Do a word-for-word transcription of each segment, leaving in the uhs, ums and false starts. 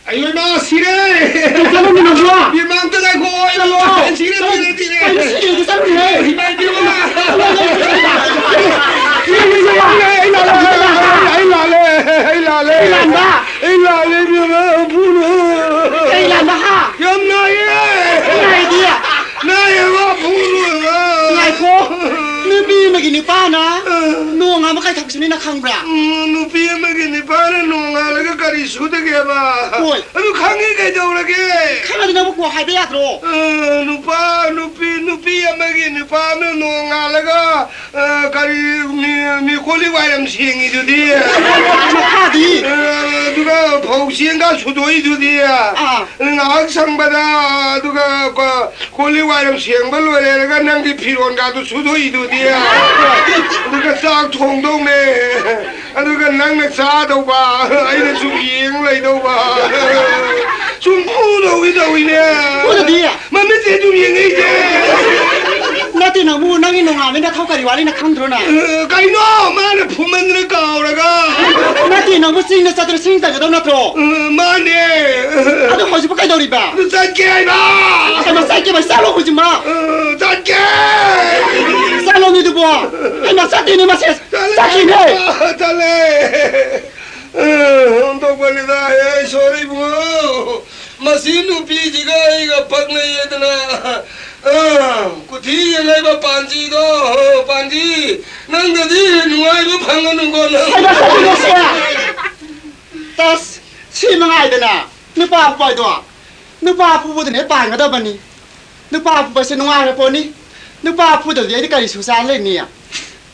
ꯑꯌꯣ ꯏꯃꯥ, ꯁꯤꯔꯦ! ꯀꯩ ꯆꯠꯂꯝꯃꯤꯅꯣꯕꯣ? ꯏꯃꯥ, ꯑꯝꯇ ꯉꯥꯏꯈꯣ, ꯑꯩ ꯆꯠꯂꯣ! ꯁꯤꯔꯦ, ꯁꯤꯔꯦ, ꯁꯤꯔꯦ! ꯀꯩꯅꯣ ꯁꯤꯔꯦꯗꯤ ꯆꯠꯂꯨꯅꯦꯍꯦ! ꯏꯃꯥ, ꯏꯕꯦꯝꯃ! ꯑꯩ ꯂꯥꯜꯂꯦ, ꯑꯩ ꯂꯥꯜꯂꯦ, ꯑꯩ ꯂꯥꯜꯂꯦ! ꯑꯩ ꯂꯥꯟꯕ? ꯑꯩ ꯂꯥꯜꯂꯦ, ꯏꯕꯦꯝꯃ, ꯐꯨꯅꯨ! ꯀꯩ ꯂꯥꯟꯕ, ꯍꯥ? ꯌꯥꯝ ꯅꯥꯏꯌꯦ! ꯅꯥꯏꯗꯤ? ꯅꯥꯏꯌꯦꯕ, ꯐꯨꯅꯨꯕ! ꯉꯥꯏꯈꯣ! ꯅꯨꯄꯤ ꯑꯃꯒꯤ ꯅꯨꯄꯥꯅ ꯑ꯫ ꯅꯣꯡ ꯑꯃ ꯀꯥꯏꯊꯣꯛꯄꯁꯤꯅꯤ ꯅꯪ ꯈꯪꯕ꯭ꯔꯥ? ꯎꯝ, ꯅꯨꯄꯤ ꯑꯃꯒꯤ ꯅꯨꯄꯥꯅ ꯅꯣꯡꯉꯥꯜꯂꯒ ꯀꯔꯤ ꯁꯨꯗꯒꯦꯕ? ꯍꯣꯏ꯫ ꯑꯗꯨ ꯈꯪꯉꯤ ꯀꯩꯗꯧꯔꯒꯦ? ꯈꯪꯉꯗꯤ ꯅꯪꯕꯨ ꯀꯣꯛ ꯍꯥꯏꯕ ꯌꯥꯗ꯭ꯔꯣ? ꯑ, ꯅꯨꯄꯥ, ꯅꯨꯄꯤ, ꯅꯨꯄꯤ ꯑꯃꯒꯤ ꯅꯨꯄꯥ ꯑꯃꯅ ꯅꯣꯡꯉꯥꯜꯂꯒ, ꯑ, ꯀꯔꯤ ꯃꯤ, ꯃꯤ ꯀꯣꯜꯂꯤꯛ ꯋꯥꯏꯔꯝ ꯁꯦꯡꯉꯤꯗꯨꯗꯤ? ꯃꯈꯥꯗꯤ? ꯑ, ꯑꯗꯨꯒ ꯐꯧ ꯆꯦꯡꯒ ꯁꯨꯗꯣꯛꯏꯗꯨꯗꯤ? ꯑꯥ꯫ ꯉꯥꯏꯍꯥꯛ ꯁꯪꯕꯗ, ꯑꯗꯨꯒ ꯀꯣ-, ꯀꯣꯜꯂꯤꯛ ꯋꯥꯏꯔꯝ ꯁꯦꯡꯕ ꯂꯣꯏꯔꯦꯔꯒ ꯅꯪꯒꯤ ꯐꯤꯔꯣꯟꯒꯗꯨ ꯁꯨꯗꯣꯛꯏꯗꯨꯗꯤ? ꯑꯗꯨꯒ ꯆꯥꯛ ꯊꯣꯡꯗꯧꯅꯦ꯫ ꯑꯗꯨꯒ ꯅꯪꯅ ꯆꯥꯗꯧꯕ, ꯑꯩꯅ ꯁꯨꯝ ꯌꯦꯡ ꯂꯩꯗꯧꯕ꯫ ꯁꯨꯝ ꯐꯨꯗꯧꯒꯤ ꯇꯧꯏꯅꯦ꯫ ꯐꯨꯗꯗꯤ? ꯃꯃꯤꯠꯁꯦ ꯑꯗꯨꯝ ꯌꯦꯡꯉꯛꯏꯁꯦ꯫ ꯅꯠꯇꯦ, ꯅꯪꯕꯨ ꯅꯪꯒꯤ ꯅꯣꯡꯉꯥꯟꯕꯩ ꯅꯊꯧ ꯀꯔꯤ ꯋꯥꯠꯂꯤ ꯅꯪ ꯈꯪꯗ꯭ꯔꯣ ꯅꯪ? ꯑ, ꯀꯩꯅꯣ? ꯃꯥꯅ ꯐꯨꯃꯟꯗꯅ ꯀꯥꯎꯔꯒ꯫ ꯅꯠꯇꯦ, ꯅꯪꯕꯨ ꯆꯤꯡꯗ ꯆꯠꯇꯅ ꯁꯤꯡ ꯆꯟꯒꯗꯧ ꯅꯠꯇ꯭ꯔꯣ? ꯑ, ꯃꯥꯅꯦ꯫ ꯑꯗꯨ ꯍꯧꯖꯤꯛꯄꯨ ꯀꯩꯗꯧꯔꯤꯕ? ꯑꯗꯨ ꯆꯠꯀꯦ ꯍꯥꯏꯕ꯫ ꯀꯩꯅꯣ ꯆꯠꯀꯦ ꯍꯥꯏꯕ? ꯆꯠꯂꯣ ꯍꯧꯖꯤꯛꯃꯛ꯫ ꯑ, ꯆꯠꯀꯦ꯫ ꯆꯠꯂꯣ ꯃꯤꯗꯨꯕꯣ꯫ ꯍꯩꯃꯥ, ꯆꯠꯇꯦꯅꯦ ꯃꯁꯦ꯫ ꯆꯠꯂꯦ꯫ ꯆꯠꯈꯤꯅꯦ꯫ ꯆꯠꯂꯦ꯫ ꯑ, ꯑꯣꯟꯊꯣꯛꯄꯅꯤꯗ, ꯑꯩ ꯁꯣꯔꯤ ꯏꯕꯨꯡꯉꯣ꯫ ꯃꯁꯤ ꯅꯨꯄꯤꯁꯤꯒ ꯑꯩꯒ ꯄꯛꯅꯩꯌꯦꯗꯅ, ꯑ, ꯀꯨꯊꯤ ꯌꯦꯡꯉꯛꯏꯕ ꯄꯥꯟꯖꯤꯗꯣ, ꯄꯥꯟꯖꯤ, ꯅꯪꯒꯗꯤ ꯅꯨꯡꯉꯥꯏꯕ ꯐꯪꯒꯅꯨꯀꯣ, ꯅꯪ꯫ ꯀꯩꯗꯧꯁꯦ? ꯇꯁ, ꯁꯤ ꯃꯉꯥꯏꯗꯅ ꯅꯨꯄꯥ ꯑꯐꯨꯕ ꯍꯥꯏꯗꯣ꯫ ꯅꯨꯄꯥ ꯑꯐꯨꯕꯗꯨꯅ ꯍꯦꯛ ꯄꯥꯟꯒꯗꯕꯅꯤ꯫ ꯅꯨꯄꯥ ꯑꯐꯨꯕꯁꯦ ꯅꯨꯡꯉꯥꯏꯔ ꯄꯣꯠꯅꯤ꯫ ꯅꯨꯄꯥ ꯑꯐꯨꯗꯕꯗꯤ ꯑꯩꯗꯤ ꯀꯔꯤ ꯁꯨ ꯆꯥ ꯂꯩꯅꯤ?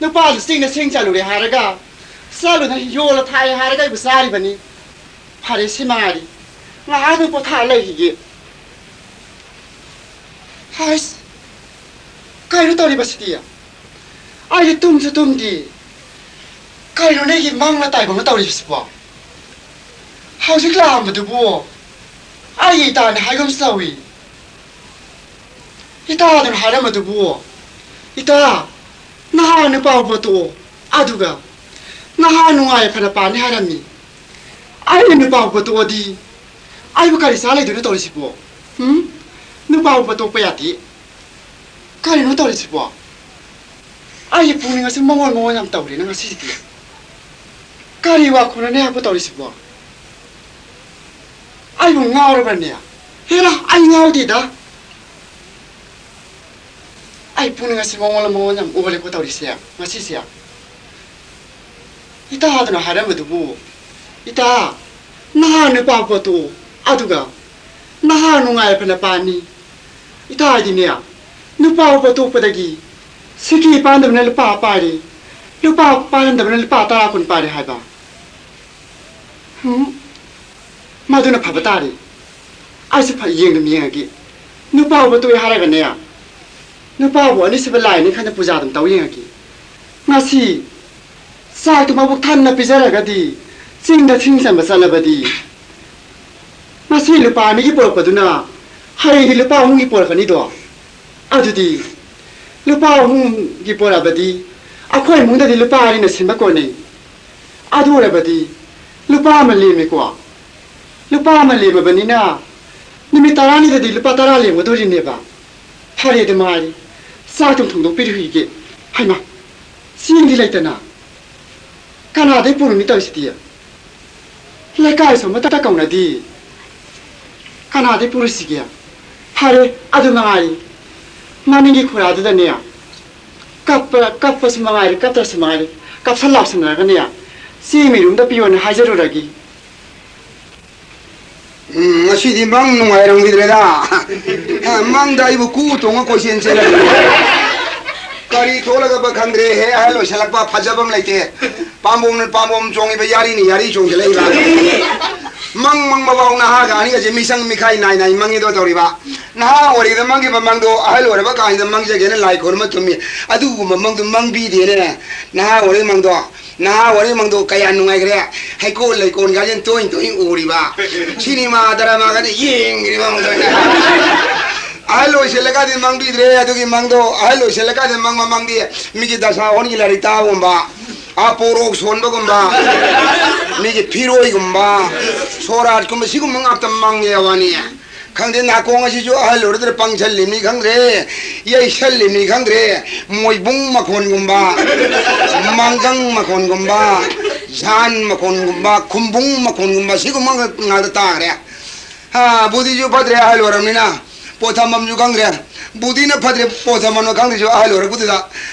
ꯅꯨꯄꯥꯗꯨ ꯆꯤꯡꯗ ꯁꯤꯡ ꯆꯠꯂꯨꯔꯦ ꯍꯥꯏꯔꯒ, ꯆꯠꯂꯨꯗꯅ ꯌꯣꯜꯂ ꯊꯥꯛꯑꯦ ꯍꯥꯏꯔꯒ ꯑꯩꯕꯨ ꯆꯥꯔꯤꯕꯅꯤ꯫ ꯐꯔꯦ, ꯁꯤ ꯃꯉꯥꯏꯔꯤ꯫ ꯉꯥꯏꯍꯥꯛ ꯑꯗꯨꯝ ꯄꯣꯊꯥꯔ ꯂꯩꯈꯤꯒꯦ꯫ ꯍꯥꯏꯁ, ꯀꯩꯅꯣ ꯇꯧꯔꯤꯕꯁꯤꯗꯤ? ꯑꯩꯗꯤ ꯇꯨꯝꯁꯨ ꯇꯨꯝꯗꯦ꯫ ꯀꯩꯅꯣ ꯅꯪꯒꯤ ꯃꯪꯂ ꯇꯥꯏꯕꯪꯂ ꯇꯧꯔꯤꯕꯁꯤꯕꯣ? ꯍꯧꯖꯤꯛ ꯂꯥꯛꯑꯝꯕꯗꯨꯕꯨ ꯑꯩꯒꯤ ꯏꯇꯥꯅꯤ ꯍꯥꯏꯒꯨꯝꯁꯨ ꯇꯧꯏ꯫ ꯏꯇꯥꯗꯨꯅ ꯍꯥꯏꯔꯝꯕꯗꯨꯕꯨ, ꯏꯇꯥ, ꯅꯍꯥꯟ ꯅꯨꯄꯥ ꯄꯣꯠꯇꯣ, ꯑꯗꯨꯒ ꯅꯍꯥ ꯅꯨꯡꯉꯥꯏ ꯐꯅ ꯄꯥꯅꯤ ꯍꯥꯏꯔꯝꯃꯤ꯫ ꯑꯩꯅ ꯅꯨꯄꯥ ꯎꯕ ꯇꯣꯛꯑꯗꯤ ꯑꯩꯕꯨ ꯀꯔꯤ ꯆꯥ ꯂꯩꯗꯣꯏꯅꯣ ꯇꯧꯔꯤꯁꯤꯕꯣ? ꯎꯝ? ꯅꯨꯄꯥ ꯎꯕ ꯇꯣꯛꯄ ꯌꯥꯗꯦ꯫ ꯀꯔꯤꯅꯣ ꯇꯧꯔꯤꯁꯤꯕꯣ? ꯑꯩꯒꯤ ꯄꯨꯛꯅꯤꯡ ꯑꯁꯤ ꯃꯉꯣꯟ ꯃꯉꯣꯟ ꯌꯥꯝ ꯇꯧꯔꯦꯅ ꯉꯁꯤꯗꯤ꯫ ꯀꯔꯤ ꯋꯥꯈꯜꯅꯣꯅꯦ ꯑꯩꯕꯨ ꯇꯧꯔꯤꯁꯤꯕꯣ? ꯑꯩꯕꯨ ꯉꯥꯎꯔꯕꯅꯦ? ꯍꯦꯔꯥ, ꯑꯩ ꯉꯥꯎꯗꯦꯗ꯫ ꯑꯩ ꯄꯨꯛꯅꯤꯡ ꯑꯁꯤ ꯃꯉꯣꯟ ꯃꯉꯣꯟ ꯌꯥꯝ ꯑꯣꯜꯂꯦꯀꯣ ꯇꯧꯔꯤꯁꯦ ꯉꯁꯤꯁꯦ꯫ ꯏꯇꯥꯗꯨꯅ ꯍꯥꯏꯔꯝꯕꯗꯨꯕꯨ, ꯏꯇꯥ, ꯅꯍꯥ ꯅꯨꯄꯥ ꯄꯣꯠꯇꯣ, ꯑꯗꯨꯒ ꯅꯍꯥ ꯅꯨꯡꯉꯥꯏ ꯐꯅ ꯄꯥꯅꯤ꯫ ꯏꯇꯥ ꯍꯥꯏꯗꯤꯅꯦ, ꯅꯨꯄꯥ ꯎꯕ ꯇꯣꯛꯄꯗꯒꯤ ꯁꯤꯀꯤ ꯄꯥꯟꯗꯕꯅ ꯂꯨꯄꯥ ꯄꯥꯏꯔꯦ, ꯂꯨꯄꯥ ꯄꯥꯟꯗꯕꯅ ꯂꯨꯄꯥ ꯇꯔꯥ ꯀꯨꯟ ꯄꯥꯏꯔꯦ ꯍꯥꯏꯕ꯫ ꯎꯝ, ꯃꯗꯨꯅ ꯐꯕ ꯇꯥꯔꯦ꯫ ꯑꯩꯁꯨ ꯐ-, ꯌꯦꯡꯗꯨꯝ ꯌꯦꯡꯉꯒꯦ꯫ ꯅꯨꯄꯥ ꯎꯕ ꯇꯣꯛꯑꯦ ꯍꯥꯏꯔꯒꯅꯦ, ꯅꯨꯄꯥꯕꯨ ꯑꯅꯤꯁꯨꯕ ꯂꯥꯏꯅꯤ ꯈꯟꯅ ꯄꯨꯖꯥ ꯑꯗꯨꯝ ꯇꯧ ꯌꯦꯡꯉꯒꯦ꯫ ꯉꯁꯤ ꯆꯥꯛꯇꯨ ꯃꯕꯨꯛ ꯊꯟꯅ ꯄꯤꯖꯔꯒꯗꯤ ꯆꯤꯡꯗ ꯁꯤꯡ ꯆꯟꯕ ꯆꯠꯂꯕꯗꯤ, ꯉꯁꯤ ꯂꯨꯄꯥ ꯑꯅꯤꯒꯤ ꯄꯣꯔꯛꯄꯗꯨꯅ ꯍꯌꯦꯡꯗꯤ ꯂꯨꯄꯥ ꯑꯍꯨꯝꯒꯤ ꯄꯣꯔꯛꯀꯅꯤꯗꯣ꯫ ꯑꯗꯨꯗꯤ ꯂꯨꯄꯥ ꯑꯍꯨꯝꯒꯤ ꯄꯣꯔꯛꯑꯕꯗꯤ ꯑꯩꯈꯣꯏ ꯏꯃꯨꯡꯗꯗꯤ ꯂꯨꯄꯥ ꯑꯅꯤꯅ ꯁꯤꯟꯕ ꯀꯣꯟꯅꯩ꯫ ꯑꯗꯨ ꯑꯣꯏꯔꯕꯗꯤ ꯂꯨꯄꯥ ꯑꯃ ꯂꯦꯝꯃꯦꯀꯣ꯫ ꯂꯨꯄꯥ ꯑꯃ ꯂꯦꯝꯃꯕꯅꯤꯅ ꯅꯨꯃꯤꯠ ꯇꯔꯥꯅꯤꯗꯗꯤ ꯂꯨꯄꯥ ꯇꯔꯥ ꯂꯦꯝꯒꯗꯣꯔꯤꯅꯦꯕ꯫ ꯐꯔꯦ ꯑꯗꯨ ꯃꯥꯔꯤ, ꯆꯥꯛ ꯑꯗꯨꯝ ꯊꯣꯡꯗꯣꯛꯄꯤꯔꯨꯈꯤꯒꯦ꯫ ꯍꯩꯃꯥ, ꯆꯦꯡꯗꯤ ꯂꯩꯇꯅ꯫ ꯀꯅꯥꯗꯩ ꯄꯨꯔꯨꯅꯤ ꯇꯧꯔꯤꯁꯤꯗꯤ? ꯂꯩꯀꯥꯏꯁꯨ ꯑꯃꯠꯇ ꯀꯧꯅꯗꯦ꯫ ꯀꯅꯥꯗꯩ ꯄꯨꯔꯨꯁꯤꯒꯦ? ꯐꯔꯦ, ꯑꯗꯨ ꯃꯉꯥꯏꯔꯦ꯫ ꯃꯅꯤꯡꯒꯤ ꯈꯨꯔꯥꯗꯨꯗꯅꯦ, ꯀꯞꯄ, ꯀꯞꯄꯁꯨ ꯃꯉꯥꯏꯔꯦ, ꯀꯞꯇ꯭ꯔꯁꯨ ꯃꯉꯥꯏꯔꯦ, ꯀꯞꯁꯟ ꯂꯥꯎꯁꯟꯅꯔꯒꯅꯦ, ꯆꯦꯡ ꯃꯤꯔꯨꯝꯗ ꯄꯤꯌꯣꯅ ꯍꯥꯏꯖꯔꯨꯔꯒꯦ꯫ ꯎꯝ, ꯉꯁꯤꯗꯤ ꯃꯪ ꯅꯨꯡꯉꯥꯏꯔꯝꯈꯤꯗ꯭ꯔꯦꯗ꯫ ꯑ, ꯃꯪꯗ ꯑꯩꯕꯨ ꯀꯨ ꯇꯣꯡꯉ ꯀꯣꯏꯆꯦꯟ ꯆꯦꯜꯂꯝꯃꯤ꯫ ꯀꯔꯤ ꯊꯣꯛꯂꯒꯕ ꯈꯪꯗ꯭ꯔꯦ꯫ ꯍꯦ, ꯑꯍꯜ ꯑꯣꯏꯁꯜꯂꯛꯄ ꯐꯖꯕ ꯑꯃ ꯂꯩꯇꯦ꯫ ꯄꯥꯝꯕꯣꯝꯅ ꯄꯥꯝꯕꯣꯝ ꯆꯣꯡꯉꯤꯕ, ꯌꯥꯔꯤꯅ ꯌꯥꯔꯤ ꯆꯣꯡꯁꯤꯜꯂꯛꯏꯕ꯫ ꯃꯪ ꯃꯪꯕꯐꯥꯎ ꯅꯍꯥꯒ ꯑꯍꯟꯒꯁꯦ ꯃꯤꯁꯪ ꯃꯤꯈꯥꯏ ꯅꯥꯏ ꯅꯥꯏ ꯃꯪꯉꯤꯗꯣ ꯇꯧꯔꯤꯕ꯫ ꯅꯍꯥ ꯑꯣꯏꯔꯤꯉꯩꯗ ꯃꯪꯈꯤꯕ ꯃꯪꯗꯣ ꯑꯍꯜ ꯑꯣꯏꯔꯕ ꯀꯥꯟꯁꯤꯗ ꯃꯪꯖꯒꯦꯅ ꯂꯥꯏ ꯈꯨꯔꯨꯝꯕ ꯊꯨꯝꯃꯤ꯫ ꯑꯗꯨꯒꯨꯝꯕ ꯃꯪꯗꯣ ꯃꯪꯕꯤꯗꯦꯅꯦ꯫ ꯅꯍꯥ ꯑꯣꯏꯔꯤꯉꯩ ꯃꯪꯗꯣ꯫ ꯅꯍꯥ ꯑꯣꯏꯔꯤꯉꯩ ꯃꯪꯗꯣ ꯀꯌꯥ ꯅꯨꯡꯉꯥꯏꯈ꯭ꯔꯦ꯫ ꯍꯩꯀꯣꯜ ꯂꯩꯀꯣꯜꯒꯥꯁꯦ ꯇꯣꯏ ꯇꯣꯏ ꯎꯔꯤꯕ꯫ ꯁꯤꯅꯦꯃꯥ ꯗꯔꯃꯥꯒꯥꯁꯦ ꯌꯦꯡꯉꯤꯕ ꯃꯪꯗꯣ꯫ ꯑꯍꯜ ꯑꯣꯏꯁꯤꯜꯂꯀꯥꯟꯗꯤ ꯃꯪꯕꯤꯗ꯭ꯔꯦ ꯑꯗꯨꯒꯤ ꯃꯪꯗꯣ꯫ ꯑꯍꯜ ꯑꯣꯏꯁꯤꯜꯂꯀꯥꯟꯗ ꯃꯪꯕ ꯃꯪꯗꯤ ꯃꯤꯒꯤ ꯗꯁꯥ ꯍꯣꯟꯒꯤ ꯂꯥꯏꯔꯤꯛ ꯇꯥꯕꯒꯨꯝꯕ꯫ ꯑꯥ, ꯄꯣꯔꯣꯛ ꯁꯣꯟꯕꯒꯨꯝꯕ, ꯃꯤꯒꯤ ꯐꯤꯔꯣꯏꯒꯨꯝꯕ, ꯁꯣꯔꯥꯠꯀꯨꯝꯕ, ꯁꯤꯒꯨꯝꯕ ꯉꯥꯛꯇ ꯃꯪꯉꯦ ꯋꯥꯅꯤ꯫ ꯈꯪꯗꯦ, ꯅꯥꯀꯣꯡ ꯑꯁꯤꯁꯨ ꯑꯍꯜ ꯑꯣꯏꯔꯗ꯭ꯔꯥ ꯄꯪꯁꯜꯂꯤꯃꯤ ꯈꯪꯗ꯭ꯔꯦ, ꯌꯩꯁꯜꯂꯤꯃꯤ ꯈꯪꯗ꯭ꯔꯦ, ꯃꯣꯏꯕꯨꯡ ꯃꯈꯣꯟꯒꯨꯝꯕ, ꯃꯥꯡꯒꯪ ꯃꯈꯣꯟꯒꯨꯝꯕ, ꯖꯥꯟ ꯃꯈꯣꯟꯒꯨꯝꯕ, ꯈꯨꯝꯕꯨꯡ ꯃꯈꯣꯟꯒꯨꯝꯕ, ꯁꯤꯒꯨꯝꯕ ꯉꯥꯛꯇ ꯇꯥꯈ꯭ꯔꯦ꯫ ꯍꯥ, ꯕꯨꯙꯤꯁꯨ ꯐꯠꯇ꯭ꯔꯦ, ꯑꯍꯜ ꯑꯣꯏꯔꯕꯅꯤꯅ꯫ ꯄꯣꯠ ꯊꯝꯐꯝꯁꯨ ꯈꯪꯗ꯭ꯔꯦ꯫ ꯕꯨꯙꯤꯅ ꯐꯠꯇ꯭ꯔꯦ, ꯄꯣꯠ ꯊꯝꯐꯝꯅ ꯈꯪꯗ꯭ꯔꯤꯁꯨ ꯑꯍꯜ ꯑꯣꯏꯔꯛꯄꯗꯨꯗ꯫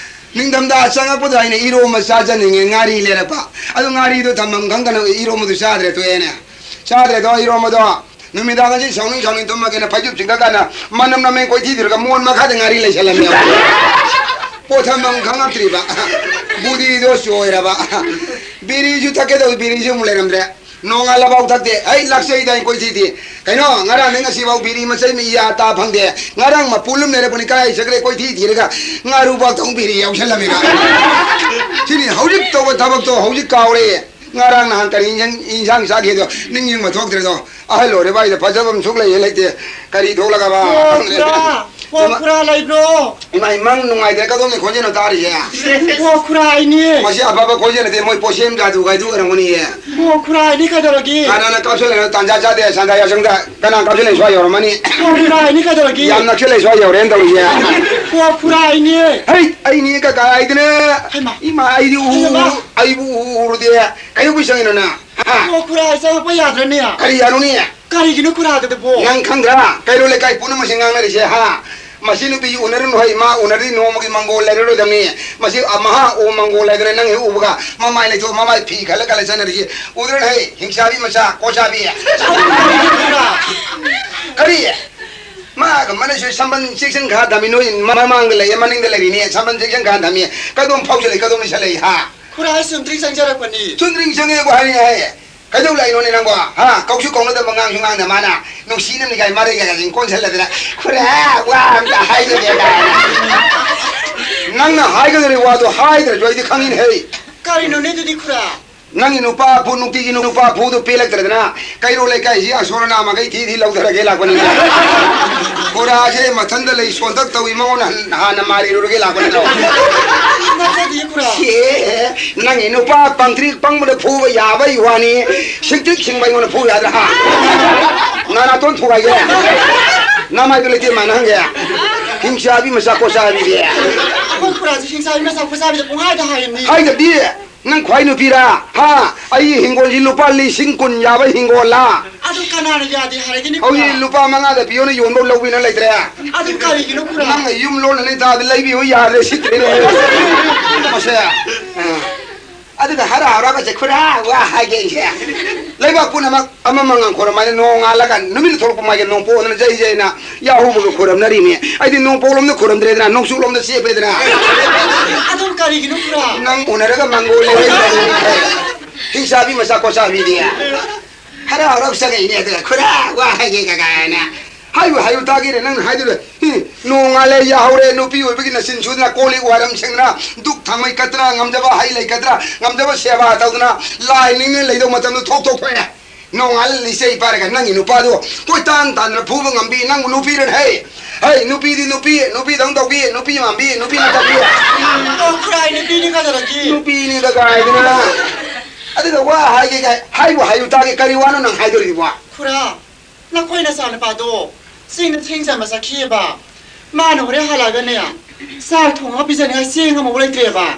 ꯅꯤꯡꯊꯝꯊꯥ ꯆꯪꯉꯛꯄꯗ ꯑꯩꯅ ꯏꯔꯣꯝꯕ ꯆꯥꯖꯅꯤꯡꯉꯦ, ꯉꯥꯔꯤ ꯂꯩꯔꯛꯄ꯫ ꯑꯗꯨ ꯉꯥꯔꯤꯗꯣ ꯊꯝꯐꯝ ꯈꯪꯗꯅ ꯏꯔꯣꯝꯕꯗꯨ ꯆꯥꯗ꯭ꯔꯦ, ꯇꯣꯛꯑꯦꯅꯦ꯫ ꯆꯥꯗ꯭ꯔꯦꯗꯣ ꯏꯔꯣꯝꯕꯗꯣ꯫ ꯅꯨꯃꯤꯗꯥꯡ ꯑꯁꯤ ꯁꯥꯎꯅꯤꯡ ꯁꯥꯎꯅꯤꯡ ꯇꯨꯝꯃꯒꯦꯅ ꯐꯩꯖꯨꯞ ꯆꯤꯡꯈꯠ ꯀꯥꯟꯗ ꯃꯅꯝ ꯅꯝꯃꯦ ꯀꯣꯏꯊꯤ ꯊꯤꯔꯒ ꯃꯣꯟ ꯃꯈꯥꯗ ꯉꯥꯔꯤ ꯂꯩꯁꯜꯂꯝꯃꯦ꯫ ꯄꯣꯠ ꯊꯝꯐꯝ ꯈꯪꯉꯛꯇ꯭ꯔꯤꯕ꯫ ꯕꯨꯙꯤꯗꯣ ꯆꯣꯏꯔꯕ꯫ ꯕꯤꯔꯤꯁꯨ ꯊꯛꯀꯦ ꯇꯧꯏ, ꯕꯤꯔꯤꯁꯨ ꯑꯃꯨꯛ ꯂꯩꯔꯝꯗ꯭ꯔꯦ꯫ ꯅꯣꯡꯉꯥꯜꯂꯐꯥꯎ ꯊꯛꯇꯦ꯫ ꯑꯩ ꯂꯥꯛꯆꯩꯗ ꯑꯩ ꯀꯣꯏꯊꯤ ꯊꯤ꯫ ꯀꯩꯅꯣ, ꯉꯔꯥꯡꯗꯩ ꯉꯁꯤꯐꯥꯎ ꯕꯤꯔꯤ ꯃꯆꯩ ꯑꯃ ꯏꯌꯥ ꯇꯥ ꯐꯪꯗꯦ꯫ ꯉꯔꯥꯡ ꯃꯄꯨꯜ ꯑꯃ ꯂꯩꯔꯛꯄꯅꯤ, ꯀꯗꯥꯏ ꯆꯠꯈ꯭ꯔꯦ? ꯀꯣꯏꯊꯤ ꯊꯤꯔꯒ ꯉꯥꯔꯨꯕꯥꯛꯇ ꯑꯃꯨꯛ ꯕꯤꯔꯤ ꯌꯥꯎꯁꯜꯂꯝꯃꯤꯕ꯫ ꯁꯤꯅꯤ ꯍꯧꯖꯤꯛ ꯇꯧꯕ ꯊꯕꯛꯇꯣ ꯍꯧꯖꯤꯛ ꯀꯥꯎꯔꯦ꯫ ꯉꯔꯥꯡ ꯅꯍꯥꯟ ꯀꯔꯤ ꯏꯟꯖꯥꯡ, ꯏꯟꯖꯥꯡ ꯆꯥꯈꯤꯗꯣ ꯅꯤꯡꯁꯤꯡꯕ ꯊꯣꯛꯇ꯭ꯔꯦꯗꯣ꯫ ꯑꯍꯜ ꯑꯣꯏꯔꯦ ꯚꯥꯏꯗ ꯐꯖꯕ ꯑꯃ ꯁꯨꯛ ꯂꯩ ꯂꯩꯇꯦ꯫ ꯀꯔꯤ ꯊꯣꯛꯂꯒꯕ? ꯑꯣ, ꯈꯪꯗ꯭ꯔꯦ꯫ ꯈꯨꯔꯥ꯫ ꯑꯣ, ꯏꯃꯥ-, ꯈꯨꯔꯥ ꯂꯩꯕ꯭ꯔꯣ? ꯏꯃꯥ, ꯏꯃꯪ ꯅꯨꯡꯉꯥꯏꯇ꯭ꯔꯦ, ꯀꯗꯣꯝꯒꯤ ꯈꯣꯟꯖꯦꯜꯅꯣ ꯇꯥꯔꯤꯁꯦ? ꯑꯣ, ꯈꯨꯔꯥ ꯑꯩꯅꯦ꯫ ꯃꯁꯤ ꯑꯐꯕ ꯈꯣꯟꯖꯦꯜ ꯅꯠꯇꯦ, ꯃꯣꯏ ꯄꯣꯠꯁꯦꯝ ꯖꯥꯗꯨ ꯒꯥꯏꯗꯨ ꯑꯣꯏꯔꯝꯒꯅꯤꯌꯦ꯫ ꯑꯣ, ꯈꯨꯔꯥ ꯑꯩꯅꯦ, ꯀꯩꯗꯧꯔꯒꯦ? ꯀꯅꯥꯅ ꯀꯥꯞꯁꯤꯜꯂꯤꯅꯣ? ꯇꯥꯟꯖꯥ ꯆꯥꯗꯦ, ꯁꯟꯗꯥ ꯌꯥꯁꯪꯗ ꯀꯅꯥ ꯀꯥꯞꯁꯤꯜꯂꯤꯅꯣ? ꯁ꯭ꯋꯥꯏ ꯌꯧꯔꯝꯃꯅꯤ꯫ ꯑꯣ, ꯈꯨꯔꯥ ꯑꯩꯅꯦ, ꯀꯩꯗꯧꯔꯒꯦ? ꯌꯥꯝ ꯅꯛꯁꯤꯜꯂꯦ, ꯁ꯭ꯋꯥꯏ ꯌꯧꯔꯦꯅ ꯇꯧꯔꯤꯁꯦ꯫ ꯑꯣ, ꯈꯨꯔꯥ ꯑꯩꯅꯦ꯫ ꯍꯩ, ꯑꯩꯅꯦ ꯀꯀꯥ ꯍꯥꯏꯗꯅ꯫ ꯍꯩꯃꯥ꯫ ꯏꯃꯥ, ꯑꯩꯗꯤ ꯎ-, ꯍꯩꯃꯥ꯫ ꯎ-, ꯑꯩꯕꯨ ꯎ-, ꯎꯔꯨꯗꯦ꯫ ꯀꯩꯗꯧꯕꯩ ꯆꯪꯉꯤꯅꯣ ꯅꯪ? ꯍꯥ? ꯑꯣ, ꯈꯨꯔꯥ, ꯑꯩ ꯆꯪꯉꯛꯄ ꯌꯥꯗ꯭ꯔꯅꯦ? ꯀꯔꯤ ꯌꯥꯔꯨꯅꯤ? ꯀꯔꯤꯒꯤꯅꯣ ꯈꯨꯔꯥꯗꯨꯕꯣ? ꯅꯪ ꯈꯪꯗ꯭ꯔꯥ? ꯀꯩꯔꯣꯜ ꯂꯩꯀꯥꯏ ꯄꯨꯝꯅꯃꯛꯁꯦ ꯉꯥꯡꯅꯔꯤꯁꯦ, ꯍꯥ? ꯃꯁꯤ ꯅꯨꯄꯤ ꯎꯅꯔꯨꯅꯨ ꯍꯩ, ꯃꯥ ꯎꯅꯔꯗꯤ ꯅꯣꯡꯃꯒꯤ ꯃꯪꯒꯣꯜ ꯂꯩꯔꯔꯣꯏꯗꯕꯅꯤ꯫ ꯃꯁꯤ ꯑꯃꯍꯥ ꯑꯣ ꯃꯪꯒꯣꯜ ꯂꯩꯗꯅ ꯅꯪ ꯍꯦꯛ ꯎꯕꯒ ꯃꯃꯥꯏ ꯂꯩꯊꯣꯛ, ꯃꯃꯥꯏ ꯐꯤ ꯈꯜꯂ ꯈꯜꯂ ꯆꯠꯅꯔꯤꯁꯤ ꯎꯗ꯭ꯔꯣ ꯍꯩ? ꯍꯤꯡꯆꯥꯕꯤ ꯃꯆꯥ, ꯀꯣꯆꯥꯕꯤ꯫ ꯀꯔꯤ? ꯃꯥꯒ ꯃꯅꯩꯁꯨ ꯁꯝꯕꯟ ꯆꯦꯛꯁꯤꯟ ꯈꯥ ꯊꯝꯃꯤ, ꯅꯣꯏ ꯃꯃꯥꯡꯗ ꯂꯩꯌꯦ, ꯃꯅꯤꯡꯗ ꯂꯩꯔꯤꯅꯦ, ꯁꯝꯕꯟ ꯆꯦꯛꯁꯤꯟ ꯈꯥ ꯊꯝꯃꯤ꯫ ꯀꯗꯣꯝ ꯐꯥꯎꯁꯜꯂꯛꯏ, ꯀꯗꯣꯝ ꯂꯩꯁꯜꯂꯛꯏ, ꯍꯥ? ꯈꯨꯔꯥ, ꯑꯩ ꯆꯨꯝꯗ꯭ꯔꯤꯡ ꯆꯪꯖꯔꯛꯄꯅꯤ꯫ ꯆꯨꯝꯗ꯭ꯔꯤꯡ ꯆꯪꯉꯦꯕꯨ ꯍꯥꯏꯔꯤ ꯍꯥꯏ꯫ ꯀꯩꯗꯧ ꯂꯥꯛꯏꯅꯣꯅꯦ ꯅꯪꯕꯣ? ꯍꯥ? ꯀꯧꯁꯨ ꯀꯧꯅꯗꯕ, ꯉꯥꯡꯁꯨ ꯉꯥꯡꯗ ꯃꯥꯅ ꯅꯨꯡꯁꯤꯅꯕꯅꯤ ꯀꯥꯏ ꯃꯔꯩ ꯀꯥꯏꯁꯤ ꯀꯣꯟꯁꯤꯜꯂꯗꯅ, "ꯈꯨꯔꯥ, ꯋꯥ ꯑꯝꯇ ꯍꯥꯏꯗꯣꯏꯅꯦ" ꯀꯥꯏꯅ꯫ ꯅꯪꯅ ꯍꯥꯏꯒꯗꯧꯔꯤ ꯋꯥꯗꯣ ꯍꯥꯏꯗ꯭ꯔꯁꯨ ꯑꯩꯗꯤ ꯈꯪꯉꯤꯅꯦ ꯍꯦ꯫ ꯀꯔꯤꯅꯣꯅꯦ ꯑꯗꯨꯗꯤ ꯈꯨꯔꯥ? ꯅꯪꯒꯤ ꯅꯨꯄꯥ ꯐꯨ, ꯅꯨꯡꯇꯤꯒꯤ ꯅꯨꯄꯥ ꯐꯨꯗꯨ ꯄꯦꯜꯂꯛꯇ꯭ꯔꯗꯅ ꯀꯩꯔꯣꯜ ꯂꯩꯀꯥꯏꯁꯤ ꯑꯁꯣꯔ ꯑꯅꯥ ꯃꯈꯩ ꯊꯤ ꯊꯤ ꯂꯧꯊꯔꯒꯦ ꯂꯥꯛꯄꯅꯤꯅꯦ꯫ ꯈꯨꯔꯥꯁꯦ ꯃꯊꯟꯇ ꯂꯩ ꯁꯣꯟꯇꯛ ꯇꯧꯏ, ꯃꯉꯣꯟꯗ ꯍꯟ-, ꯍꯥꯟꯅ ꯃꯥꯔꯤꯔꯨꯔꯒꯦ ꯂꯥꯛꯄ ꯅꯠꯇ꯭ꯔꯣ? ꯅꯠꯆꯗꯤꯌꯦ, ꯈꯨꯔꯥ꯫ ꯁꯤ, ꯅꯪꯒꯤ ꯅꯨꯄꯥ ꯄꯪꯇ꯭ꯔꯤꯛ ꯄꯪꯕꯗ ꯐꯨꯕ ꯌꯥꯕꯩ ꯋꯥꯅꯤ, ꯁꯤꯡꯇ꯭ꯔꯤꯛ ꯁꯤꯡꯕ ꯑꯩꯉꯣꯟꯗ ꯐꯨ ꯌꯥꯗ꯭ꯔꯥ, ꯍꯥ? ꯅꯅꯥꯇꯣꯟ ꯊꯨꯒꯥꯏꯒꯦ꯫ ꯅꯃꯥꯏꯗꯣ ꯂꯩꯇꯦ ꯃꯥ ꯅꯪꯒꯤ꯫ ꯍꯤꯡꯆꯥꯕꯤ ꯃꯆꯥ ꯀꯣꯆꯥꯕꯤꯗꯤ꯫ ꯑꯩꯈꯣꯏ ꯈꯨꯔꯥꯁꯦ ꯍꯤꯡꯆꯥꯕꯤ ꯃꯆꯥ ꯀꯣꯆꯥꯕꯤꯗ ꯄꯨꯡꯍꯥꯏꯗ ꯍꯥꯏꯔꯤꯕꯅꯤ꯫ ꯍꯥꯏꯗꯕꯤ? ꯅꯪ ꯈ꯭ꯋꯥꯏ ꯅꯨꯄꯤꯔꯥ? ꯍꯥ? ꯑꯩ ꯍꯤꯡꯒꯣꯜꯁꯤ ꯂꯨꯄꯥ ꯂꯤꯁꯤꯡ ꯀꯨꯟ ꯌꯥꯕ ꯍꯤꯡꯒꯣꯜꯂꯥ? ꯑꯗꯨ ꯀꯅꯥꯅ ꯌꯥꯗꯦ ꯍꯥꯏꯔꯒꯦꯅꯦ, ꯍꯧꯖꯤꯛ ꯈꯨꯔꯥ? ꯂꯨꯄꯥ ꯃꯉꯥꯗ ꯄꯤꯌꯣꯅ ꯌꯣꯟꯕ ꯂꯧꯕꯤꯅ ꯂꯩꯇ꯭ꯔꯦ꯫ ꯑꯗꯨ ꯀꯔꯤꯒꯤꯅꯣ, ꯈꯨꯔꯥ? ꯅꯪꯅ ꯌꯨꯝ ꯂꯣꯟꯅꯅꯤ ꯇꯥꯗ ꯂꯩꯕꯤꯌꯨ ꯌꯥꯗ꯭ꯔꯦ, ꯁꯤꯠꯇ꯭ꯔꯦꯅꯦ꯫ ꯃꯁꯦ꯫ ꯑ꯫ ꯑꯗꯨꯒ ꯍꯔꯥꯎ ꯍꯔꯥꯎꯒꯁꯦ, "ꯈꯨꯔꯥ, ꯋꯥ ꯍꯥꯏꯒꯦ ꯑꯩꯁꯦ꯫ ꯂꯩꯕꯥꯛ ꯄꯨꯝꯅꯃꯛ ꯑꯃꯃ ꯉꯥꯡꯈꯣꯔꯝ ꯍꯥꯏꯅ ꯅꯣꯡꯉꯥꯜꯂꯒ ꯅꯨꯃꯤꯠ ꯊꯣꯛꯂꯛꯄ ꯃꯥꯒꯤ ꯅꯣꯡꯄꯣꯛ ꯑꯗꯨꯅ ꯖꯩ ꯖꯩꯅ ꯌꯥꯍꯧꯕꯒ ꯈꯣꯏꯔꯝꯅꯔꯤꯅꯦ꯫ ꯑꯩꯗꯤ ꯅꯣꯡꯄꯣꯛꯂꯣꯝꯗ ꯈꯣꯏꯔꯝꯗ꯭ꯔꯦꯗꯅ, ꯅꯣꯡꯆꯨꯞꯂꯣꯝꯗ ꯆꯦꯞꯄꯦꯗꯅ꯫ ꯑꯗꯨ ꯀꯔꯤꯒꯤꯅꯣ, ꯈꯨꯔꯥ? ꯅꯪ ꯎꯅꯔꯒ ꯃꯪꯒꯣꯜ ꯂꯩꯔꯦ꯫ ꯍꯤꯡꯆꯥꯕꯤ ꯃꯆꯥ ꯀꯣꯆꯥꯕꯤꯗꯤ꯫ ꯍꯔꯥꯎ ꯍꯔꯥꯎ ꯆꯪꯉꯛꯏꯅꯦ, ꯑꯗꯨꯒ ꯈꯨꯔꯥ ꯋꯥ ꯍꯥꯏꯒꯦ ꯀꯀꯥꯏꯅ꯫ ꯍꯥꯏꯕꯨ ꯍꯥꯏꯌꯨ ꯇꯥꯒꯦꯅꯦ, ꯅꯪꯅ ꯍꯥꯏꯗꯨꯗ꯫ ꯍꯤ, ꯅꯣꯡꯉꯥꯜꯂꯦ ꯌꯥꯍꯧꯔꯦ, ꯅꯨꯄꯤ ꯑꯣꯏꯕꯒꯤ ꯅꯆꯤꯟ ꯁꯨꯗꯅ ꯀꯣꯜ ꯂꯤꯛ ꯋꯥꯏꯔꯝ ꯁꯦꯡꯗꯅ, ꯗꯨꯛ ꯊꯥꯡꯃꯩ ꯀꯠꯇꯅ, ꯉꯝꯖꯕ ꯍꯩ ꯂꯩ ꯀꯠꯇꯅ, ꯉꯝꯖꯕ ꯁꯦꯕꯥ ꯇꯧꯗꯅ, ꯂꯥꯏ ꯅꯤꯡꯗꯨꯅ ꯂꯩꯗꯧ ꯃꯇꯝꯗ ꯊꯣꯛ ꯊꯣꯛ ꯊꯣꯛꯑꯦ꯫ ꯅꯣꯡꯉꯥꯜꯂ ꯂꯤꯆꯩ ꯄꯥꯏꯔꯒ ꯅꯪꯒꯤ ꯅꯨꯄꯥꯗꯣ ꯀꯣꯏꯇꯥꯟ ꯇꯥꯟꯗꯅ ꯐꯨꯕ ꯉꯝꯕꯤ ꯅꯪꯕꯨ ꯅꯨꯄꯤꯔꯅꯦ? ꯍꯩ, ꯍꯩ, ꯅꯨꯄꯤꯗꯤ ꯅꯨꯄꯤ, ꯅꯨꯄꯤꯗꯧ ꯇꯧꯕꯤ, ꯅꯨꯄꯤ ꯃꯥꯟꯕꯤ, ꯅꯨꯄꯤ ꯅꯠꯇꯕꯤ꯫ ꯑꯣ, ꯈꯨꯔꯥꯏ ꯅꯨꯄꯤꯅꯤ ꯀꯗꯧꯔꯒꯦ? ꯅꯨꯄꯤꯅꯤꯗ ꯀꯥꯏꯗꯅ꯫ ꯑꯗꯨꯒ ꯋꯥ ꯍꯥꯏꯒꯦ ꯀꯥꯏ, ꯍꯥꯏꯕꯨ ꯍꯥꯏꯌꯨ ꯇꯥꯒꯦ, ꯀꯔꯤ ꯋꯥꯅꯣ ꯅꯪ ꯍꯥꯏꯗꯣꯔꯤꯕꯣ? ꯈꯨꯔꯥ, ꯅꯈꯣꯏ ꯅꯆꯥꯅꯨꯄꯥꯗꯣ ꯆꯤꯡꯗ ꯊꯦꯡ ꯆꯟꯕ ꯆꯠꯈꯤꯑꯕ꯫ ꯃꯥꯅ ꯍꯣꯔꯦꯟ ꯍꯜꯂꯛꯑꯒꯅꯦ, ꯆꯥꯛ ꯊꯣꯡꯉꯒ ꯄꯤꯖꯅꯤꯡꯉꯥꯏ ꯆꯦꯡ ꯑꯃꯐꯥꯎ ꯂꯩꯇ꯭ꯔꯦꯕ꯫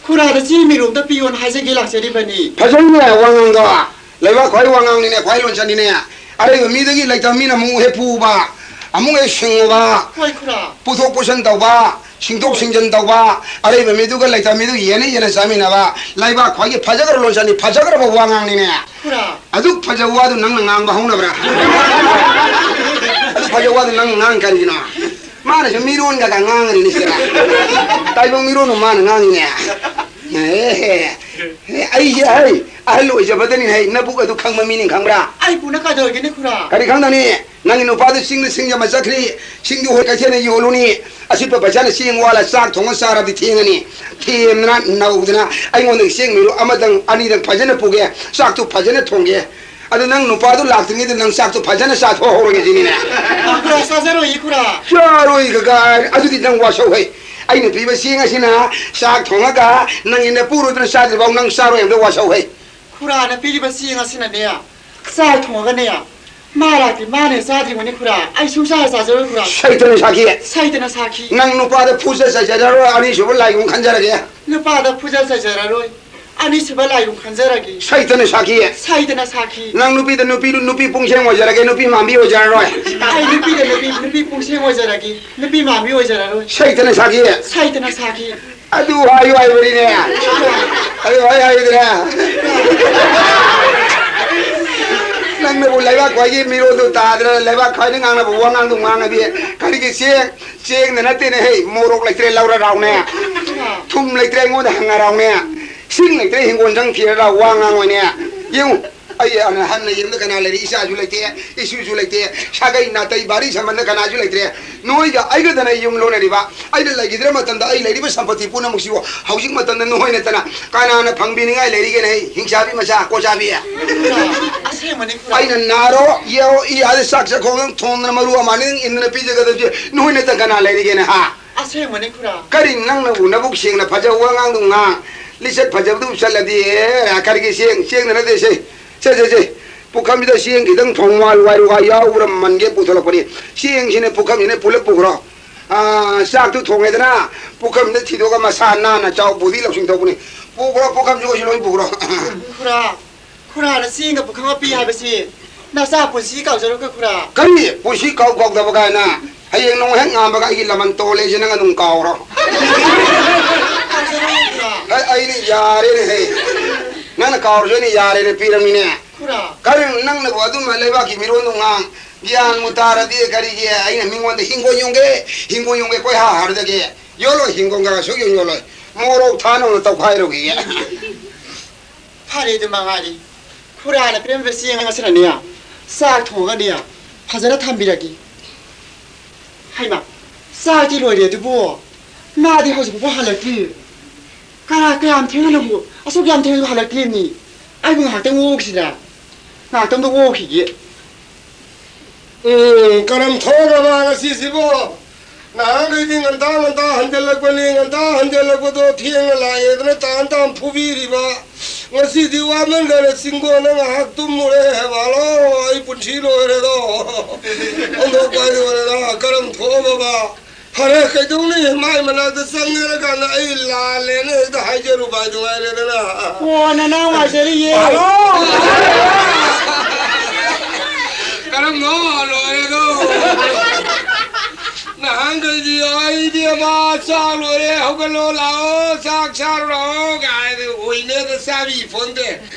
ꯈꯨꯔꯥꯗ ꯆꯦꯡ ꯃꯤꯔꯨꯝꯗ ꯄꯤꯌꯣꯅ ꯍꯥꯏꯖꯒꯦ ꯂꯥꯛꯆꯔꯤꯕꯅꯤ꯫ ꯐꯖꯩꯅꯦ ꯋꯥꯉꯥꯡꯗꯣ꯫ ꯂꯩꯕꯥꯛ ꯈ꯭ꯋꯥꯏ ꯋꯥꯉꯥꯡꯅꯤꯅꯦ, ꯈ꯭ꯋꯥꯏ ꯂꯣꯟꯆꯠꯅꯤꯅꯦ꯫ ꯑꯔꯩꯕ ꯃꯤꯗꯒꯤ ꯂꯩꯇꯕ ꯃꯤꯅ ꯑꯃꯨꯛ ꯍꯦꯛ ꯄꯨꯕ, ꯑꯃꯨꯛ ꯍꯦꯛ ꯁꯤꯡꯉꯨꯕ, ꯍꯣꯏ, ꯈꯨꯔꯥ꯫ ꯄꯨꯊꯣꯛ ꯄꯨꯁꯤꯟ ꯇꯧꯕ, ꯁꯤꯡꯗꯣꯛ ꯁꯤꯡꯖꯤꯟ ꯇꯧꯕ, ꯑꯔꯩꯕ ꯃꯤꯗꯨꯒ ꯂꯩꯇꯕ ꯃꯤꯗꯨ ꯌꯦꯟꯅ ꯌꯦꯟꯅ ꯆꯥꯃꯤꯟꯅꯕ, ꯂꯩꯕꯥꯛ ꯈ꯭ꯋꯥꯏꯒꯤ ꯐꯖꯈ꯭ꯔꯕ ꯂꯣꯟꯆꯠꯅꯤ, ꯐꯖꯈ꯭ꯔꯕ ꯋꯥꯉꯥꯡꯅꯤꯅꯦ꯫ ꯈꯨꯔꯥ꯫ ꯑꯗꯨꯛ ꯐꯖꯕ ꯋꯥꯗꯨ ꯅꯪꯅ ꯉꯥꯡꯕ ꯍꯧꯅꯕ꯭ꯔꯥ? ꯑꯗꯨꯛ ꯐꯖꯕ ꯋꯥꯗꯨ ꯅꯪ ꯉꯥꯡ ꯀꯔꯤꯒꯤꯅꯣ? ꯃꯥꯅꯁꯨ ꯃꯤꯔꯣꯟꯒ ꯉꯥꯡꯉꯅꯤꯅꯦ ꯁꯤꯗ꯫ ꯇꯥꯏꯕꯪ ꯃꯤꯔꯣꯟꯕꯨ ꯃꯥꯅ ꯉꯥꯡꯉꯤꯅꯦ꯫ ꯑꯦ, ꯑꯦ, ꯑꯩꯁꯦ, ꯍꯩ, ꯑꯍꯜ ꯑꯣꯏꯖꯕꯗꯅꯤ, ꯍꯩ, ꯅꯕꯨꯛ ꯑꯗꯨ ꯈꯪꯕ ꯃꯤꯅꯤ ꯈꯪꯕ꯭ꯔꯥ? ꯑꯩ ꯄꯨꯅ ꯀꯩꯗꯧꯔꯒꯦꯅꯦ, ꯈꯨꯔꯥ? ꯀꯔꯤ ꯈꯪꯗꯅꯤ? ꯅꯪꯒꯤ ꯅꯨꯄꯥꯗꯨ ꯆꯤꯡꯗ ꯁꯤꯡ ꯌꯥꯝꯕ ꯆꯠꯈ꯭ꯔꯤ, ꯁꯤꯡꯗꯨ ꯍꯣꯏ ꯀꯩꯊꯦꯜꯗ ꯌꯣꯜꯂꯨꯅꯤ, ꯑꯁꯤꯠꯄ ꯄꯩꯁꯥꯅ ꯆꯦꯡ ꯋꯥꯜꯂ ꯆꯥꯛ ꯊꯣꯡꯉ ꯆꯥꯔꯕꯗꯤ ꯊꯦꯡꯉꯅꯤ꯫ ꯊꯦꯝꯗꯅ ꯅꯧꯗꯅ ꯑꯩꯉꯣꯟꯗꯒꯤ ꯆꯦꯡ ꯃꯤꯔꯨ ꯑꯃꯗꯪ ꯑꯅꯤꯗꯪ ꯐꯖꯅ ꯄꯨꯒꯦ, ꯆꯥꯛꯇꯨ ꯐꯖꯅ ꯊꯣꯡꯒꯦ꯫ ꯑꯗꯨ ꯅꯪ ꯅꯨꯄꯥꯗꯨ ꯂꯥꯛꯇ꯭ꯔꯤꯉꯩꯗ ꯅꯪ ꯆꯥꯛꯇꯣ ꯐꯖꯅ ꯆꯥꯊꯣꯛꯍꯧꯔꯒꯦ ꯁꯤꯅꯤꯅꯦ꯫ ꯑ, ꯈꯨꯔꯥ, ꯆꯥꯖꯔꯣꯏꯌꯦ, ꯈꯨꯔꯥ꯫ ꯆꯥꯔꯣꯏ ꯀꯀꯥ, ꯑꯗꯨꯗꯤ ꯅꯪ ꯋꯥꯁꯧꯍꯩ꯫ ꯑꯩꯅ ꯄꯤꯕ ꯆꯦꯡ ꯑꯁꯤꯅ ꯆꯥꯛ ꯊꯣꯡꯉꯒ ꯅꯪꯒꯤ ꯅꯄꯨꯔꯣꯏꯕꯅ ꯆꯥꯗ꯭ꯔꯤꯐꯥꯎ ꯅꯪ ꯆꯥꯔꯣꯏ ꯍꯥꯏꯕꯗ ꯋꯥꯁꯧꯍꯩ꯫ ꯈꯨꯔꯥꯅ ꯄꯤꯔꯤꯕ ꯆꯦꯡ ꯑꯁꯤꯅꯅꯦ, ꯆꯥꯛ ꯊꯣꯡꯉꯒꯅꯦ, ꯃꯥ ꯂꯥꯛꯇꯦ, ꯃꯥꯅ ꯆꯥꯗ꯭ꯔꯤꯕꯅꯤ, ꯈꯨꯔꯥ꯫ ꯑꯩ ꯁꯨꯡꯆꯥ ꯆꯥꯖꯔꯣꯏ, ꯈꯨꯔꯥ꯫ ꯁꯩꯇꯅ ꯁꯥꯈꯤ꯫ ꯁꯩꯇꯅ ꯁꯥꯈꯤ꯫ ꯅꯪ ꯅꯨꯄꯥꯗ ꯐꯨꯖ ꯆꯩꯖꯔꯔꯣꯏ, ꯑꯅꯤꯁꯨꯕ ꯂꯥꯏꯒꯨꯝ ꯈꯟꯖꯔꯒꯦ꯫ ꯅꯨꯄꯥꯗ ꯐꯨꯖ ꯆꯩꯖꯔꯔꯣꯏ, ꯑꯅꯤꯁꯨꯕ ꯂꯥꯏꯒꯨꯝ ꯈꯟꯖꯔꯒꯦ꯫ ꯁꯩꯇꯅ ꯁꯥꯈꯤ꯫ ꯁꯩꯇꯅ ꯁꯥꯈꯤ꯫ ꯅꯪ ꯅꯨꯄꯤꯗ ꯅꯨꯄꯤ, ꯅꯨꯄꯤ ꯄꯨꯡꯁꯦꯡ ꯑꯣꯏꯖꯔꯒꯦ, ꯅꯨꯄꯤ ꯃꯥꯟꯕꯤ ꯑꯣꯏꯖꯔꯔꯣꯏ꯫ ꯑꯩ ꯅꯨꯄꯤꯗ ꯅꯨꯄꯤ, ꯅꯨꯄꯤ ꯄꯨꯡꯁꯦꯡ ꯑꯣꯏꯖꯔꯒꯦ, ꯅꯨꯄꯤ ꯃꯥꯟꯕꯤ ꯑꯣꯏꯖꯔꯔꯣꯏ꯫ ꯁꯩꯇꯅ ꯁꯥꯈꯤ꯫ ꯁꯩꯇꯅ ꯁꯥꯈꯤ꯫ ꯑꯗꯨ ꯍꯥꯏꯌꯨ ꯍꯥꯏꯕꯅꯤꯅꯦ꯫ ꯑꯗꯨ ꯍꯥꯏ ꯍꯥꯏꯗ꯭ꯔꯦ꯫ ꯅꯪꯅꯕꯨ ꯂꯩꯕꯥꯛ ꯈ꯭ꯋꯥꯏꯒꯤ ꯃꯤꯔꯣꯜꯗꯨ ꯇꯥꯗ꯭ꯔ, ꯂꯩꯕꯥꯛ ꯈ꯭ꯋꯥꯏꯅ ꯉꯥꯡꯅꯕ ꯋꯥꯉꯥꯡꯗꯨ ꯉꯥꯡꯉꯗꯤ ꯀꯔꯤꯒꯤ ꯆꯦꯡ, ꯆꯦꯡꯗ ꯅꯠꯇꯦꯅꯦ ꯍꯦ, ꯃꯣꯔꯣꯛ ꯂꯩꯇ꯭ꯔꯦ ꯂꯧꯔ ꯔꯥꯎꯅꯦ꯫ ꯊꯨꯝ ꯂꯩꯇ꯭ꯔꯦ ꯑꯩꯉꯣꯟꯗ ꯍꯪꯉ ꯔꯥꯎꯅꯦ꯫ ꯁꯤꯡ ꯂꯩꯇ꯭ꯔꯦ ꯍꯤꯡꯒꯣꯜ ꯆꯪ ꯊꯤꯔ ꯔꯥꯎ ꯋꯥ ꯉꯥꯡꯉꯣꯏꯅꯦ꯫ ꯌꯦꯡꯉꯨ, ꯑꯩ ꯑꯅ ꯍꯟꯅ ꯌꯦꯡꯕꯗ ꯀꯅꯥ ꯂꯩꯔꯤ? ꯏꯆꯥꯁꯨ ꯂꯩꯇꯦ, ꯏꯁꯨꯁꯨ ꯂꯩꯇꯦ, ꯁꯥꯒꯩ ꯅꯥꯇꯩ ꯚꯥꯔꯤ ꯁꯝꯕꯟꯗ ꯀꯅꯥꯁꯨ ꯂꯩꯇ꯭ꯔꯦ꯫ ꯅꯣꯏꯒ ꯑꯩꯒꯗꯅ ꯌꯨꯝ ꯂꯣꯟꯅꯔꯤꯕ꯫ ꯑꯩꯅ ꯂꯩꯈꯤꯗ꯭ꯔ ꯃꯇꯝꯗ ꯑꯩ ꯂꯩꯔꯤꯕ ꯁꯝꯄꯇꯤ ꯄꯨꯝꯅꯃꯛꯁꯤꯕꯨ ꯍꯧꯖꯤꯛ ꯃꯇꯝꯗ ꯅꯣꯏ ꯅꯠꯇꯅ ꯀꯅꯥꯅ ꯐꯪꯕꯤꯅꯤꯡꯉꯥꯏ ꯂꯩꯔꯤꯒꯦꯅꯦ? ꯍꯤꯡꯆꯥꯕꯤ ꯃꯆꯥ, ꯀꯣꯆꯥꯕꯤ꯫ ꯑꯁꯦꯡꯕꯅꯤ, ꯈꯨꯔꯥ꯫ ꯑꯩꯅ ꯅꯥꯔꯣ, ꯌꯦꯑꯣ, ꯏ ꯑꯥꯗ ꯆꯥꯛ ꯆꯥꯛꯈꯣꯡ ꯊꯣꯡꯗꯅ ꯃꯔꯨ ꯑꯃ ꯑꯅꯤꯗꯪ ꯏꯟꯗꯅ ꯄꯤꯖꯒꯗꯕꯁꯦ ꯅꯣꯏ ꯅꯠꯇꯅ ꯀꯅꯥ ꯂꯩꯔꯤꯒꯦꯅꯦ, ꯍꯥ? ꯑꯁꯦꯡꯕꯅꯤ, ꯈꯨꯔꯥ꯫ ꯀꯔꯤ ꯅꯪꯅꯕꯨ ꯅꯕꯨꯛ ꯁꯦꯡꯅ ꯐꯖꯕ ꯋꯥꯉꯥꯡꯗꯨ ꯉꯥꯡ, ꯂꯤꯆꯠ ꯐꯖꯕꯗꯨ ꯆꯠꯂꯗꯤ, ꯑꯦ, ꯀꯔꯤꯒꯤ ꯆꯦꯡ, ꯆꯦꯡꯗ ꯅꯠꯇꯦ ꯁꯦ꯫ ꯁꯦ, ꯁꯦ, ꯁꯦ꯫ ꯄꯨꯈꯝꯁꯤꯗ ꯆꯦꯡ ꯈꯤꯇꯪ ꯐꯧ ꯃꯥꯜ ꯋꯥꯏꯔꯨꯒ ꯌꯥꯎꯕ꯭ꯔꯥ ꯃꯟꯒꯦ ꯄꯨꯊꯣꯂꯛꯄꯅꯤ꯫ ꯆꯦꯡꯁꯤꯅ ꯄꯨꯈꯝꯁꯤꯅ ꯄꯨꯂꯞ ꯄꯨꯈ꯭ꯔꯣ꯫ ꯑꯥ, ꯆꯥꯛꯇꯨ ꯊꯣꯡꯉꯦꯗꯅ, ꯄꯨꯈꯝꯗ ꯊꯤꯗꯣꯛꯑꯒ ꯃꯁꯥ ꯅꯥꯟꯅ ꯆꯥꯎ, ꯕꯨꯙꯤ ꯂꯧꯁꯤꯡ ꯊꯣꯛꯄꯅꯤ꯫ ꯄꯨꯈ꯭ꯔꯣ, ꯄꯨꯈꯝꯁꯨ ꯑꯩꯁꯨ ꯂꯣꯏ ꯄꯨꯈ꯭ꯔꯣ꯫ ꯈꯨꯔꯥ, ꯈꯨꯔꯥꯅ ꯆꯦꯡꯒ ꯄꯨꯈꯝ ꯑꯃ ꯄꯤ ꯍꯥꯏꯕꯁꯤ ꯅꯆꯥ ꯄꯨꯟꯁꯤ ꯀꯥꯎꯖꯔꯣꯏꯀꯣ, ꯈꯨꯔꯥ꯫ ꯀꯔꯤ? ꯄꯨꯟꯁꯤ ꯀꯥꯎ ꯀꯥꯎꯗꯕ ꯀꯥꯏꯅ? ꯍꯌꯦꯡ ꯅꯣꯡ ꯍꯦꯛ ꯉꯥꯟꯕꯒ ꯑꯩꯒꯤ ꯂꯃꯟ ꯇꯣꯜꯂꯦꯁꯦ ꯅꯪ ꯑꯗꯨꯝ ꯀꯥꯎꯔꯣ꯫ ꯀꯥꯎꯖꯔꯣꯏ, ꯈꯨꯔꯥ꯫ ꯍꯦ, ꯑꯩꯅ ꯌꯥꯔꯦꯅꯦ, ꯍꯦ꯫ ꯅꯪꯅ ꯀꯥꯎꯔꯁꯨ ꯑꯩꯅ ꯌꯥꯔꯦꯅ ꯄꯤꯔꯝꯃꯤꯅꯦ꯫ ꯈꯨꯔꯥ꯫ ꯀꯔꯤ ꯅꯪꯅꯕꯨ ꯑꯗꯨꯝꯅ ꯂꯩꯕꯥꯛꯀꯤ ꯃꯤꯔꯣꯟꯗꯨ ꯉꯥꯡ, ꯒ꯭ꯌꯥꯟꯕꯨ ꯇꯥꯔꯗꯤ ꯀꯔꯤꯒꯤ ꯑꯩꯅ ꯃꯤꯉꯣꯟꯗ ꯍꯤꯡꯒꯣꯜ ꯌꯣꯟꯒꯦ, ꯍꯤꯡꯒꯣꯜ ꯌꯣꯟꯒꯦ ꯀꯣꯏꯍꯥ ꯍꯥꯔꯗꯒꯦ? ꯌꯣꯜꯂꯣꯏ, ꯍꯤꯡꯒꯣꯜꯒ ꯁꯨꯛ ꯌꯣꯟ ꯌꯣꯜꯂꯣꯏ꯫ ꯃꯣꯔꯣꯛ ꯊꯥꯅꯕ ꯇꯧꯈꯥꯏꯔꯨꯈꯤꯒꯦ꯫ ꯐꯔꯦ, ꯑꯗꯨ ꯃꯉꯥꯏꯔꯦ꯫ ꯈꯨꯔꯥꯅ ꯄꯤꯔꯝꯕ ꯆꯦꯡ ꯑꯁꯤꯅꯅꯦ, ꯆꯥꯛ ꯊꯣꯡꯉꯒꯅꯦ, ꯐꯖꯅ ꯊꯝꯕꯤꯔꯒꯦ꯫ ꯍꯩꯃꯥ, ꯆꯥꯛꯇꯤ ꯂꯣꯏꯔꯦ ꯑꯗꯨꯕꯨ ꯃꯥꯗꯤ ꯍꯧꯖꯤꯛ ꯐꯥꯎꯕ ꯍꯜꯂꯛꯇ꯭ꯔꯤ꯫ ꯀꯅꯥ, ꯀꯌꯥꯝ ꯊꯦꯡꯅꯅꯕꯨ, ꯑꯁꯨꯛ ꯌꯥꯝ ꯊꯦꯡꯅꯁꯨ ꯍꯜꯂꯛꯇ꯭ꯔꯤꯕꯅꯤ? ꯑꯩꯕꯨ ꯉꯥꯏꯍꯥꯛꯇꯪ ꯑꯣꯛꯁꯤꯗ꯫ ꯉꯥꯏꯍꯥꯛꯇꯪꯗ ꯑꯣꯛꯈꯤꯒꯦ꯫ ꯎꯝ, ꯀꯔꯝ ꯊꯣꯛꯑꯕ ꯉꯁꯤꯁꯤꯕꯣ? ꯅꯍꯥꯟꯈꯩꯗꯤ ꯉꯟꯇꯥ ꯉꯟꯇꯥ ꯍꯟꯖꯜꯂꯛꯄꯅꯤ, ꯉꯟꯇꯥ ꯍꯟꯖꯜꯂꯛꯄꯗꯣ ꯊꯦꯡꯅ ꯂꯥꯛꯑꯦꯗꯅ ꯇꯥꯟ ꯇꯥꯟ ꯐꯨꯕꯤꯔꯤꯕ꯫ ꯉꯁꯤꯗꯤ ꯋꯥꯃꯟꯗꯅ ꯆꯤꯡꯒꯣꯟꯗ ꯉꯥꯏꯍꯥꯛ ꯇꯨꯝꯃꯨꯔꯦ꯫ ꯍꯦꯕꯥꯂꯣ, ꯑꯩ ꯄꯨꯟꯁꯤ ꯂꯣꯏꯔꯦꯗꯣ꯫ ꯑꯣꯟꯊꯣꯛꯄ ꯍꯥꯏꯗꯤ ꯑꯣꯏꯔꯦꯗ꯫ ꯀꯔꯝ ꯊꯣꯛꯑꯕ? ꯐꯔꯦ, ꯀꯩꯗꯧꯅꯤ? ꯃꯥꯏ ꯃꯅꯥꯛꯇ ꯆꯪꯉꯦꯔꯀꯥꯟꯗ ꯑꯩ ꯂꯥꯜꯂꯦꯅ ꯍꯦꯛꯇ ꯍꯥꯏꯖꯔꯨꯕ ꯍꯥꯏꯗꯨ ꯉꯥꯏꯔꯦꯗꯅ꯫ ꯑꯣ, ꯅꯅꯥꯎ ꯉꯥꯏꯖꯔꯤꯌꯦ꯫ ꯍꯜꯂꯣ! ꯀꯔꯝꯅꯣ ꯂꯣꯏꯔꯦꯗꯣ? ꯅꯍꯥꯟꯈꯩꯗꯤ ꯑꯩꯗꯤ ꯑꯃ ꯆꯥꯛ ꯂꯣꯏꯔꯦ, ꯍꯧꯒꯠꯂꯣ ꯂꯥꯛꯑꯣ, ꯆꯥꯛ ꯆꯥꯔꯨ ꯂꯥꯛꯑꯣ ꯀꯥꯏꯅ ꯑꯣꯏꯅꯦꯗ ꯆꯥꯕꯤ ꯐꯣꯟꯗꯦ꯫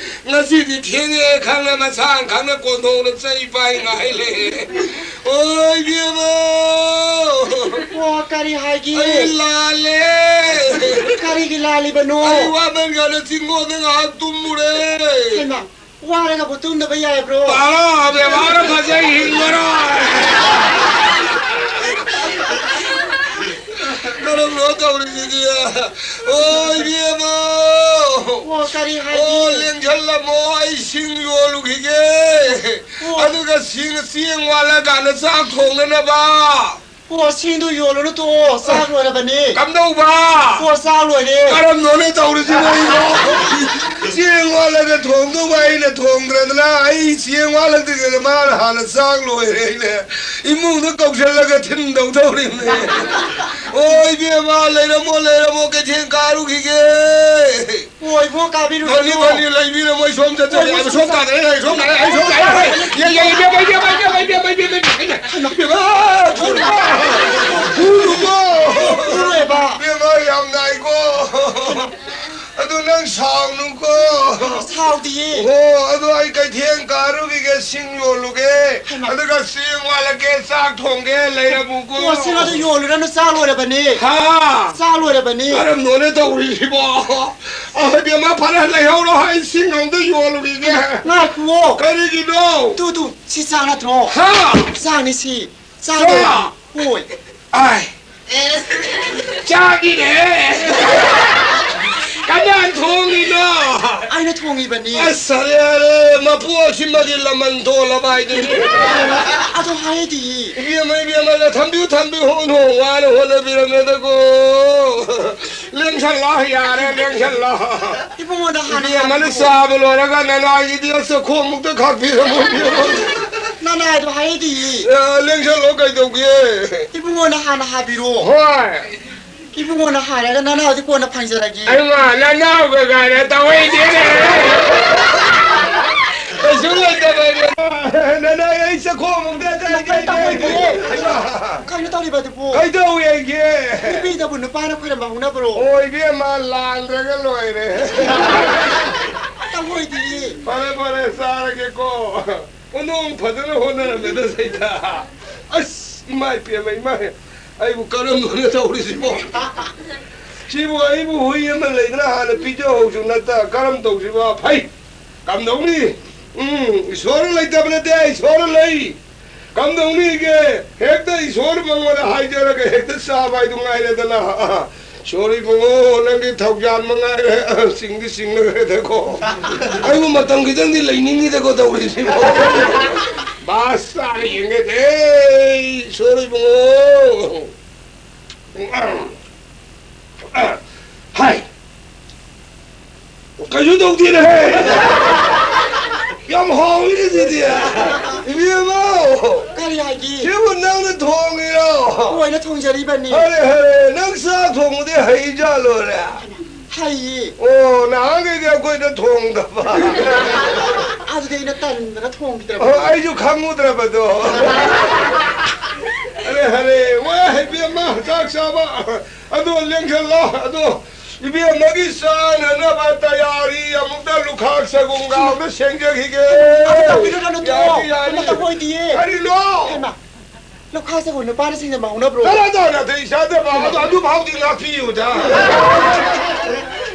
ꯉꯁꯤꯗꯤ ꯊꯦꯡꯉꯦ ꯈꯪꯅ ꯃꯁꯥ ꯈꯪꯅ ꯀꯣꯟꯊꯣꯡꯅ ꯆꯩ ꯄꯥꯏ ꯉꯥꯏ ꯂꯩꯔꯦ꯫ ꯑꯣ, ꯏꯕꯦꯝꯃ! ꯑꯣ, ꯀꯔꯤ ꯍꯥꯏꯒꯦ? ꯑꯩ ꯂꯥꯜꯂꯦ꯫ ꯀꯔꯤꯒꯤ ꯂꯥꯜꯂꯤꯕꯅꯣ? ꯑꯩ ꯋꯥꯃꯟꯒꯅ ꯆꯤꯡꯒꯣꯟꯗ ꯉꯥꯏꯍꯥꯛ ꯇꯨꯝꯃꯨꯔꯦ꯫ ꯍꯩꯃꯥ, ꯋꯥꯔꯒꯕꯨ ꯇꯨꯝꯗꯕ ꯌꯥꯏꯕ꯭ꯔꯣ? ꯇꯥꯔꯣ, ꯕꯦꯕꯥꯔ ꯐꯖꯩ ꯍꯤꯡꯕꯔꯣ? ꯀꯔꯝꯅꯣ ꯇꯧꯔꯤꯁꯤꯗꯤ? ꯑꯣ, ꯏꯕꯦꯝꯃ! ꯑꯣ, ꯀꯔꯤ ꯍꯥꯏꯒꯦ? ꯑꯣ, ꯂꯦꯡꯁꯜꯂꯝꯃꯣ, ꯑꯩ ꯁꯤꯡ ꯌꯣꯜꯂꯨꯈꯤꯒꯦ꯫ ꯑꯣ꯫ ꯑꯗꯨꯒ ꯁꯤꯡ, ꯆꯦꯡ ꯋꯥꯠꯂꯀꯥꯟꯗ ꯆꯥꯛ ꯊꯣꯡꯅꯅꯕ꯫ ꯑꯣ, ꯁꯤꯡꯗꯨ ꯌꯣꯜꯂꯨꯅꯨ ꯇꯣꯛꯑꯣ, ꯆꯥꯛ ꯂꯣꯏꯔꯕꯅꯤ꯫ ꯀꯝꯗꯧꯕ? ꯑꯣ, ꯆꯥꯛ ꯂꯣꯏꯔꯦ꯫ ꯀꯔꯝꯅꯣꯅꯦ ꯇꯧꯔꯤꯁꯤꯕꯣ ꯑꯩꯕꯣ? ꯆꯦꯡ ꯋꯥꯠꯂꯒ ꯊꯣꯡꯗꯧꯕ ꯑꯩꯅ ꯊꯣꯡꯗ꯭ꯔꯗꯅ, ꯑꯩ ꯆꯦꯡ ꯋꯥꯠꯂꯛꯇ꯭ꯔꯤꯉꯩꯗ ꯃꯥꯅ ꯍꯥꯟꯅ ꯆꯥꯛ ꯂꯣꯏꯔꯦ ꯑꯩꯅꯦ꯫ ꯏꯃꯨꯡꯗ ꯀꯧꯁꯜꯂꯒ ꯊꯤꯟꯗꯧꯗꯧꯔꯤꯕꯅꯦ꯫ ꯑꯣ, ꯏꯕꯦꯝꯃ, ꯂꯩꯔꯝꯃꯣ, ꯂꯩꯔꯝꯃꯣ, ꯀꯩꯊꯦꯜ ꯀꯥꯔꯨꯈꯤꯒꯦ꯫ ꯑꯣ, ꯏꯕꯣ, ꯀꯥꯕꯤꯔꯨꯔꯣ꯫ ꯐꯅꯤ, ꯐꯅꯤ, ꯂꯩꯕꯤꯔꯝꯃꯣ, ꯑꯩ ꯁꯣꯝ ꯆꯠꯆꯒꯦ꯫ ꯑꯣ, ꯏꯕꯣ, ꯁꯣꯝ ꯇꯥꯗ꯭ꯔꯦ, ꯑꯩ ꯁꯣꯝ ꯇꯥꯔꯦ, ꯑꯩ ꯁꯣꯝ ꯇꯥꯔꯦ꯫ ꯌꯦ, ꯌꯦ, ꯏꯕꯦꯝꯃ, ꯏꯕꯦꯝꯃ, ꯏꯕꯦꯝꯃ, ꯏꯕꯦꯝꯃ, ꯏꯕꯦꯝꯃ, ꯏꯕꯦꯝꯃ, ꯏꯕꯦꯝꯃ, ꯏꯕꯦꯝꯃ, ꯏꯕꯦꯝꯃ, ꯐꯨꯔꯨꯀꯣ, ꯐꯨꯔꯨꯀꯣ꯫ ꯐꯨꯔꯣꯏꯕ꯫ ꯏꯕꯦꯝꯃ, ꯌꯥꯝ ꯅꯥꯏꯀꯣ꯫ ꯑꯗꯨ ꯅꯪ ꯁꯥꯎꯅꯨꯀꯣ꯫ ꯁꯥꯎꯗꯤꯌꯦ꯫ ꯑꯣ, ꯑꯗꯨ ꯑꯩ ꯀꯩꯊꯦꯜ ꯀꯥꯔꯨꯈꯤꯒꯦ, ꯁꯤꯡ ꯌꯣꯜꯂꯨꯒꯦ꯫ ꯍꯩꯃꯥ꯫ ꯑꯗꯨꯒ ꯆꯦꯡ ꯋꯥꯠꯂꯛꯀꯦ, ꯆꯥꯛ ꯊꯣꯡꯒꯦ, ꯂꯩꯔꯝꯃꯨꯀꯣ꯫ ꯑꯣ, ꯁꯤꯡ ꯑꯗꯨ ꯌꯣꯜꯂꯨꯔꯅꯨ, ꯆꯥꯛ ꯂꯣꯏꯔꯕꯅꯤ꯫ ꯍꯥ? ꯆꯥꯛ ꯂꯣꯏꯔꯕꯅꯤ꯫ ꯀꯔꯝꯅꯣꯅꯦ ꯇꯧꯔꯤꯁꯤꯕꯣ? ꯑ, ꯏꯕꯦꯝꯃ, ꯐꯔꯦ, ꯂꯩꯍꯧꯔꯣ, ꯑꯩ ꯁꯤꯡ ꯑꯝꯇ ꯌꯣꯜꯂꯨꯈꯤꯒꯦ꯫ ꯉꯥꯏꯈꯨꯋꯣ꯫ ꯀꯔꯤꯒꯤꯅꯣ? ꯇꯨ, ꯇꯨ, ꯁꯤ ꯆꯥꯛ ꯅꯠꯇ꯭ꯔꯣ? ꯍꯥ? ꯆꯥꯛꯅꯤ ꯁꯤ꯫ ꯆꯥꯛ ꯆꯥꯛ? ꯂꯣꯏꯔꯕꯅꯤ꯫ ꯍꯣꯏ꯫ ꯑꯥꯏ꯫ ꯆꯥꯛꯅꯤꯅꯦ꯫ ꯀꯅꯥꯅ ꯊꯣꯡꯉꯤꯅꯣ? ꯑꯩꯅ ꯊꯣꯡꯉꯤꯕꯅꯤ꯫ ꯑꯁ, ꯌꯥꯔꯦ, ꯌꯥꯔꯦ, ꯃꯄꯣꯛꯁꯤꯃꯒꯤ ꯂꯃꯟ ꯇꯣꯜꯂꯕ ꯍꯥꯏꯗꯨꯅꯤ꯫ ꯑꯗꯨ ꯍꯥꯏꯗꯤ꯫ ꯏꯕꯦꯝꯃ, ꯏꯕꯦꯝꯃ, ꯊꯝꯕꯤꯌꯨ, ꯊꯝꯕꯤꯌꯨ, ꯍꯣꯡ ꯍꯣꯡ ꯋꯥꯅ ꯍꯣꯠꯅꯕꯤꯔꯝꯃꯦꯗꯀꯣ꯫ ꯂꯦꯡꯁꯜꯂꯣ, ꯌꯥꯔꯦ, ꯂꯦꯡꯁꯜꯂꯣ꯫ ꯏꯕꯨꯡꯉꯣꯗ ꯍꯥꯟꯅ ꯏꯕꯦꯝꯃꯅ ꯍꯥꯏꯕꯤꯌꯨ꯫ ꯆꯥꯕ ꯂꯣꯏꯔꯒ ꯅꯅꯥꯏꯒꯤꯗꯤ ꯑꯁ ꯆꯈꯣꯝꯃꯨꯛꯇ ꯈꯥꯛꯄꯤꯔꯝꯃꯣ, ꯏꯕꯦꯝꯃ꯫ ꯅꯅꯥꯏꯗꯣ ꯍꯥꯏꯗꯤ꯫ ꯑ, ꯂꯦꯡꯁꯜꯂꯣ, ꯀꯩꯗꯧꯒꯦ? ꯏꯕꯨꯡꯉꯣꯅ ꯍꯥꯟꯅ ꯍꯥꯏꯕꯤꯔꯣ꯫ ꯍꯣꯏ꯫ ꯏꯕꯨꯡꯉꯣꯅ ꯍꯥꯏꯔꯒ ꯅꯅꯥꯎꯗꯤ ꯀꯣꯟꯅ ꯐꯪꯖꯔꯒꯦ꯫ ꯑꯩꯃ, ꯅꯅꯥꯎꯒ ꯀꯥꯏꯅ ꯇꯧꯍꯩꯗꯦꯅꯦ꯫ ꯀꯩꯁꯨ ꯂꯩꯇꯕ ꯑꯩꯉꯣꯟꯗ꯫ ꯅꯅꯥꯎ ꯑꯩ ꯆꯈꯣꯝ ꯑꯝꯇ ꯀꯩ, ꯀꯩ, ꯀꯩ, ꯀꯩ꯫ ꯍꯩꯃꯥ꯫ ꯀꯩꯅꯣ ꯇꯧꯔꯤꯕꯗꯨꯕꯨ? ꯀꯩꯗꯧꯋꯦꯒꯦ? ꯅꯨꯄꯤꯗꯕꯨ ꯅꯨꯄꯥꯅ ꯈꯣꯏꯔꯝꯕ ꯍꯧꯅꯕ꯭ꯔꯣ? ꯑꯣꯏꯕꯦꯝꯃ, ꯂꯥꯟꯗ꯭ꯔꯒ ꯂꯣꯏꯔꯦ꯫ ꯇꯧꯍꯣꯏꯗꯤ꯫ ꯐꯔꯦ, ꯐꯔꯦ, ꯆꯥꯔꯒꯦꯀꯣ꯫ ꯀꯣꯟꯗꯣꯡ ꯐꯖꯅ ꯍꯣꯠꯅꯔꯝꯃꯦꯗ ꯁꯩꯇꯥ꯫ ꯑꯁ, ꯏꯃꯥ ꯏꯄꯦꯝꯃ, ꯏꯃꯥ, ꯑꯩꯕꯨ ꯀꯔꯝꯕꯅꯣ ꯇꯧꯔꯤꯁꯤꯕꯣ? ꯁꯤꯕꯨ ꯑꯩꯕꯨ ꯍꯨꯏ ꯑꯃ ꯂꯩꯗꯅ ꯍꯥꯟꯅ ꯄꯤꯖꯍꯧꯁꯨ ꯅꯠꯇ ꯀꯔꯝ ꯇꯧꯁꯤꯕ? ꯐꯩ, ꯀꯝꯗꯧꯅꯤ? ꯎꯝ, ꯏꯁꯣꯔ ꯂꯩꯇꯕ ꯅꯠꯇꯦ, ꯏꯁꯣꯔ ꯂꯩ꯫ ꯀꯝꯗꯧꯅꯤꯒꯦ? ꯍꯦꯛꯇ ꯏꯁꯣꯔ ꯃꯉꯣꯟꯗ ꯍꯥꯏꯖꯔꯒ ꯍꯦꯛꯇ ꯆꯥꯕ ꯍꯥꯏꯗꯨ ꯉꯥꯏꯔꯦꯗꯅ꯫ ꯁꯣꯔꯤ ꯏꯕꯨꯡꯉꯣ, ꯅꯪꯒꯤ ꯊꯧꯖꯥꯟ ꯃꯉꯥꯏꯔꯦ꯫ ꯆꯤꯡꯗꯤ ꯆꯤꯡꯅꯈ꯭ꯔꯦꯗꯀꯣ꯫ ꯑꯩꯕꯨ ꯃꯇꯝ ꯈꯤꯇꯪꯗꯤ ꯂꯩꯅꯤꯡꯉꯤꯗꯀꯣ ꯇꯧꯔꯤꯁꯤꯕꯣ꯫ ꯕꯥꯁ ꯇꯥꯔ ꯌꯦꯡꯒꯦ꯫ ꯑꯦ, ꯁꯣꯔꯤ ꯏꯕꯨꯡꯉꯣ꯫ ꯍꯥꯏ꯫ ꯀꯩꯁꯨ ꯇꯧꯗꯦꯅꯦꯍꯦ꯫ ꯌꯥꯝ ꯍꯥꯎꯋꯤꯅꯦ ꯁꯤꯗꯤ꯫ ꯏꯕꯦꯝꯃ! ꯀꯔꯤ ꯍꯥꯏꯒꯦ? ꯁꯤꯕꯨ ꯅꯪꯅ ꯊꯣꯡꯉꯤꯔꯣ? ꯂꯣꯏꯅ ꯊꯣꯡꯖꯔꯤꯕꯅꯤ꯫ ꯍꯔꯦ, ꯍꯔꯦ, ꯅꯪ ꯆꯥꯛ ꯊꯣꯡꯕꯗꯤ ꯍꯩꯖꯥꯠꯂꯣꯔꯦ? ꯍꯩꯌꯦ꯫ ꯑꯣ, ꯅꯍꯥꯟꯈꯩꯗꯤ ꯑꯩꯈꯣꯏꯗ ꯊꯣꯡꯗꯕ꯫ ꯑꯗꯨꯗꯤ ꯑꯩꯅ ꯇꯟꯗꯅ ꯊꯣꯡꯈꯤꯗ꯭ꯔꯕ꯫ ꯑꯣ, ꯑꯩꯁꯨ ꯈꯪꯉꯨꯗ꯭ꯔꯕꯗꯣ꯫ ꯍꯔꯦ, ꯍꯔꯦ, ꯋꯥ, ꯏꯕꯦꯝꯃ, ꯆꯥꯛ ꯆꯥꯕ꯫ ꯑꯗꯣ ꯂꯦꯡꯁꯜꯂꯣ, ꯑꯗꯣ ꯏꯕꯦꯝꯃꯒꯤ ꯆꯥꯅꯅꯕ ꯇꯌꯥꯔꯤ ꯑꯃꯨꯛꯇ ꯂꯨꯈꯥꯛ ꯁꯒꯨꯝꯒ ꯑꯃꯨꯛꯇ ꯁꯦꯡꯖꯈꯤꯒꯦ꯫ ꯑꯃ ꯇꯧꯕꯤꯔꯨꯔꯅꯨ, ꯇꯣꯛꯑꯣ꯫ ꯌꯥꯗꯤ ꯌꯥꯅꯤ꯫ ꯑꯃ ꯇꯧꯕ ꯑꯣꯏꯗꯤꯌꯦ꯫ ꯀꯔꯤꯅꯣ? ꯍꯩꯃꯥ, ꯂꯨꯈꯥꯛ ꯁꯒꯨꯝ ꯅꯨꯄꯥꯅ ꯁꯦꯡꯖꯟꯕ ꯍꯧꯅꯕ꯭ꯔꯣ? ꯀꯔꯥꯏꯗ ꯅꯥꯇꯩ ꯆꯥꯗꯕ? ꯑꯗꯨ, ꯑꯗꯨ ꯐꯥꯎꯗꯤ ꯉꯥꯛꯄꯤꯌꯨꯗ꯫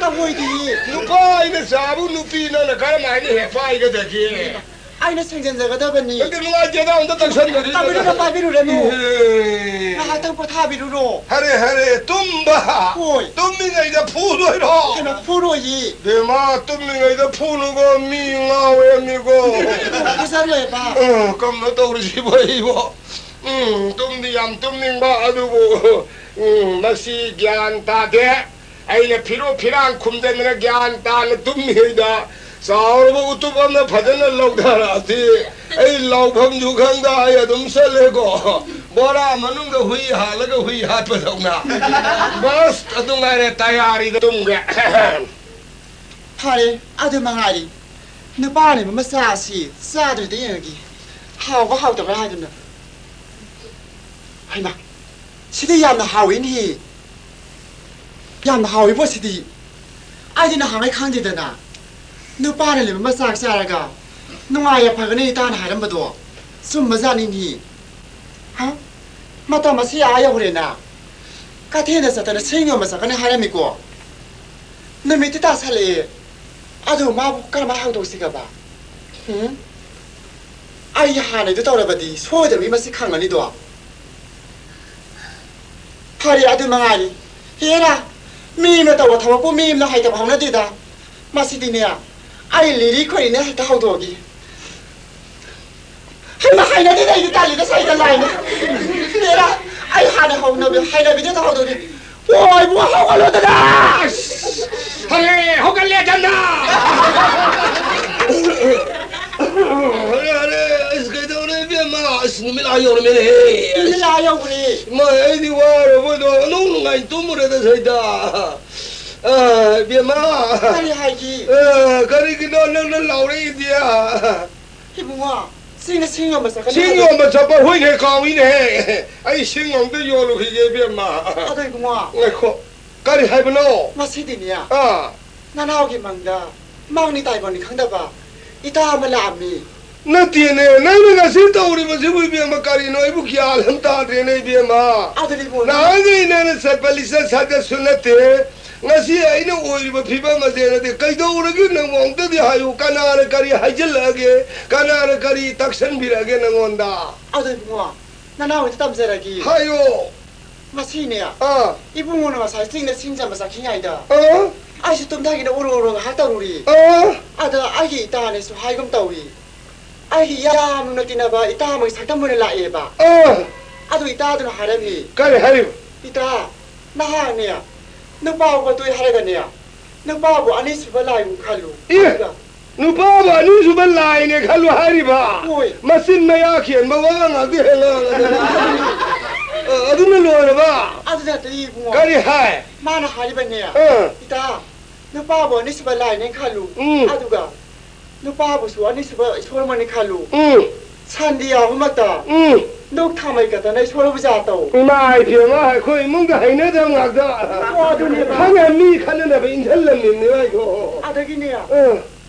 ꯇꯧꯕ ꯑꯣꯏꯗꯤꯌꯦ꯫ ꯅꯨꯄꯥ ꯑꯩꯅ ꯆꯥꯕꯨ ꯅꯨꯄꯤ ꯅꯪꯅ ꯀꯔꯝ ꯍꯥꯏꯅ ꯍꯦꯛ ꯄꯥꯏꯒꯗꯒꯦ? ꯑꯩꯅ ꯁꯦꯡꯖꯟꯖꯒꯗꯕꯅꯤ꯫ ꯅꯪꯗꯤ ꯅꯨꯡꯉꯥꯏꯇꯦꯗ, ꯑꯝꯇ ꯇꯪꯁꯟꯗ꯭ꯔꯗꯤ꯫ ꯇꯥꯕꯤꯔꯨꯔꯣ, ꯄꯥꯏꯕꯤꯔꯨꯔꯅꯨ꯫ ꯏꯍꯦ꯫ ꯉꯥꯏꯍꯥꯛꯇꯪ ꯄꯣꯊꯥꯕꯤꯔꯨꯔꯣ꯫ ꯍꯔꯦ, ꯍꯔꯦ, ꯇꯨꯝꯕ꯫ ꯍꯣꯏ꯫ ꯇꯨꯝꯃꯤꯉꯩꯗ ꯐꯨꯗꯣꯏꯔꯣ? ꯀꯩꯅꯣ, ꯐꯨꯔꯣꯏꯌꯦ꯫ ꯕꯦꯝꯃ, ꯇꯨꯝꯃꯤꯉꯩꯗ ꯐꯨꯅꯨꯀꯣ, ꯃꯤ ꯉꯥꯎꯋꯦ, ꯃꯤꯀꯣ꯫ ꯐꯨꯖꯔꯣꯏꯕ꯫ ꯑ, ꯀꯝꯅ ꯇꯧꯔꯤꯁꯤꯕꯣ ꯑꯩꯕꯣ? ꯎꯝ, ꯇꯨꯝꯗꯤ ꯌꯥꯝ ꯇꯨꯝꯅꯤꯡꯕ, ꯑꯗꯨꯕꯨ, ꯎꯝ, ꯃꯁꯤ ꯒ꯭ꯌꯥꯟ ꯇꯥꯗꯦ꯫ ꯑꯩꯅ ꯐꯤꯔꯨꯞ ꯐꯤꯔꯥꯡ ꯈꯨꯝꯖꯟꯗꯅ ꯒ꯭ꯌꯥꯟ ꯇꯥꯅ ꯇꯨꯝꯃꯤꯉꯩꯗ ꯆꯥꯎꯔꯕ ꯎꯇꯨꯞ ꯑꯃꯅ ꯐꯖꯅ ꯂꯧꯊꯔꯛꯑꯗꯤ ꯑꯩ ꯂꯥꯎꯐꯝꯁꯨ ꯈꯪꯗ ꯑꯩ ꯑꯗꯨꯝ ꯆꯠꯂꯦꯀꯣ꯫ ꯕꯣꯔꯥ ꯃꯅꯨꯡꯗ ꯍꯨꯏ ꯍꯥꯠꯂꯒ ꯍꯨꯏ ꯍꯥꯠꯄꯗꯧꯅ꯫ ꯕꯁ, ꯑꯗꯨ ꯉꯥꯏꯔꯦ, ꯇꯌꯥꯔꯤꯗ ꯇꯨꯝꯒꯦ꯫ ꯐꯔꯦ, ꯑꯗꯨ ꯃꯉꯥꯏꯔꯤ꯫ ꯅꯨꯄꯥꯅ ꯃꯆꯥ ꯑꯁꯤ ꯆꯥꯗ꯭ꯔꯗꯤ ꯌꯦꯡꯉꯒꯦ꯫ ꯍꯥꯎꯕ ꯍꯥꯎꯇꯕ꯭ꯔꯥ ꯍꯥꯏꯗꯨꯅ꯫ ꯍꯩꯃꯥ, ꯁꯤꯗꯤ ꯌꯥꯝꯅ ꯍꯥꯎꯏꯅꯦꯍꯦ꯫ ꯌꯥꯝꯅ ꯍꯥꯎꯏꯕꯣ ꯁꯤꯗꯤ꯫ ꯑꯩꯗꯤ ꯅꯍꯥꯟꯉꯩ ꯈꯪꯗꯦꯗꯅ꯫ ꯅꯨꯄꯥꯅ ꯂꯩꯕ ꯃꯆꯥꯛ ꯆꯥꯔꯒ ꯅꯨꯡꯉꯥꯏ ꯌꯥꯏꯐꯒꯅꯤ ꯏꯇꯥꯅ ꯍꯥꯏꯔꯝꯕꯗꯣ ꯆꯨꯝꯕꯖꯥꯠꯅꯤꯅꯦ꯫ ꯍꯥ? ꯃꯇꯝ ꯑꯁꯤ ꯑꯥ ꯌꯧꯔꯦꯅ꯫ ꯀꯩꯊꯦꯜꯗ ꯆꯠꯇꯅ ꯁꯤꯡ ꯌꯣꯟꯕ ꯆꯠꯀꯅꯤ ꯍꯥꯏꯔꯝꯃꯤꯀꯣ꯫ ꯅꯨꯃꯤꯠꯇꯤ ꯇꯥꯁꯜꯂꯛꯑꯦ꯫ ꯑꯗꯨ ꯃꯥꯕꯨ ꯀꯔꯝꯍꯥꯏꯅ ꯍꯧꯗꯣꯛꯁꯤꯒꯕ? ꯎꯝ? ꯑꯩ ꯍꯥꯟꯅꯩꯗꯨ ꯇꯧꯔꯕꯗꯤ ꯁꯣꯏꯗꯕꯤ ꯃꯁꯤ ꯈꯪꯉꯅꯤꯗꯣ꯫ ꯐꯔꯦ, ꯑꯗꯨ ꯃꯉꯥꯏꯔꯤ꯫ ꯍꯦꯔꯥ, ꯃꯤ ꯑꯃꯅ ꯇꯧꯕ ꯊꯕꯛꯄꯨ ꯃꯤ ꯑꯃꯅ ꯍꯩꯇꯕ ꯍꯧꯅꯗꯦꯗ꯫ ꯃꯁꯤꯗꯤꯅꯦ, ꯑꯩ ꯂꯤꯔꯤ ꯈꯣꯏꯔꯤꯅꯦ ꯍꯦꯛꯇ ꯍꯧꯗꯣꯛꯑꯒꯦ꯫ ꯍꯩꯃꯥ, ꯍꯩꯅꯗꯦꯗ, ꯑꯩꯗꯤ ꯇꯜꯂꯤꯗ, ꯁꯩꯗ ꯂꯥꯏꯅ꯫ ꯍꯦꯔꯥ, ꯑꯩ ꯍꯥꯟꯅ ꯍꯧꯅꯕꯤ-, ꯍꯩꯅꯕꯤꯗ ꯍꯧꯗꯣꯛꯑꯒꯦ꯫ ꯍꯣꯏ, ꯏꯕꯨꯡꯉꯣ, ꯍꯧꯒꯠꯂꯣꯗꯅ! ꯑꯁ! ꯍꯔꯦ, ꯍꯧꯒꯠꯂꯦꯗꯅ! ꯍꯔꯦ, ꯍꯔꯦ, ꯑꯁ, ꯀꯩꯗꯧꯔꯦ, ꯏꯕꯦꯝꯃ? ꯑꯁ, ꯅꯨꯃꯤꯠ ꯑꯥ ꯌꯧꯔꯝꯃꯦꯅꯦꯍꯦ! ꯅꯨꯃꯤꯠ ꯑꯥ ꯌꯧꯈ꯭ꯔꯦ꯫ ꯏꯃꯥ, ꯑꯩꯗꯤ ꯋꯥꯔꯕꯗꯣ, ꯅꯨꯡ ꯅꯨꯡꯉꯥꯏ ꯇꯨꯝꯃꯨꯔꯦꯗ ꯁꯩꯗ꯫ ꯑ, ꯏꯕꯦꯝꯃ! ꯀꯔꯤ ꯍꯥꯏꯒꯦ? ꯑ, ꯀꯔꯤꯒꯤꯅꯣ ꯅꯪꯅ ꯂꯥꯎꯔꯛꯏꯗꯤ? ꯏꯕꯨꯡꯉꯣ, ꯁꯤꯡꯅ ꯁꯤꯡ ꯌꯣꯟꯕ ꯆꯠꯀꯅꯤ ꯁꯤꯡ ꯍꯥꯏꯕ꯫ ꯌꯣꯟꯕ ꯆꯠꯄ ꯍꯨꯏꯅꯦ ꯀꯥꯎꯏꯅꯦꯍꯦ꯫ ꯑꯩ ꯁꯤꯡ ꯑꯝꯇ ꯌꯣꯜꯂꯨꯈꯤꯒꯦ, ꯏꯕꯦꯝꯃ꯫ ꯑꯗꯣ ꯏꯕꯨꯡꯉꯣ, ꯉꯥꯏꯈꯣ꯫ ꯀꯔꯤ ꯍꯥꯏꯕꯅꯣ? ꯉꯁꯤꯗꯤꯅꯦ, ꯑꯥ꯫ ꯅꯅꯥꯎꯒꯤ ꯃꯪꯗ, ꯃꯪꯅꯤ ꯇꯥꯏꯕꯪꯅꯤ ꯈꯪꯗꯕ ꯏꯇꯥ ꯑꯃ ꯂꯥꯛꯑꯝꯃꯤ꯫ ꯅꯠꯇꯦꯅꯦ, ꯅꯪꯅ ꯉꯁꯤ ꯇꯧꯔꯤꯕꯁꯤꯕꯨ, ꯏꯕꯦꯝꯃ, ꯀꯔꯤꯅꯣ? ꯑꯩꯕꯨ ꯒ꯭ꯌꯥꯟ ꯑꯃ ꯇꯥꯗ꯭ꯔꯦꯅꯦ, ꯏꯕꯦꯝꯃ꯫ ꯑꯗꯨꯅꯤ ꯏꯕꯨꯡꯉꯣ꯫ ꯅꯍꯥꯟꯈꯩ ꯅꯪꯅ ꯆꯠꯄ ꯂꯤꯆꯠ ꯁꯥꯖꯠꯁꯨ ꯅꯠꯇꯦ꯫ ꯉꯁꯤ ꯑꯩꯅ ꯑꯣꯏꯔꯤꯕ ꯐꯤꯕꯝ ꯑꯁꯦ ꯅꯠꯇꯦ꯫ ꯀꯩꯗꯧꯔꯒꯦ ꯅꯪꯕꯨ? ꯑꯝꯇꯗꯤ ꯍꯥꯏꯌꯨ꯫ ꯀꯅꯥꯅ ꯀꯔꯤ ꯍꯥꯏꯖꯤꯜꯂꯛꯑꯒꯦ? ꯀꯅꯥꯅ ꯀꯔꯤ ꯇꯥꯛꯁꯟꯕꯤꯔꯛꯑꯒꯦ ꯅꯪꯉꯣꯟꯗ? ꯑꯗꯣ ꯏꯕꯨꯡꯉꯣ, ꯅꯅꯥꯎ ꯍꯣꯏꯗ ꯇꯝꯖꯔꯒꯦ꯫ ꯍꯥꯏꯌꯣ꯫ ꯉꯁꯤꯅꯦ, ꯑꯥ꯫ ꯏꯕꯨꯡꯉꯣꯅ ꯉꯁꯥꯏ ꯆꯤꯡꯗ ꯁꯤꯡ ꯆꯟꯕ ꯆꯠꯈꯤꯉꯩꯗ, ꯑꯥ꯫ ꯑꯩꯁꯨ ꯇꯨꯝꯊꯒꯦꯅ ꯎꯔꯨ ꯎꯔꯨ ꯉꯥꯏꯍꯥꯛ ꯇꯧꯔꯨꯔꯤ꯫ ꯑꯥ꯫ ꯑꯗ ꯑꯩꯒꯤ ꯏꯇꯥꯅꯁꯨ ꯍꯥꯏꯒꯨꯝ ꯇꯧꯏ, ꯑꯩꯒꯤ ꯌꯥꯝꯅ ꯇꯤꯟꯅꯕ ꯏꯇꯥ ꯑꯃꯒꯤ ꯁꯛꯇꯝ ꯑꯣꯏꯅ ꯂꯥꯛꯑꯦꯕ꯫ ꯑꯥ꯫ ꯑꯗꯨ ꯏꯇꯥꯗꯨꯅ ꯍꯥꯏꯔꯝꯃꯤ, ꯀꯔꯤ ꯍꯥꯏꯔꯤꯕ? "ꯏꯇꯥ, ꯅꯍꯥꯛꯅꯦ ꯅꯨꯄꯥ ꯎꯕ ꯇꯣꯛꯑꯦ ꯍꯥꯏꯔꯒꯅꯦ, ꯅꯨꯄꯥꯕꯨ ꯑꯅꯤꯁꯨꯕ ꯂꯥꯏꯕꯨ ꯈꯜꯂꯨ꯫ ꯑꯦ! ꯑꯗꯨꯒ ꯅꯨꯄꯥꯕꯨ ꯑꯅꯤꯁꯨꯕ ꯂꯥꯏꯅꯦ ꯈꯜꯂꯨ ꯍꯥꯏꯔꯤꯕ?" ꯍꯣꯏ꯫ ꯃꯆꯤꯟ ꯃꯌꯥ ꯈꯦꯟꯕ ꯋꯥ ꯉꯥꯛꯇ ꯍꯦꯛ ꯉꯥꯡꯉꯗꯅ꯫ ꯑ, ꯑꯗꯨꯅ ꯂꯣꯏꯔꯕ? ꯑꯗꯨ ꯅꯠꯇꯦ ꯏꯕꯨꯡꯉꯣ꯫ ꯀꯔꯤ ꯍꯥꯏ? ꯃꯥꯅ ꯍꯥꯏꯔꯤꯕꯅꯦ, ꯑ꯫ "ꯏꯇꯥ, ꯅꯨꯄꯥꯕꯨ ꯑꯅꯤꯁꯨꯕ ꯂꯥꯏꯅꯦ ꯈꯜꯂꯨ꯫ ꯎꯝ꯫ ꯑꯗꯨꯒ ꯅꯨꯄꯥꯕꯨꯁꯨ ꯑꯅꯤꯁꯨꯕ ꯏꯁꯣꯔ ꯑꯃꯅꯤ ꯈꯜꯂꯨ꯫ ꯎꯝ꯫ ꯁꯟꯗꯤ ꯌꯥꯎꯕꯃꯛꯇ ꯎꯝ꯫ ꯗꯨꯛ ꯊꯥꯃꯩ ꯈꯛꯇꯅ ꯏꯁꯣꯔꯕꯨ ꯖꯥ ꯇꯧ꯫" ꯏꯃꯥ ꯏꯕꯦꯝꯃ, ꯑꯩꯈꯣꯏ ꯏꯃꯨꯡꯗ ꯍꯩꯅꯗꯕ ꯉꯥꯛꯇ꯫ ꯑꯣ, ꯑꯗꯨꯅꯦꯕ꯫ ꯈꯪꯉꯦ, ꯃꯤ ꯈꯠꯅꯅꯕ ꯏꯟꯁꯤꯜꯂꯝꯃꯤꯕꯅꯦꯕ ꯑꯩꯁꯨ꯫ ꯑꯗꯒꯤꯅꯦ, ꯑ꯫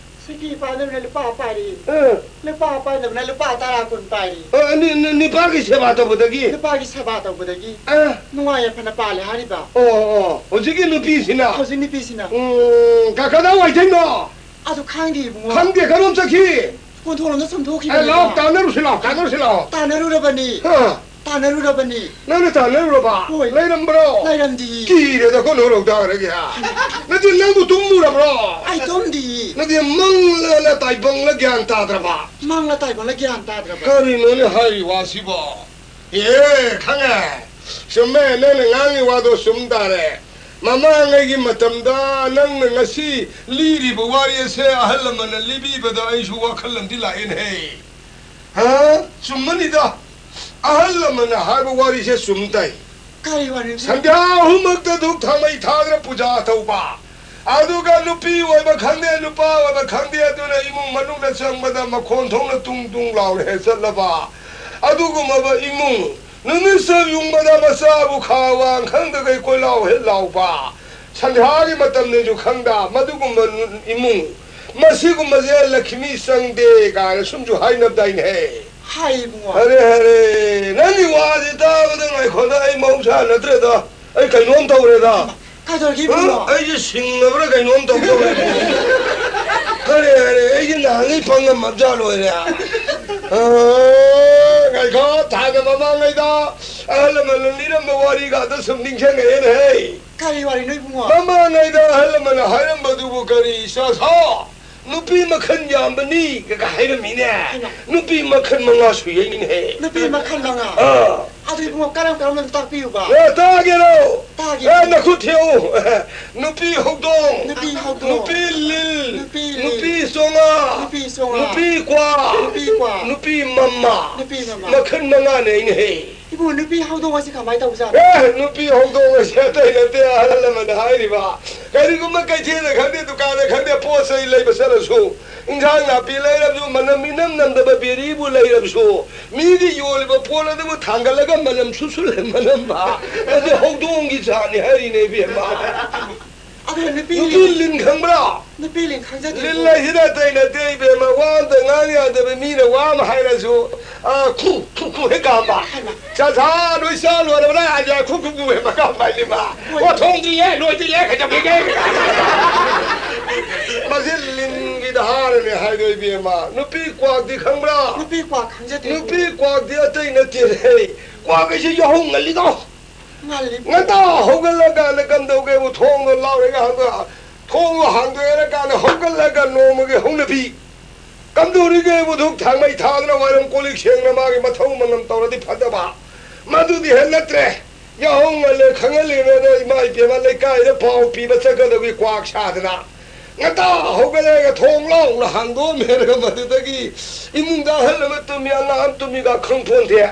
ꯁꯤꯀꯤ ꯄꯥꯟꯅꯕꯅ ꯂꯨꯄꯥ ꯄꯥꯏꯔꯤ꯫ ꯑ꯫ ꯂꯨꯄꯥ ꯄꯥꯏꯅꯕꯅ ꯂꯨꯄꯥ ꯇꯔꯥ ꯀꯨꯟ ꯄꯥꯏꯔꯤ꯫ ꯑ, ꯅꯤ-, ꯅꯤ-, ꯅꯤꯄꯥꯒꯤ ꯁꯦꯕꯥ ꯇꯧꯕꯗꯒꯤ? ꯅꯨꯄꯥꯒꯤ ꯁꯦꯕꯥ ꯇꯧꯕꯗꯒꯤ ꯑ꯫ ꯅꯨꯡꯉꯥꯏ ꯌꯥꯏꯐꯅ ꯄꯥꯜꯂꯦ ꯍꯥꯏꯔꯤꯕ꯫ ꯑꯣ, ꯑꯣ, ꯍꯧꯖꯤꯛꯀꯤ ꯅꯨꯄꯤꯁꯤꯅ? ꯍꯧꯖꯤꯛ ꯅꯨꯄꯤꯁꯤꯅ꯫ ꯎꯝ, ꯀ-, ꯀꯗꯥꯏ ꯋꯥꯏꯊꯩꯅꯣ? ꯑꯗꯨ ꯈꯪꯗꯦ ꯏꯕꯨꯡꯉꯣ꯫ ꯈꯪꯗꯦ, ꯀꯔꯣꯝ ꯆꯠꯈꯤ? ꯀꯣꯟꯊꯣꯡꯂꯣꯝꯗ ꯁꯨꯝ ꯑꯦ, ꯊꯣꯛꯈꯤꯕꯅꯦ ꯂꯥꯎ, ꯏꯕꯨꯡꯉꯣ꯫ ꯇꯥꯟꯅꯔꯨꯁꯤ, ꯂꯥꯎ, ꯇꯥꯟꯅꯔꯨꯁꯤ, ꯂꯥꯎ꯫ ꯇꯥꯟꯅꯔꯨꯔꯕꯅꯤ꯫ ꯍꯥ? ꯇꯥꯟꯅꯔꯨꯔꯕꯅꯤ꯫ ꯅꯪꯅ ꯇꯥꯟꯅꯔꯨꯔꯕ? ꯍꯣꯏ꯫ ꯂꯩꯔꯝꯕ꯭ꯔꯣ? ꯂꯩꯔꯝꯗꯤꯌꯦ꯫ ꯀꯤꯔꯦꯗ, ꯀꯣꯟꯊꯣꯡ ꯂꯧ ꯇꯥꯔꯒꯦ꯫ ꯅꯠꯇꯦ, ꯅꯪꯕꯨ ꯇꯨꯝꯃꯨꯔꯕ꯭ꯔꯣ? ꯑꯩ ꯇꯨꯝꯗꯤꯌꯦ꯫ ꯅꯠꯇꯦ, ꯃꯪꯂ ꯇꯥꯏꯕꯪꯂ ꯒ꯭ꯌꯥꯟ ꯇꯥꯗ꯭ꯔꯕ? ꯃꯪꯂ ꯇꯥꯏꯕꯪꯂ ꯒ꯭ꯌꯥꯟ ꯇꯥꯗ꯭ꯔꯕ? ꯀꯔꯤꯅꯣꯅꯦ ꯍꯥꯏꯔꯤ ꯋꯥꯁꯤꯕꯣ? ꯑꯦ, ꯈꯪꯉꯦ꯫ ꯆꯨꯝꯃꯦ, ꯅꯪꯅ ꯉꯥꯡꯉꯤ ꯋꯥꯗꯣ ꯆꯨꯝ ꯇꯥꯔꯦ꯫ ꯃꯃꯥꯡꯉꯩꯒꯤ ꯃꯇꯝꯗ ꯅꯪꯅ ꯉꯁꯤ ꯂꯤꯔꯤꯕ ꯋꯥꯔꯤ ꯑꯁꯦ ꯑꯍꯜ ꯂꯃꯟꯅ ꯂꯤꯕꯤꯕꯗ ꯑꯩꯁꯨ ꯋꯥꯈꯜ ꯑꯃꯗꯤ ꯂꯥꯛꯑꯦꯅꯦꯍꯦ꯫ ꯍꯥ? ꯆꯨꯝꯃꯅꯤꯗ꯫ ꯑꯍꯜ ꯂꯃꯟꯅ ꯍꯥꯏꯕ ꯋꯥꯔꯤꯁꯦ ꯆꯨꯝ ꯇꯥꯏ꯫ ꯀꯔꯤ ꯋꯥꯔꯤꯅꯣ? ꯁꯟꯙ꯭ꯌꯥ ꯑꯍꯨꯝꯃꯛꯇ ꯙꯨꯞ ꯊꯥꯎꯃꯩ ꯊꯥꯗꯅ ꯄꯨꯖꯥ ꯇꯧꯕ꯫ ꯑꯗꯨꯒ ꯅꯨꯄꯤ ꯑꯣꯏꯕ ꯈꯪꯗꯦ, ꯅꯨꯄꯥ ꯑꯣꯏꯕ ꯈꯪꯗꯦ, ꯑꯗꯨꯅ ꯏꯃꯨꯡ ꯃꯅꯨꯡꯗ ꯆꯪꯕꯗ ꯃꯈꯣꯟ ꯊꯣꯛꯅ ꯇꯨꯡ ꯇꯨꯡ ꯂꯥꯎꯅ ꯍꯦꯛ ꯆꯠꯂꯕ꯫ ꯑꯗꯨꯒꯨꯝꯂꯕ ꯏꯃꯨꯡ, ꯅꯨꯃꯤꯠ ꯆꯞ ꯌꯨꯡꯕꯗ ꯃꯆꯥꯕꯨ ꯈꯥ ꯋꯥꯡ ꯈꯪꯗꯈꯩ ꯀꯣꯏꯂꯥꯎ ꯍꯦꯛ ꯂꯥꯎꯕ꯫ ꯁꯟꯙ꯭ꯌꯥꯒꯤ ꯃꯇꯝꯅꯦꯁꯨ ꯈꯪꯗ, ꯃꯗꯨꯒꯨꯝꯕ ꯅꯨ-, ꯏꯃꯨꯡ, ꯃꯁꯤꯒꯨꯝꯕꯁꯦ ꯂꯛꯈꯃꯤ ꯆꯪꯗꯦ ꯀꯥꯏꯅ ꯁꯨꯝꯁꯨ ꯍꯥꯏꯅꯕꯗꯥꯏꯅꯦꯍꯦ꯫ ꯍꯥꯏ ꯏꯕꯨꯡꯉꯣ꯫ ꯑꯔꯦ, ꯑꯔꯦ, ꯅꯪꯒꯤ ꯋꯥꯁꯤ ꯇꯥꯕꯗ ꯉꯥꯏꯈꯣꯗ, ꯑꯩ ꯃꯍꯧꯁꯥ ꯅꯠꯇ꯭ꯔꯦꯗ, ꯑꯩ ꯀꯩꯅꯣꯝ ꯇꯧꯔꯦꯗ꯫ ꯍꯩꯃꯥ, ꯀꯩꯗꯧꯔꯒꯦ ꯍ? ꯏꯕꯨꯡꯉꯣ? ꯑꯩꯁꯦ ꯁꯤꯡꯉꯕ꯭ꯔꯥ ꯀꯩꯅꯣꯝ ꯇꯧꯗꯧꯔꯦ꯫ ꯀꯔꯤ ꯍꯥꯏꯔꯦ? ꯑꯩꯁꯦ ꯅꯍꯥꯟꯈꯩ ꯄꯪꯉꯝꯃꯕꯖꯥ ꯂꯣꯏꯔꯦ꯫ ꯑ, ꯉꯥꯏꯈꯣ, ꯊꯥꯏꯅ ꯃꯃꯥꯡꯉꯩꯗ ꯑꯍꯜ ꯂꯃꯟꯅ ꯂꯤꯔꯝꯕ ꯋꯥꯔꯤꯒꯗꯣ ꯁꯨꯝ ꯅꯤꯡꯁꯤꯡꯉꯛꯑꯦꯅꯦ ꯍꯦ꯫ ꯀꯔꯤ ꯋꯥꯔꯤꯅꯣ ꯏꯕꯨꯡꯉꯣ? ꯃꯃꯥꯡꯉꯩꯗ ꯑꯍꯜ ꯂꯃꯟꯅ ꯍꯥꯏꯔꯝꯕꯗꯨꯕꯨ ꯀꯔꯤ, ꯏꯆꯥ ꯁꯥ? ꯅꯨꯄꯤ ꯃꯈꯜ ꯌꯥꯝꯕꯅꯤ ꯀꯒ ꯍꯥꯏꯔꯝꯃꯤꯅꯦ꯫ ꯍꯩꯃꯥ꯫ ꯅꯨꯄꯤ ꯃꯈꯜ ꯃꯉꯥ ꯁꯨꯏ ꯍꯥꯏꯅꯦ ꯍꯦ꯫ ꯅꯨꯄꯤ ꯃꯈꯜ ꯃꯉꯥ? ꯑꯥ꯫ ꯑꯗꯨ ꯏꯕꯨꯡꯉꯣ, ꯀꯔꯝ ꯀꯔꯝꯕꯅꯣ ꯇꯥꯛꯄꯤꯌꯨꯕ? ꯑꯦ, ꯇꯥꯒꯦꯔꯣ? ꯇꯥꯒꯦ꯫ ꯑꯦ, ꯅꯈꯨꯠ ꯊꯦꯛꯎ꯫ ꯅꯨꯄꯤ ꯍꯧꯗꯣꯡ꯫ ꯅꯨꯄꯤ ꯍꯧꯗꯣꯡ꯫ ꯅꯨꯄꯤ ꯂꯤꯜ꯫ ꯅꯨꯄꯤ ꯂꯤꯜ꯫ ꯅꯨꯄꯤ ꯆꯣꯉꯥ꯫ ꯅꯨꯄꯤ ꯆꯣꯉꯥ꯫ ꯅꯨꯄꯤ ꯀ꯭ꯋꯥ꯫ ꯅꯨꯄꯤ ꯀ꯭ꯋꯥ꯫ ꯅꯨꯄꯤ ꯃꯃꯥ꯫ ꯅꯨꯄꯤ ꯃꯃꯥ꯫ ꯃꯈꯜ ꯃꯉꯥꯅꯦ ꯑꯩꯅ ꯍꯦ꯫ ꯏꯕꯨꯡꯉꯣ, ꯅꯨꯄꯤ ꯍꯧꯗꯣꯡ ꯑꯁꯤ ꯀꯃꯥꯏꯅ ꯇꯧꯖꯥꯠꯅꯣ? ꯑꯦ, ꯅꯨꯄꯤ ꯍꯧꯗꯣꯡ ꯑꯁꯤ ꯑꯇꯩ ꯅꯠꯇꯦ, ꯑꯍꯜ ꯂꯃꯟꯅ ꯍꯥꯏꯔꯤꯕ꯫ ꯀꯔꯤꯒꯨꯝꯕ ꯀꯩꯊꯦꯜꯗ ꯈꯪꯗꯦ, ꯗꯨꯀꯥꯟꯗ ꯈꯪꯗꯦ, ꯄꯣꯠ ꯆꯩ ꯂꯩꯕ ꯆꯠꯂꯁꯨ, ꯏꯟꯁꯥꯡ ꯅꯥꯄꯤ ꯂꯩꯔꯕꯁꯨ, ꯃꯅꯝ ꯏꯅꯝ ꯅꯝꯗꯕ ꯕꯦꯔꯤꯕꯨ ꯂꯩꯔꯕꯁꯨ, ꯃꯤꯗꯤ ꯌꯣꯜꯂꯤꯕ ꯄꯣꯠ ꯑꯗꯨꯕꯨ ꯊꯥꯡꯒꯠꯂꯒ ꯃꯅꯝ ꯁꯨꯠ ꯁꯨꯠ ꯃꯅꯝꯕ꯫ ꯑꯗꯨ ꯍꯧꯗꯣꯡꯒꯤ ꯖꯥꯠꯅꯤ ꯍꯥꯏꯔꯤꯅꯦ, ꯏꯕꯦꯝꯃ꯫ ꯑꯗꯨ ꯅꯨꯄꯤ ꯅꯨꯄꯤ ꯂꯤꯟ ꯈꯪꯕ꯭ꯔꯥ? ꯅꯨꯄꯤ ꯂꯤꯟ ꯈꯪꯖꯗꯦ꯫ ꯂꯤꯟ ꯂꯩꯁꯤꯗ ꯑꯇꯩ ꯅꯠꯇꯦ, ꯏꯕꯦꯝꯃ, ꯋꯥ ꯑꯝꯇ ꯉꯥꯡ ꯌꯥꯗꯕ, ꯃꯤꯅ ꯋꯥ ꯑꯃ ꯍꯥꯏꯔꯁꯨ, ꯑ, ꯈꯨ, ꯈꯨ, ꯈꯨ ꯍꯦꯛ ꯀꯥꯝꯕ꯫ ꯆꯥꯊꯥ ꯅꯣꯏ ꯆꯥ ꯂꯣꯏꯔꯕ꯭ꯔꯥ? ꯑꯩꯁꯦ ꯈꯨ, ꯈꯨ, ꯈꯨ ꯍꯦꯛ ꯀꯥꯝꯕ ꯍꯥꯏꯅꯤꯕ꯫ ꯑꯣ, ꯊꯣꯡꯗ꯭ꯔꯤꯌꯦ, ꯂꯣꯏꯗ꯭ꯔꯤꯌꯦ, ꯀꯩꯗꯧꯔꯤꯒꯦ? ꯃꯁꯤ ꯂꯤꯟꯒꯤ ꯗꯍꯥꯔꯅꯦ ꯍꯥꯏꯗꯣ, ꯏꯕꯦꯝꯃ꯫ ꯅꯨꯄꯤ ꯀ꯭ꯋꯥꯛꯇꯤ ꯈꯪꯕ꯭ꯔꯥ? ꯅꯨꯄꯤ ꯀ꯭ꯋꯥꯛ ꯈꯪꯖꯗꯦ꯫ ꯅꯨꯄꯤ ꯀ꯭ꯋꯥꯛꯇꯤ ꯑꯇꯩ ꯅꯠꯇꯦ꯫ ꯀ꯭ꯋꯥꯛ ꯍꯥꯏꯁꯦ ꯌꯥꯍꯧ ꯉꯜꯂꯤꯗꯣ꯫ ꯉꯜꯂꯤ꯫ ꯉꯟꯇꯥ ꯍꯧꯒꯠꯂꯀꯥꯟꯗ ꯀꯝꯗꯧꯒꯦꯕꯨ, ꯊꯣꯡꯗꯣ ꯂꯥꯎꯔꯒ ꯍꯥꯡꯗꯣꯛ-, ꯊꯣꯡꯗꯣ ꯍꯥꯡꯗꯣꯛꯑꯦꯔꯀꯥꯟꯗ ꯍꯧꯒꯠꯂꯒ ꯅꯣꯡꯃꯒꯤ ꯍꯧꯅꯕꯤ꯫ ꯀꯝꯗꯧꯔꯤꯒꯦꯕꯨ, ꯙꯨꯛ ꯊꯥꯡꯃꯩ ꯊꯥꯗꯅ ꯋꯥꯏꯔꯝ ꯀꯣꯜ ꯂꯤꯛ ꯁꯦꯡꯅ ꯃꯥꯒꯤ ꯃꯊꯧ ꯃꯉꯝ ꯇꯧꯔꯗꯤ ꯐꯗꯕ꯫ ꯃꯗꯨꯗꯤ ꯍꯦꯛ ꯅꯠꯇ꯭ꯔꯦ꯫ ꯌꯥꯍꯧ ꯉꯜꯂꯦ ꯈꯪꯍꯜꯂꯤꯉꯩꯗ ꯏꯃꯥ ꯏꯕꯦꯝꯃ ꯂꯩꯀꯥꯏꯗ ꯄꯥꯎ ꯄꯤꯕ ꯆꯠꯀꯗꯕꯒꯤ ꯀ꯭ꯋꯥꯛ ꯁꯥꯗꯅ꯫ ꯉꯟꯇꯥ ꯍꯧꯒꯠꯂꯒ ꯊꯣꯡ ꯂꯥꯎꯅ ꯍꯥꯡꯗꯣꯛꯑꯝꯃꯦ꯫ ꯃꯗꯨꯗꯒꯤ ꯏꯃꯨꯡꯗ ꯑꯍꯜ ꯑꯃ ꯇꯨꯝꯃꯤ, ꯑꯉꯥꯡ ꯑꯃ ꯇꯨꯝꯃꯤꯒ ꯈꯪꯄꯣꯟꯇꯦ꯫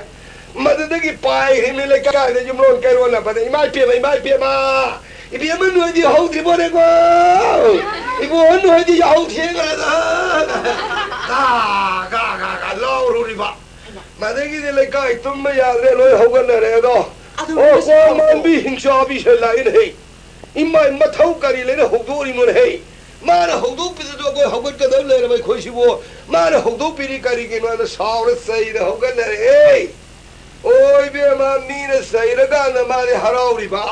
ꯃꯗꯨꯗꯒꯤ ꯄꯥꯏꯈ꯭ꯔꯤꯕꯅꯤ ꯂꯩꯀꯥꯏꯗ ꯌꯨꯝꯂꯣꯟ ꯀꯩꯔꯣꯟꯅꯕꯗ, "ꯏꯃꯥ ꯏꯕꯦꯝꯃ, ꯏꯃꯥ ꯏꯕꯦꯝꯃ, ꯏꯕꯦꯝꯃ ꯅꯣꯏꯗꯤ ꯍꯧꯗ꯭ꯔꯤꯕꯣꯅꯦꯀꯣ? ꯏꯕꯨꯡꯉꯣ ꯅꯣꯏꯗꯤ ꯌꯥꯍꯧ ꯊꯦꯡꯈ꯭ꯔꯦꯗ!" ꯒꯥ, ꯒꯥ, ꯒꯥ, ꯒꯥ ꯂꯥꯎꯔꯨꯔꯤꯕ꯫ ꯃꯗꯒꯤꯗꯤ ꯂꯩꯀꯥꯏ ꯇꯨꯝꯕ ꯌꯥꯗ꯭ꯔꯦ, ꯂꯣꯏ ꯍꯧꯒꯠꯅꯔꯦ ꯑꯗꯣ꯫ ꯑꯗꯨ ꯑꯣ, ꯅꯣꯏꯁꯨ ꯀꯣ ꯇꯧꯔꯣ꯫ ꯃꯥꯟꯕꯤ ꯍꯤꯡꯆꯥꯕꯤꯁꯦ ꯂꯥꯛꯏꯅꯦ ꯍꯦ꯫ ꯏꯃꯥꯏ, ꯃꯊꯧ ꯀꯔꯤ ꯂꯩꯔꯦ ꯍꯧꯗꯣꯛꯏꯅꯣꯅꯦ ꯍꯦ? ꯃꯥꯅ ꯍꯧꯗꯣꯛꯄꯤꯗꯁꯨ ꯑꯩꯈꯣꯏ ꯍꯧꯒꯠꯀꯗꯕ ꯂꯩꯔꯕ ꯑꯩꯈꯣꯏꯁꯤꯕꯨ ꯃꯥꯅ ꯍꯧꯗꯣꯛꯄꯤꯔꯤ ꯀꯔꯤꯒꯤꯅꯣ ꯍꯥꯏꯅ ꯁꯥꯎꯔ ꯆꯩꯔ ꯍꯧꯒꯠꯅꯔꯦ꯫ ꯑꯣ ꯏꯕꯦꯝꯃ, ꯃꯤꯅ ꯆꯩꯔꯀꯥꯟꯗ ꯃꯥꯗꯤ ꯍꯔꯥꯎꯔꯤꯕ꯫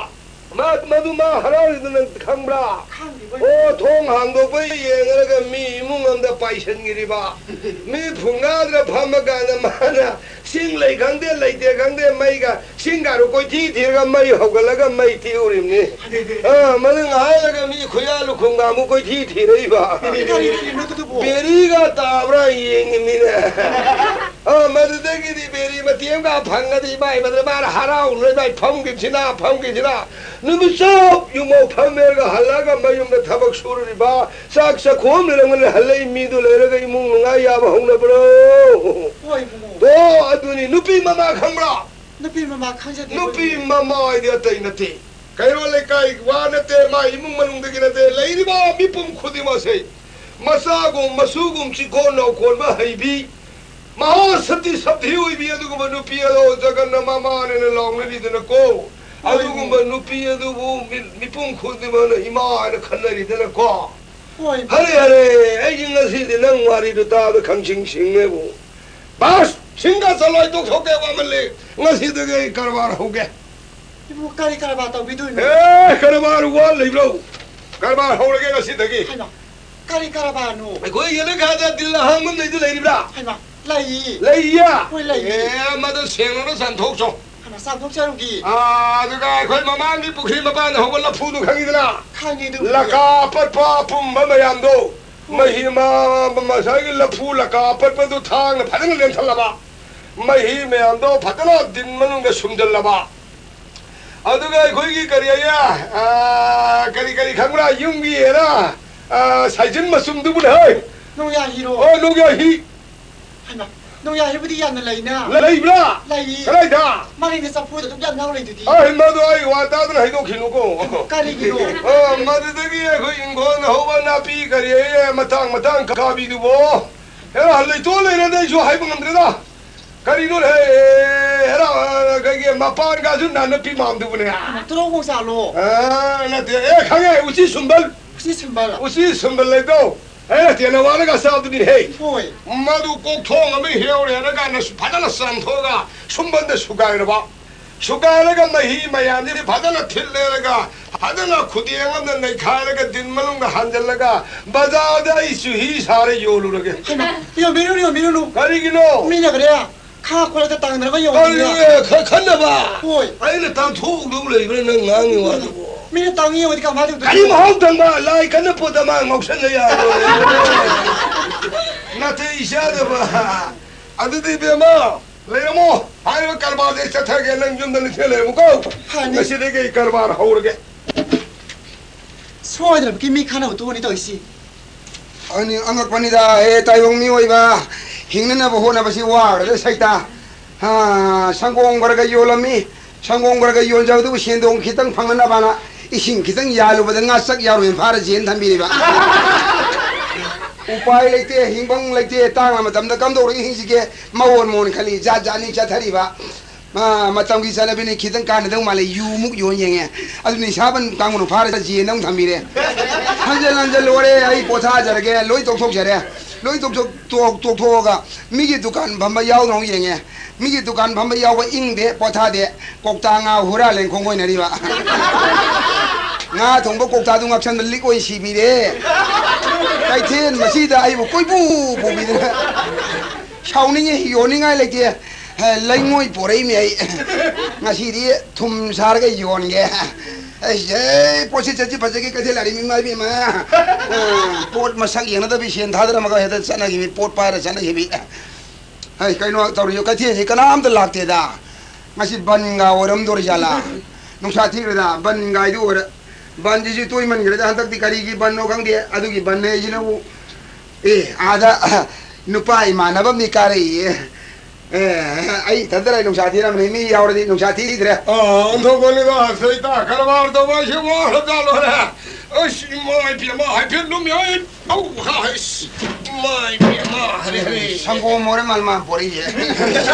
ꯃꯥ, ꯃꯗꯨ ꯃꯥ ꯍꯔꯥꯎꯔꯤꯗꯨ ꯅꯪ ꯈꯪꯕ꯭ꯔꯥ? ꯈꯪꯗꯦ, ꯃꯣꯏ ꯑꯣ, ꯊꯣꯡ ꯍꯥꯡꯗꯣꯛꯄ ꯌꯦꯡꯉꯒ ꯃꯤ ꯏꯃꯨꯡ ꯑꯃꯗ ꯄꯥꯏꯁꯟꯈꯤꯔꯤꯕ꯫ ꯃꯤ ꯐꯨꯡꯒꯥꯗ꯭ꯔ ꯐꯝꯃꯀꯥꯟꯗ ꯃꯥꯅ ꯁꯤꯡ ꯂꯩ ꯈꯪꯗꯦ, ꯂꯩꯇꯦ ꯈꯪꯗꯦ, ꯃꯩꯒ ꯁꯤꯡꯒꯥꯗꯨ ꯀꯣꯏꯊꯤ ꯊꯤꯔꯒ ꯃꯩ ꯍꯧꯒꯠꯂꯒ ꯃꯩ ꯇꯤꯛꯎꯔꯤꯕꯅꯤ꯫ ꯑꯥ, ꯃꯗꯨ ꯉꯥꯏꯍꯥꯛ ꯂꯩꯔꯒ ꯃꯤ ꯈꯨꯌꯥ ꯂꯨꯈꯨꯝꯒ ꯑꯃꯨꯛ ꯀꯣꯏꯊꯤ ꯊꯤꯔꯛꯏꯕ꯫ ꯀꯔꯤ, ꯀꯔꯤ, ꯀꯔꯤꯅꯣ ꯑꯗꯨꯕꯣ? ꯕꯦꯔꯤꯒ ꯇꯥꯕ꯭ꯔꯥ ꯌꯦꯡꯉꯤꯅꯤꯅꯦ꯫ ꯑꯥ, ꯃꯗꯨꯗꯒꯤꯗꯤ ꯕꯦꯔꯤ ꯃꯇꯦꯛ ꯑꯃꯒ ꯐꯪꯉꯗꯤ ꯏꯃꯥꯏ, ꯃꯗꯨꯗ ꯃꯥꯅ ꯍꯔꯥꯎꯔꯨꯔ ꯏꯃꯥꯏ ꯐꯝꯈꯤꯕꯁꯤꯅ, ꯐꯝꯈꯤꯕꯁꯤꯅ꯫ ꯅꯨꯃꯤꯠ ꯆꯨꯞ ꯌꯨꯝꯐꯥꯎ ꯐꯝꯃꯦꯔꯒ ꯍꯜꯂꯛꯑꯒ ꯃꯌꯨꯝꯗ ꯊꯕꯛ ꯁꯨꯔꯨꯔꯤꯕ, ꯆꯥꯛ ꯆꯥꯈꯣꯝ ꯂꯩꯔꯝꯒꯅꯤ, ꯍꯜꯂꯛꯏ ꯃꯤꯗꯨ ꯂꯩꯔꯒ ꯏꯃꯨꯡ ꯅꯨꯡꯉꯥꯏ ꯌꯥꯕ ꯍꯧꯅꯕ꯭ꯔꯣ? ꯍꯣꯏ, ꯏꯕꯨꯡꯉꯣ꯫ ꯑꯣ, ꯑꯗꯨꯅꯤ ꯅꯨꯄꯤ ꯃꯃꯥ ꯈꯪꯕ꯭ꯔꯥ? ꯅꯨꯄꯤ ꯃꯃꯥ ꯈꯪꯖꯗꯦ, ꯅꯨꯄꯤ ꯏꯕꯨꯡꯉꯣ꯫ ꯃꯃꯥ ꯍꯥꯏꯗꯤ ꯑꯇꯩ ꯅꯠꯇꯦ, ꯀꯩꯔꯣꯜ ꯂꯩꯀꯥꯏ ꯋꯥ ꯅꯠꯇꯦ, ꯃꯥ ꯏꯃꯨꯡ ꯃꯅꯨꯡꯗꯒꯤ ꯅꯠꯇꯦ, ꯂꯩꯔꯤꯕ ꯃꯤꯄꯨꯝ ꯈꯨꯗꯤꯡꯃꯛꯁꯦ ꯃꯆꯥꯒꯨꯝ ꯃꯁꯨꯒꯨꯝ ꯆꯤꯀꯣꯟ ꯅꯥꯎꯀꯣꯟꯕ ꯍꯩꯕꯤ, ꯃꯍꯥ ꯁꯇꯤ ꯁꯇꯤ ꯑꯣꯏꯕꯤ ꯑꯗꯨꯒꯨꯝꯕ ꯅꯨꯄꯤ ꯑꯗꯣ ꯖꯒꯟꯅ ꯃꯃꯥꯅꯦꯅ ꯂꯥꯎꯅꯔꯤꯗꯅꯀꯣ꯫ ꯍꯣꯏ꯫ ꯑꯗꯨꯒꯨꯝꯕ ꯅꯨꯄꯤ ꯑꯗꯨꯕꯨ ꯃꯤ-, ꯃꯤꯄꯨꯝ ꯈꯨꯗꯤꯡꯃꯛꯅ ꯏꯃꯥ ꯍꯥꯏꯅ ꯈꯟꯅꯔꯤꯗꯅꯀꯣ꯫ ꯍꯣꯏ꯫ ꯍꯔꯦ, ꯍꯔꯦ, ꯑꯩꯒꯤ ꯉꯁꯤꯗꯤ ꯅꯪ ꯋꯥꯔꯤꯗꯨ ꯇꯥꯕꯗ ꯈꯪꯁꯤꯡ ꯁꯤꯡꯉꯦꯕꯨ꯫ ꯕꯥꯁ, ꯁꯤꯡꯒ ꯆꯠꯂꯣꯏ, ꯇꯣꯛꯊꯣꯛꯀꯦ, ꯋꯥꯃꯜꯂꯦ꯫ ꯉꯁꯤꯗꯒꯤ ꯑꯩ ꯀꯔꯕꯥꯔ ꯍꯧꯒꯦ꯫ ꯏꯕꯨꯡꯉꯣ, ꯀꯔꯤ ꯀꯔꯕꯥꯔ ꯇꯧꯕꯤꯗꯣꯏꯅꯣ? ꯑꯦ, ꯀꯔꯕꯥꯔ ꯋꯥꯠꯂꯤꯕ꯭ꯔꯣ? ꯀꯔꯕꯥꯔ ꯍꯧꯔꯒꯦ ꯉꯁꯤꯗꯒꯤ꯫ ꯍꯩꯃꯥ, ꯀꯔꯤ ꯀꯔꯕꯥꯔꯅꯣ? ꯑꯩꯈꯣꯏ ꯌꯦꯅꯈꯥꯗ ꯗꯤꯜ ꯑꯍꯥꯡꯕ ꯑꯃ ꯂꯩꯗꯨ ꯂꯩꯔꯤꯕ꯭ꯔꯥ? ꯍꯩꯃꯥ, ꯂꯩꯌꯦ꯫ ꯂꯩꯌꯦ? ꯍꯣꯏ, ꯂꯩꯌꯦ꯫ ꯑꯦ, ꯃꯗꯨ ꯁꯦꯡꯅ ꯆꯥꯝꯊꯣꯛꯆꯣ꯫ ꯍꯩꯃꯥ, ꯆꯥꯝꯊꯣꯛꯆꯔꯨꯒꯦ꯫ ꯑꯥ, ꯑꯗꯨꯒ ꯑꯩꯈꯣꯏ ꯃꯃꯥꯡꯒꯤ ꯄꯨꯈ꯭ꯔꯤ ꯃꯄꯥꯟꯗ ꯍꯧꯕ ꯂꯐꯨꯗꯨ ꯈꯪꯉꯤꯗꯅ? ꯈꯪꯉꯦ, ꯑꯗꯨꯕꯨꯗꯤ꯫ ꯂꯀꯥ ꯑꯄꯠꯄ ꯑꯄꯨꯝꯕ ꯃꯌꯥꯝꯗꯣ, ꯍꯣꯏ꯫ ꯃꯍꯤ ꯃ-, ꯃ-, ꯉꯁꯥꯏꯒꯤ ꯂꯐꯨ ꯂꯀꯥ ꯑꯄꯠꯄꯗꯨ ꯊꯥꯡꯅ ꯐꯖꯅ ꯂꯦꯟꯊꯠꯂꯕ, ꯃꯍꯤ ꯃꯌꯥꯝꯗꯣ ꯐꯖꯅ ꯗꯤꯟ ꯃꯅꯨꯡꯗ ꯁꯨꯝꯖꯜꯂꯕ, ꯑꯗꯨꯒ ꯑꯩꯈꯣꯏꯒꯤ ꯀꯔꯤ ꯑꯌꯦ, ꯑꯥ, ꯀꯔꯤ, ꯀꯔꯤ ꯈꯪꯕ꯭ꯔꯥ? ꯌꯨꯝꯒꯤ ꯑꯦꯔꯥ, ꯑꯥ, ꯁꯥꯏꯖꯤꯟ ꯃꯆꯨꯝꯗꯨꯕꯨꯅꯦ, ꯍꯣꯏ꯫ ꯅꯣꯡꯌꯥ ꯍꯤꯔꯣ? ꯑꯣ, ꯅꯣꯡꯌꯥ ꯍꯤ꯫ ꯍꯩꯃꯥ, ꯅꯣꯡꯌꯥ ꯍꯤꯕꯨꯗꯤ ꯌꯥꯝꯅ ꯂꯩꯅ꯫ ꯂꯩꯕ꯭ꯔꯥ? ꯂꯩꯌꯦ꯫ ꯀꯗꯥꯏꯗ? ꯃꯥꯂꯦꯝꯒꯤ ꯆꯐꯨꯗ ꯑꯗꯨꯛ ꯌꯥꯝ ꯌꯥꯎ ꯂꯩꯗꯨꯗꯤ꯫ ꯑꯩ ꯃꯗꯨ ꯑꯩ ꯋꯥ ꯇꯥꯗꯅ ꯍꯥꯏꯗꯣꯛꯈꯤꯅꯨꯀꯣ꯫ ꯀꯔꯤꯒꯤꯅꯣ? ꯑꯥ, ꯃꯗꯨꯗꯒꯤ ꯑꯩꯈꯣꯏ ꯏꯪꯈꯣꯜ ꯍꯧꯕ ꯅꯥꯄꯤ ꯀꯔꯤ ꯑꯌꯦ ꯃꯇꯥꯡ ꯃꯇꯥꯡ ꯀꯥꯕꯤꯗꯨꯕꯣ꯫ ꯍꯦꯔꯥ, ꯂꯩꯇꯣꯟ ꯂꯩꯔꯗꯤ ꯑꯩꯁꯨ ꯍꯥꯏꯕ ꯉꯝꯗ꯭ꯔꯦꯗ꯫ ꯀꯔꯤꯅꯣꯅꯦ, ꯍꯦꯔꯥ, ꯀꯩꯒꯤ ꯃꯄꯥꯟꯒꯥꯁꯨ ꯅꯥꯅꯞꯄꯤ ꯃꯥꯟꯗꯨꯕꯅꯦ? ꯇꯨꯔꯧ ꯃꯣꯡꯆꯥꯂꯣ? ꯑ, ꯅꯠꯇꯦ꯫ ꯑꯦ, ꯈꯪꯉꯦ, ꯎꯆꯤ ꯁꯨꯝꯕꯜ꯫ ꯎꯆꯤ ꯁꯨꯝꯕꯜ? ꯎꯆꯤ ꯁꯨꯝꯕꯜ ꯂꯩꯗꯣ꯫ ꯑꯦ, ꯇꯦꯅꯋꯥꯅꯒ ꯆꯥꯕꯗꯨꯅꯤꯍꯦ꯫ ꯍꯣꯏ꯫ ꯃꯗꯨ ꯀꯣꯛꯊꯣꯡ ꯑꯃ ꯍꯦꯛꯎꯔꯦ ꯍꯥꯏꯔ ꯀꯥꯟꯗ ꯐꯖꯅ ꯆꯥꯝꯊꯣꯛꯑꯒ ꯁꯨꯝꯕꯜꯗ ꯁꯨꯒꯥꯏꯔꯕ꯫ ꯁꯨꯒꯥꯏꯔꯒ ꯃꯍꯤ ꯃꯌꯥꯝꯁꯤꯗꯤ ꯐꯖꯅ ꯊꯤꯠꯂꯦꯔꯒ, ꯐꯖꯅ ꯈꯨꯗꯦꯡ ꯑꯃꯅ ꯅꯩꯈꯥꯏꯔꯒ ꯗꯤꯟ ꯃꯅꯨꯡꯗ ꯍꯥꯟꯖꯜꯂꯒ ꯕꯖꯥꯔꯗ ꯑꯩ ꯆꯨꯍꯤ ꯁꯥꯔ ꯌꯣꯜꯂꯨꯔꯒꯦ꯫ ꯍꯩꯃꯥ, ꯌꯣꯟꯕꯤꯔꯨꯅꯨ, ꯌꯣꯟꯕꯤꯔꯨꯅꯨ꯫ ꯀꯔꯤꯒꯤꯅꯣ? ꯃꯤꯅ ꯀꯔꯤ? ꯈꯥ ꯈꯣꯠꯂꯗ ꯇꯥꯡꯗꯅꯕ ꯌꯣꯟꯕꯤꯔꯨꯅꯨ꯫ ꯀꯔꯤꯅꯣ? ꯈ-, ꯈꯟꯅꯕ? ꯍꯣꯏ꯫ ꯑꯩꯅ ꯇꯥꯟꯊꯣꯛꯎꯗꯧ ꯂꯩꯕ꯭ꯔꯥ ꯅꯪ ꯉꯥꯡꯉꯤ ꯋꯥꯗꯨꯕꯣ? ꯃꯤꯅ ꯇꯥꯡꯉꯤ ꯌꯣꯜꯂꯗꯤ ꯀꯃꯥꯏꯅ ꯇꯧꯗꯣꯏꯅꯣ? ꯀꯔꯤ ꯃꯍꯥꯎ ꯇꯪꯕ? ꯂꯥꯏ ꯀꯟꯅ ꯄꯣꯠꯇ ꯃꯥ ꯉꯥꯎꯁꯟꯅ ꯌꯥꯔꯣꯏ꯫ ꯅꯥꯇꯩ ꯆꯥꯗꯕ꯫ ꯑꯗꯨꯗꯤ ꯏꯕꯦꯝꯃ, ꯂꯩꯔꯝꯃꯣ꯫ ꯍꯥꯏꯔꯤꯕ ꯀꯔꯕꯥꯔꯁꯦ ꯆꯠꯊꯒꯦ, ꯅꯪ ꯌꯨꯝꯗ ꯅꯤꯡꯊꯤꯅ ꯂꯩꯔꯝꯃꯨꯀꯣ꯫ ꯐꯅꯤ꯫ ꯉꯁꯤꯗꯒꯤ ꯑꯩ ꯀꯔꯕꯥꯔ ꯍꯧꯔꯒꯦ꯫ ꯁꯣꯏꯗꯅꯃꯛꯀꯤ ꯃꯤ ꯈꯟꯅꯕ ꯇꯣꯛꯑꯅꯤ ꯇꯧꯔꯤꯁꯤ꯫ ꯑꯅꯤ-, ꯑꯉꯛꯄꯅꯤꯗ, ꯍꯦ ꯇꯥꯏꯕꯪ ꯃꯤꯑꯣꯏꯕ, ꯍꯤꯡꯅꯅꯕ ꯍꯣꯠꯅꯕꯁꯤ ꯋꯥꯈ꯭ꯔꯦꯗ ꯁꯩꯇꯥ꯫ ꯍꯥ, ꯁꯪꯒꯣꯝ ꯈꯔ ꯈꯔ ꯌꯣꯜꯂꯝꯃꯤ꯫ ꯁꯪꯒꯣꯝ ꯈꯔ ꯈꯔ ꯌꯣꯟꯖꯕꯗꯨꯕꯨ ꯁꯦꯟꯗꯣꯡ ꯈꯤꯇꯪ ꯐꯪꯅꯅꯕꯅ ꯏꯁꯤꯡ ꯈꯤꯇꯪ ꯌꯥꯜꯂꯨꯕꯗ ꯉꯥ ꯆꯥꯛ ꯌꯥꯎꯔꯣꯏꯅ ꯐꯥꯔ ꯖꯦꯟ ꯊꯝꯕꯤꯔꯤꯕ꯫ ꯎꯄꯥꯏ ꯂꯩꯇꯦ, ꯍꯤꯡꯐꯝ ꯂꯩꯇꯦ, ꯇꯥꯡꯂ ꯃꯇꯝꯗ ꯀꯝꯗꯧꯔꯒ ꯍꯤꯡꯁꯤꯒꯦ? ꯃꯑꯣꯟ ꯃꯑꯣꯟ ꯈꯜꯂꯤ, ꯖꯥꯠ ꯖꯥꯠꯅꯤ ꯆꯠꯊꯔꯤꯕ꯫ ꯃꯥ ꯃꯇꯝꯒꯤ ꯆꯠꯅꯕꯤꯅꯤ, ꯈꯤꯇꯪ ꯀꯥꯟꯅꯗꯧ ꯃꯥꯜꯂꯦ, ꯌꯨꯃꯨꯛ ꯌꯣꯟ ꯌꯦꯡꯉꯦ꯫ ꯑꯗꯨ ꯅꯤꯁꯥꯕꯟ ꯀꯥꯡꯕꯨꯅ ꯐꯥꯔꯒ ꯖꯦꯟꯗ ꯑꯃꯨꯛ ꯊꯝꯕꯤꯔꯦ꯫ ꯍꯟꯖꯜ ꯍꯟꯖꯜ ꯂꯣꯏꯔꯦ, ꯑꯩ ꯄꯣꯊꯥꯖꯔꯒꯦ, ꯂꯣꯏ ꯇꯣꯛꯊꯣꯛꯆꯔꯦ꯫ ꯂꯣꯏ ꯇꯣꯛꯊꯣꯛ-, ꯇꯣꯛ-, ꯇꯣꯛꯊꯣꯛꯑꯒ ꯃꯤꯒꯤ ꯗꯨꯀꯥꯟ ꯐꯝꯕ ꯌꯥꯎꯗ꯭ꯔꯣ ꯌꯦꯡꯉꯦ꯫ ꯃꯤꯒꯤ ꯗꯨꯀꯥꯟ ꯐꯝꯕ ꯌꯥꯎꯕ ꯏꯪꯗꯦ, ꯄꯣꯊꯥꯗꯦ, ꯀꯧꯇꯥ ꯉꯥ ꯍꯨꯔꯥꯜꯂꯦꯅ ꯈꯣꯡꯒꯣꯏꯅꯔꯤꯕ꯫ ꯉꯥ ꯊꯣꯡꯕ ꯀꯧꯇꯥꯗꯨ ꯉꯥꯛꯁꯟꯗ ꯂꯤꯛ ꯑꯣꯏ ꯁꯤꯕꯤꯔꯦ꯫ ꯀꯩꯊꯦꯜ ꯃꯁꯤꯗ ꯑꯩꯕꯨ ꯀꯣꯏꯄꯨ ꯄꯨꯕꯤꯗꯅ꯫ ꯁꯥꯎꯅꯤꯡꯉꯤ, ꯌꯣꯟꯅꯤꯡꯉꯥꯏ ꯂꯩꯇꯦ꯫ ꯍꯦ, ꯂꯩꯉꯣꯏ ꯄꯣꯔꯛꯏꯃꯤ ꯑꯩ꯫ ꯉꯁꯤꯗꯤ ꯊꯨꯝ ꯁꯥꯔꯒ ꯌꯣꯟꯒꯦ꯫ ꯑꯩꯁ, ꯑꯦ, ꯄꯣꯠꯁꯤ ꯆꯠꯁꯤ ꯐꯖꯒꯤ ꯀꯩꯊꯦꯜ ꯑꯔꯤꯃꯤ ꯏꯃꯥ ꯏꯕꯦꯝꯃ꯫ ꯑ, ꯄꯣꯠ ꯃꯁꯛ ꯌꯦꯡꯅꯗꯕꯤ ꯁꯦꯟ ꯊꯥꯗꯔꯝꯃꯒ ꯍꯦꯛꯇ ꯆꯠꯅꯈꯤꯕꯤ, ꯄꯣꯠ ꯄꯥꯏꯔ ꯆꯠꯅꯈꯤꯕꯤ꯫ ꯍꯩ, ꯀꯩꯅꯣ ꯇꯧꯔꯤꯁꯦ, ꯀꯩꯊꯦꯜꯁꯤ ꯀꯅꯥꯝꯇ ꯂꯥꯛꯇꯦꯗ꯫ ꯉꯁꯤ ꯕꯟꯒ ꯑꯣꯏꯔꯝꯗꯣꯔꯤꯖꯥꯠꯂꯥ? ꯅꯨꯡꯁꯥ ꯊꯤꯈ꯭ꯔꯦꯗ, ꯕꯟꯒꯥꯏꯗꯨ ꯑꯣꯏꯔ-, ꯕꯟꯁꯤꯁꯨ ꯇꯣꯏꯃꯟꯈ꯭ꯔꯦꯗ, ꯍꯟꯗꯛꯇꯤ ꯀꯔꯤꯒꯤ ꯕꯟꯅꯣ ꯈꯪꯗꯦ꯫ ꯑꯗꯨꯒꯤ ꯕꯟ ꯍꯥꯏꯁꯤꯅꯕꯨ, ꯑꯦ, ꯑꯥꯗ ꯅꯨꯄꯥ ꯏꯃꯥꯟꯅꯕ ꯑꯃꯗꯤ ꯀꯥꯔꯛꯏꯌꯦ꯫ ꯑꯦ, ꯑꯩ ꯏꯊꯟꯇ ꯂꯩ ꯅꯨꯡꯁꯥ ꯊꯤꯔꯝꯃꯅꯤ, ꯃꯤ ꯌꯥꯎꯔꯗꯤ ꯅꯨꯡꯁꯥ ꯊꯤꯗ꯭ꯔꯦ꯫ ꯑꯥ, ꯑꯣꯟꯊꯣꯛꯄꯅꯤꯗ, ꯁꯩꯇꯥ ꯀꯔꯕꯥꯔ ꯇꯧꯕ ꯍꯥꯏꯁꯤ ꯋꯥꯈ꯭ꯔꯖꯥꯠ ꯂꯣꯏꯔꯦ꯫ ꯑꯁ, ꯏꯃꯥ ꯏꯕꯦꯝꯃ, ꯍꯥꯏꯐꯦꯠ ꯂꯨꯝꯃꯤ, ꯑꯩ, ꯑꯧ, ꯍꯥ, ꯑꯁ, ꯏꯃꯥ ꯏꯕꯦꯝꯃ, ꯍꯔꯦ, ꯍꯔꯦ꯫ ꯁꯪꯒꯣꯝ ꯑꯣꯏꯔ ꯃꯥꯜ ꯃꯥ ꯄꯣꯔꯛꯏꯁꯦ꯫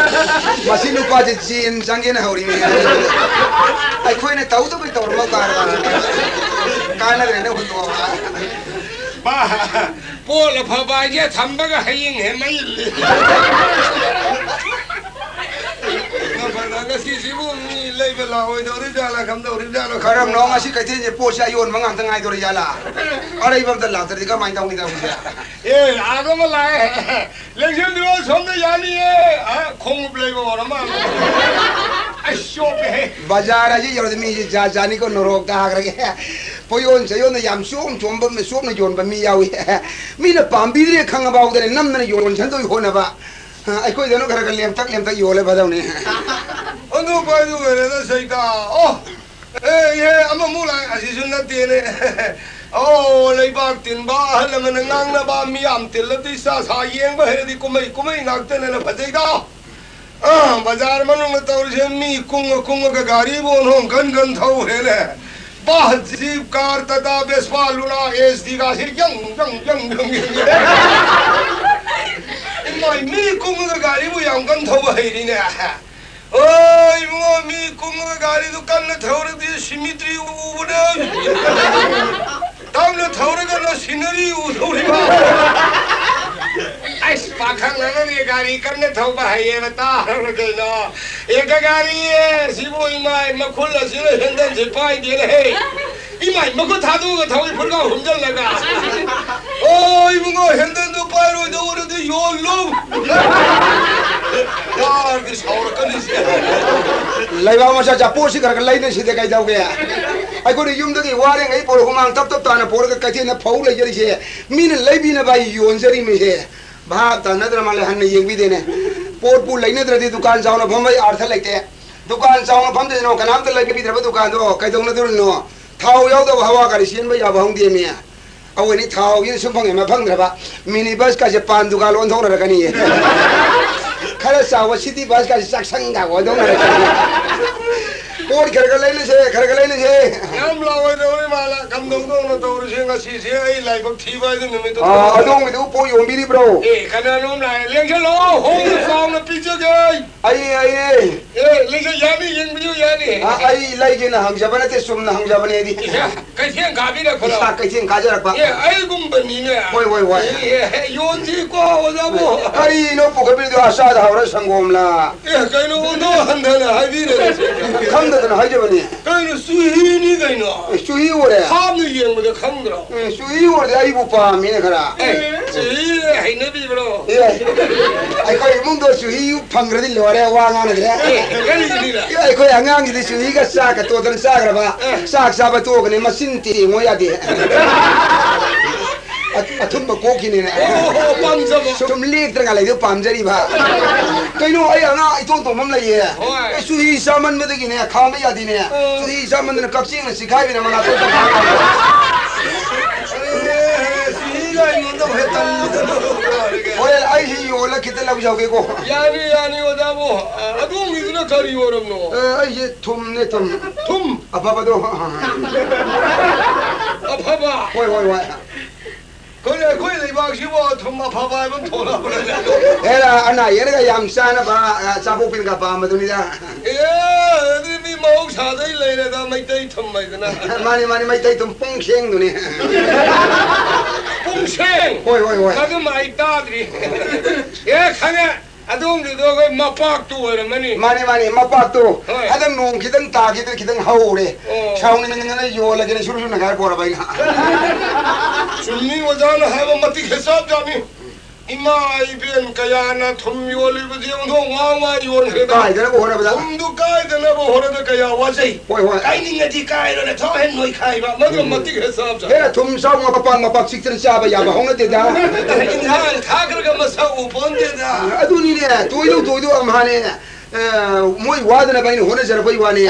ꯃꯁꯤ ꯅꯨꯄꯥꯁꯦ ꯖꯦꯟ ꯆꯪꯒꯦꯅ ꯍꯧꯔꯤꯅꯦ꯫ ꯑꯩꯈꯣꯏꯅ ꯇꯧꯗꯕꯩ ꯇꯧꯔꯝꯃ ꯀꯥꯔꯕ꯫ ꯀꯥꯟꯅꯗ꯭ꯔꯦꯅ ꯍꯨꯟꯗꯣꯛꯑꯕ꯫ ꯄꯣꯠ ꯑꯐꯕ ꯍꯥꯏꯁꯦ ꯊꯝꯕꯒ ꯍꯌꯦꯡ ꯍꯦꯛ ꯃꯩ ꯏꯜꯂꯤ꯫ ꯉꯁꯤꯁꯤꯕꯨ ꯃꯤ ꯂꯩꯕ ꯂꯥꯛꯑꯣꯏꯗꯧꯔꯤꯖꯥꯠꯂꯥ, ꯀꯝꯗꯧꯔꯤꯖꯥꯠꯂꯣ? ꯀꯔꯝꯅꯣ ꯉꯁꯤ ꯀꯩꯊꯦꯜꯁꯦ ꯄꯣꯠꯁꯦ ꯑꯌꯣꯟꯕ ꯉꯥꯛꯇ ꯉꯥꯏꯗꯧꯔꯤꯖꯥꯠꯂꯥ? ꯑꯔꯩꯕ ꯑꯝꯇ ꯂꯥꯛꯇ꯭ꯔꯗꯤ ꯀꯃꯥꯏꯅ ꯇꯧꯅꯤ ꯇꯧꯔꯤꯁꯦ? ꯑꯦ, ꯑꯥꯗ ꯑꯃ ꯂꯥꯛꯑꯦ꯫ ꯂꯦꯡꯁꯤꯟꯕꯤꯔꯣ, ꯁꯣꯝꯗ ꯌꯥꯅꯤꯌꯦ꯫ ꯑ, ꯈꯣꯡꯎꯞ ꯂꯩꯕ ꯑꯣꯏꯔ ꯃꯥꯜꯂꯦ꯫ ꯑꯩ ꯆꯣꯞꯄꯦꯍꯦ꯫ ꯕꯖꯥꯔ ꯑꯁꯤ ꯌꯧꯔꯗꯤ ꯃꯤꯁꯤ ꯖꯥꯠ ꯖꯥꯠꯅꯤꯀꯣ, ꯅꯣꯔꯣꯛꯇ ꯍꯥꯏꯈ꯭ꯔꯒꯦ꯫ ꯄꯣꯌꯣꯟ ꯆꯌꯣꯟꯗ ꯌꯥꯝ ꯆꯣꯝ ꯆꯣꯝꯕ, ꯆꯣꯞꯅ ꯌꯣꯟꯕ ꯃꯤ ꯌꯥꯎꯏ꯫ ꯃꯤꯅ ꯄꯥꯝꯕꯤꯗ꯭ꯔꯦ ꯈꯪꯉꯐꯥꯎꯗꯅꯦ ꯅꯝꯗꯅ ꯌꯣꯟꯁꯟꯗꯣꯏ ꯍꯣꯠꯅꯕ꯫ ꯑ, ꯑꯩꯈꯣꯏꯗꯅ ꯈꯔ ꯈꯔ ꯂꯦꯝꯇꯛ ꯂꯦꯝꯇꯛ ꯌꯣꯜꯂꯦ ꯐꯗꯧꯅꯤ꯫ ꯑꯗꯨ ꯄꯥꯏꯗꯨ ꯑꯣꯏꯔꯦꯗ ꯁꯩꯇꯥ꯫ ꯑꯣ, ꯑꯦ, ꯏꯍꯦ, ꯑꯃꯃꯨꯛ ꯂꯥꯛꯑꯦ, ꯑꯁꯤꯁꯨ ꯅꯠꯇꯦꯅꯦ꯫ ꯑꯣ, ꯂꯩꯕꯥꯛ ꯇꯤꯟꯕ ꯑꯍꯜ ꯑꯃꯅ ꯉꯥꯡꯅꯕ ꯃꯤꯌꯥꯝ ꯇꯤꯜꯂꯗꯤ ꯏꯁꯥ ꯁꯥ ꯌꯦꯡꯕ ꯍꯩꯔꯗꯤ ꯀꯨꯝꯍꯩ ꯀꯨꯝꯍꯩ ꯉꯥꯛꯇꯅꯦꯅ ꯐꯖꯩꯗ꯫ ꯑ, ꯕꯖꯥꯔ ꯃꯅꯨꯡꯗ ꯇꯧꯔꯤꯁꯦ ꯃꯤ ꯀꯨꯡꯉ ꯀꯨꯡꯉꯒ ꯒꯥꯔꯤꯕꯨ ꯑꯣꯟꯊꯣꯛ ꯀꯟ ꯀꯟ ꯊꯧꯔꯦꯅꯦ꯫ Bus, jeep, car, Tata, Vespa, Luna, ꯑꯦꯁ ꯗꯤ ꯒꯥꯁꯤ ꯌꯪ, ꯌꯪ, ꯌꯪ, ꯌꯪ, ꯌꯪ, ꯌꯪ꯫ ꯏꯃꯥꯏ, ꯃꯤ ꯀꯨꯡꯉꯒ ꯒꯥꯔꯤꯕꯨ ꯌꯥꯝ ꯀꯟ ꯊꯧꯕ ꯍꯩꯔꯤꯅꯦ꯫ ꯑꯣ, ꯏꯕꯨꯡꯉꯣ, ꯃꯤ ꯀꯨꯡꯉꯒ ꯒꯥꯔꯤꯗꯨ ꯀꯟꯅ ꯊꯧꯔꯗꯤ ꯁꯤꯃꯤꯇ꯭ꯔꯤ ꯎꯕꯅꯦ꯫ ꯇꯞꯅ ꯊꯧꯔꯒꯅ ꯁꯤꯅꯔꯤ ꯎꯗꯧꯔꯤꯕ꯫ ꯑꯩꯁ, ꯄꯥꯈꯪ ꯑꯃꯒꯤ ꯒꯥꯔꯤ ꯀꯟꯅ ꯊꯧꯕ ꯍꯩꯌꯦꯕ, ꯇꯥꯔꯕ꯭ꯔꯥ ꯀꯩꯅꯣ? ꯑꯦꯛꯇ ꯒꯥꯔꯤꯌꯦ, ꯁꯤꯕꯨ ꯏꯃꯥꯏ, ꯃꯈꯨꯜ ꯑꯁꯤꯅ ꯍꯦꯟꯗꯜꯁꯤ ꯄꯥꯏꯗꯦꯅꯦꯍꯦ꯫ ꯏꯃꯥꯏ, ꯃꯈꯨꯠ ꯊꯥꯗꯣꯛꯑꯒ ꯊꯧꯏ, ꯐꯨꯔꯒꯥꯎ ꯍꯨꯝꯖꯜꯂꯒ꯫ ꯑꯣ, ꯏꯕꯨꯡꯉꯣ, ꯍꯦꯟꯗꯜꯗꯣ ꯄꯥꯏꯔꯣꯏꯗꯧ ꯑꯣꯏꯔꯗꯤ ꯌꯣꯜꯂꯨ꯫ ꯌꯥꯔꯗꯤ ꯁꯥꯎꯔꯛꯀꯅꯤꯁꯦ꯫ ꯂꯩꯕꯥꯛ ꯃꯆꯥ ꯆꯥꯄꯣꯠꯁꯤ ꯈꯔ ꯈꯔ ꯂꯩꯅꯁꯤꯗ ꯀꯩꯗꯧꯒꯦ? ꯑꯩꯈꯣꯏꯅ ꯌꯨꯝꯗꯒꯤ ꯋꯥꯔꯤꯉꯩ ꯄꯣꯔꯣ ꯍꯨꯃꯥꯡ ꯇꯞ ꯇꯞ ꯇꯥꯅ ꯄꯣꯔꯒ ꯀꯩꯊꯦꯜꯗ ꯐꯧ ꯂꯩꯖꯔꯤꯁꯦ, ꯃꯤꯅ ꯂꯩꯕꯤꯅꯕ ꯑꯩ ꯌꯣꯟꯖꯔꯤꯃꯤꯁꯦ꯫ ꯚꯥꯞ ꯇꯥꯅꯗ꯭ꯔ ꯃꯥꯜꯂꯦ, ꯍꯟꯅ ꯌꯦꯡꯕꯤꯗꯦꯅꯦ꯫ ꯄꯣꯠꯄꯨ ꯂꯩꯅꯗ꯭ꯔꯗꯤ ꯗꯨꯀꯥꯟ ꯆꯥꯎꯅ ꯐꯝꯕꯩ ꯑꯥꯔꯊ ꯂꯩꯇꯦ꯫ ꯗꯨꯀꯥꯟ ꯆꯥꯎꯅ ꯐꯝꯗ꯭ꯔꯤꯅꯣ, ꯀꯅꯥꯝꯇ ꯂꯩꯕꯤꯗ꯭ꯔꯕ ꯗꯨꯀꯥꯟꯗꯣ ꯀꯩꯗꯧꯅꯗꯣꯔꯤꯅꯣ? ꯊꯥꯎ ꯌꯥꯎꯗꯕ ꯍꯋꯥ ꯒꯥꯔꯤ ꯆꯦꯟꯕ ꯌꯥꯕ ꯍꯧꯪꯗꯦꯃꯤ꯫ ꯑꯩꯈꯣꯏꯅꯤ ꯊꯥꯎꯒꯤꯅ ꯁꯨꯝ ꯐꯪꯉꯦ, ꯃ ꯐꯪꯗ꯭ꯔꯕ ꯃꯤꯅꯤ ꯕꯁꯀꯥꯁꯦ ꯄꯥꯟ ꯗꯨꯀꯥꯟ ꯑꯣꯟꯊꯣꯛꯅꯔꯛꯀꯅꯤꯌꯦ꯫ ꯈꯔ ꯆꯥꯎꯕ ꯁꯤꯇꯤ ꯕꯁꯀꯥꯁꯦ ꯆꯥꯛꯁꯪꯒ ꯑꯣꯟꯊꯣꯛꯅꯔꯛꯀꯅꯤ꯫ ꯄꯣꯠ ꯈꯔ ꯈꯔ ꯂꯩꯅꯁꯦ, ꯈꯔ ꯈꯔ ꯂꯩꯅꯁꯦ꯫ ꯌꯥꯝ ꯂꯥꯎꯔꯣꯏꯗꯧꯔꯤ ꯃꯥꯜꯂꯦ꯫ ꯀꯝꯗꯧꯗꯧꯅ ꯇꯧꯔꯤꯁꯦ ꯉꯁꯤꯁꯦ? ꯑꯩ ꯂꯥꯏꯕꯛ ꯊꯤꯕ ꯍꯥꯏꯗꯨ ꯅꯨꯃꯤꯠꯇꯨ ꯑꯥ, ꯊꯣꯛꯑꯦ꯫ ꯑꯗꯣꯝꯒꯤꯗꯨꯕꯨ ꯄꯣꯠ ꯌꯣꯟꯕꯤꯔꯤꯕ꯭ꯔꯣ? ꯑꯦ, ꯀꯅꯥꯅꯣꯝ ꯂꯥꯛꯑꯦ꯫ ꯂꯦꯡꯁꯜꯂꯣ, ꯍꯣꯡꯅ ꯆꯥꯎꯅ ꯄꯤꯖꯒꯦ꯫ ꯑꯩ, ꯑꯩ, ꯑꯩ꯫ ꯑꯦ, ꯂꯦꯡꯁꯜ-, ꯌꯥꯅꯤ, ꯌꯦꯡꯕꯤꯌꯨ, ꯌꯥꯅꯤ꯫ ꯑ, ꯑꯩ ꯂꯩꯒꯦꯅ ꯍꯪꯖꯕ ꯅꯠꯇꯦ, ꯆꯨꯝꯅ ꯍꯪꯖꯕꯅꯦ ꯑꯩꯗꯤ꯫ ꯏꯁꯥ ꯀꯩꯊꯦꯜ ꯀꯥꯕꯤꯔꯛꯄ꯭ꯔꯣ? ꯏꯁꯥ ꯀꯩꯊꯦꯜ ꯀꯥꯖꯔꯛꯄ꯫ ꯑꯦ, ꯑꯩꯒꯨꯝꯕꯅꯤꯅꯦ꯫ ꯍꯣꯏ, ꯍꯣꯏ, ꯍꯣꯏ꯫ ꯑꯦ, ꯑꯦ, ꯌꯣꯟꯁꯤꯀꯣ, ꯑꯣꯖꯥꯕꯨ꯫ ꯀꯔꯤꯅꯣ ꯄꯨꯈꯠꯄꯤꯔꯤꯗꯣ? ꯑꯆꯥꯗ ꯍꯧꯔ ꯁꯪꯒꯣꯝꯂ? ꯑꯦ, ꯀꯩꯅꯣ, ꯑꯣꯟꯊꯣꯛ ꯍꯟꯊꯅ ꯍꯥꯏꯕꯤꯔꯦ꯫ ꯈꯪꯗꯗꯅ ꯍꯥꯏꯖꯕꯅꯤ꯫ ꯀꯩꯅꯣ, ꯆꯨꯍꯤꯅꯤ ꯀꯩꯅꯣ꯫ ꯑꯦ, ꯆꯨꯍꯤ ꯑꯣꯏꯔꯦ? ꯍꯥꯞꯅ ꯌꯦꯡꯕꯗ ꯈꯪꯗ꯭ꯔꯣ? ꯎꯝ, ꯆꯨꯍꯤ ꯑꯣꯏꯔꯗꯤ ꯑꯩꯕꯨ ꯄꯥꯝꯃꯤꯅꯦ ꯈꯔ꯫ ꯑꯦ, ꯆꯨꯍꯤ ꯍꯩꯅꯕꯤꯕ꯭ꯔꯣ? ꯑꯦ, ꯑꯩꯈꯣꯏ ꯏꯃꯨꯡꯗꯣ ꯆꯨꯍꯤ ꯐꯪꯈ꯭ꯔꯗꯤ ꯂꯣꯏꯔꯦ, ꯋꯥ ꯉꯥꯡꯅꯗ꯭ꯔꯦ꯫ ꯑꯦ, ꯀꯔꯤꯒꯤꯅꯤꯅ? ꯑꯦ, ꯑꯩꯈꯣꯏ ꯑꯉꯥꯡꯒꯤꯗꯤ ꯆꯨꯍꯤꯒ ꯆꯥꯛꯀ ꯇꯣꯠꯇꯅ ꯆꯥꯈ꯭ꯔꯕ꯫ ꯑꯦ꯫ ꯆꯥꯛ ꯆꯥꯕ ꯇꯣꯛꯑꯒꯅꯤ ꯃꯆꯤꯟ ꯇꯦꯡꯉꯣ ꯌꯥꯗꯦ꯫ ꯑ-, ꯑꯊꯨꯝꯕ ꯀꯣꯛꯈꯤꯅꯤꯅꯦ꯫ ꯑꯣ, ꯑꯣ, ꯑꯣ, ꯄꯥꯝꯖꯕ꯫ ꯁꯨꯝ ꯂꯦꯛꯇ꯭ꯔꯒ ꯂꯩꯗꯣ ꯄꯥꯝꯖꯔꯤꯕ꯫ ꯀꯩꯅꯣ, ꯑꯩ ꯑꯉꯥꯡ ꯏꯇꯣꯟ ꯇꯣꯟꯕ ꯑꯃ ꯂꯩꯌꯦ꯫ ꯍꯣꯏ꯫ ꯑꯦ, ꯆꯨꯍꯤ ꯆꯥꯃꯟꯕꯗꯒꯤꯅꯦ ꯈꯥꯡꯕ ꯌꯥꯗꯦꯅꯦ꯫ ꯑꯣ꯫ ꯆꯨꯍꯤ ꯆꯥꯃꯟꯗꯅ ꯀꯛꯆꯦꯡꯅ ꯆꯤꯈꯥꯏꯕꯤꯔꯦ ꯃꯅꯥꯇꯣꯟ꯫ ꯑꯦ, ꯆꯨꯍꯤꯒ ꯑꯩꯉꯣꯟꯗ ꯍꯦꯛ ꯇꯜꯂꯤꯗꯅ꯫ ꯍꯣꯔꯦꯟ ꯑꯩꯁꯤ ꯌꯣꯜꯂ ꯈꯤꯇ ꯂꯧꯖꯍꯧꯒꯦꯀꯣ꯫ ꯌꯥꯅꯤ, ꯌꯥꯅꯤ, ꯑꯣꯖꯥꯕꯨ꯫ ꯑ, ꯑꯗꯣꯝꯒꯤꯗꯨꯅ ꯀꯔꯤ ꯑꯣꯏꯔꯝꯅꯣ? ꯑ, ꯑꯩꯁꯦ ꯊꯨꯝꯅꯦ, ꯊꯨꯝ꯫ ꯊꯨꯝ? ꯑꯐꯕꯗꯣ꯫ ꯑꯐꯕ? ꯍꯣꯏ, ꯍꯣꯏ, ꯍꯣꯏ꯫ ꯑꯩꯈꯣꯏ, ꯑꯩꯈꯣꯏ ꯂꯩꯕꯥꯛꯁꯤꯕꯨ ꯊꯨꯝ ꯑꯐꯕ ꯍꯥꯏꯕ ꯑꯃ ꯊꯣꯛꯂꯛꯑꯕ꯭ꯔꯥꯅꯦ? ꯑꯦꯔꯥ, ꯑꯅꯥ ꯑꯌꯦꯛꯅꯒ ꯌꯥꯝ ꯆꯥꯅꯕ, ꯑ, ꯆꯥꯕꯣꯛꯄꯤꯅꯒ ꯄꯥꯝꯕꯗꯨꯅꯤꯗ꯫ ꯑꯦ, ꯑꯗꯨꯗꯤ ꯃꯤ ꯃꯍꯧꯁꯥꯗꯩ ꯂꯩꯔꯦꯗ, ꯃꯩꯇꯩ ꯊꯨꯝ ꯍꯥꯏꯗꯅ꯫ ꯃꯥꯅꯤ, ꯃꯥꯅꯤ, ꯃꯩꯇꯩ ꯊꯨꯝ ꯄꯨꯡꯁꯦꯡꯗꯨꯅꯤ꯫ ꯄꯨꯡꯁꯦꯡ? ꯍꯣꯏ, ꯍꯣꯏ, ꯍꯣꯏ꯫ ꯑꯗꯨꯝ ꯑꯩ ꯇꯥꯗ꯭ꯔꯤ꯫ ꯑꯦ, ꯈꯪꯉꯦ꯫ ꯑꯗꯣꯝꯒꯤꯗꯣ ꯑꯩꯈꯣꯏ ꯃꯄꯥꯛꯇꯨ ꯑꯣꯏꯔꯝꯃꯅꯤ꯫ ꯃꯥꯅꯤ, ꯃꯥꯅꯤ, ꯃꯄꯥꯛꯇꯨ꯫ ꯍꯣꯏ꯫ ꯍꯟꯗꯛ ꯅꯣꯡ ꯈꯤꯇꯪ ꯇꯥꯈꯤꯗꯅ ꯈꯤꯇꯪ ꯍꯧꯔꯦ꯫ ꯑꯣ꯫ ꯁꯥꯎꯅꯤꯡꯗꯅ ꯌꯣꯜꯂꯒꯦꯅ ꯁꯨꯔ ꯁꯨꯔ ꯅꯈꯥꯏ ꯄꯣꯔꯕ ꯑꯩꯅ꯫ ꯆꯨꯝꯃꯤ, ꯑꯣꯖꯥꯅ ꯍꯥꯏꯕ ꯃꯇꯤꯛ ꯍꯦꯛ ꯆꯞ ꯆꯥꯅꯤ꯫ ꯏꯃꯥ ꯏꯕꯦꯟ ꯀꯌꯥꯅ ꯊꯨꯝ ꯌꯣꯜꯂꯤꯕꯁꯦ ꯑꯣꯟꯊꯣꯛ ꯋꯥ ꯋꯥ ꯌꯣꯟꯈ꯭ꯔꯦꯗ꯫ ꯀꯥꯏꯗꯅꯕ ꯍꯣꯠꯅꯕꯗ꯫ ꯊꯨꯝꯗꯨ ꯀꯥꯏꯗꯅꯕ ꯍꯣꯠꯅꯕꯗ ꯀꯌꯥ ꯋꯥꯖꯩ꯫ ꯍꯣꯏ, ꯍꯣꯏ꯫ ꯀꯥꯏꯅꯤꯡꯉꯗꯤ ꯀꯥꯏꯔꯣꯅꯦ, ꯊꯥꯎ ꯍꯦꯟ ꯅꯣꯏꯈꯥꯏꯕ꯫ ꯃꯗꯨ ꯎꯝ꯫ ꯃꯇꯤꯛ ꯍꯦꯛ ꯆꯞ ꯆꯥꯅꯤ꯫ ꯍꯦ, ꯊꯨꯝ ꯆꯥꯎ ꯃꯄꯥꯛ ꯃꯄꯥꯛ ꯆꯤꯛꯇꯅ ꯆꯥꯕ ꯌꯥꯕ ꯍꯧꯅꯗꯦꯗ꯫ ꯏꯟꯁꯥꯡ ꯊꯥꯈ꯭ꯔꯒ ꯃꯁꯛ ꯎ ꯄꯣꯟꯇꯦꯗ꯫ ꯑꯗꯨꯅꯤꯅꯦ, ꯇꯣꯏꯗꯧ ꯇꯣꯏꯗꯧ ꯑꯝꯍꯥꯅꯦ꯫ ꯑ, ꯃꯣꯏ ꯋꯥꯗꯅꯕ ꯑꯩꯅ ꯍꯣꯠꯅꯖꯔꯛꯄꯩ ꯋꯥꯅꯤ꯫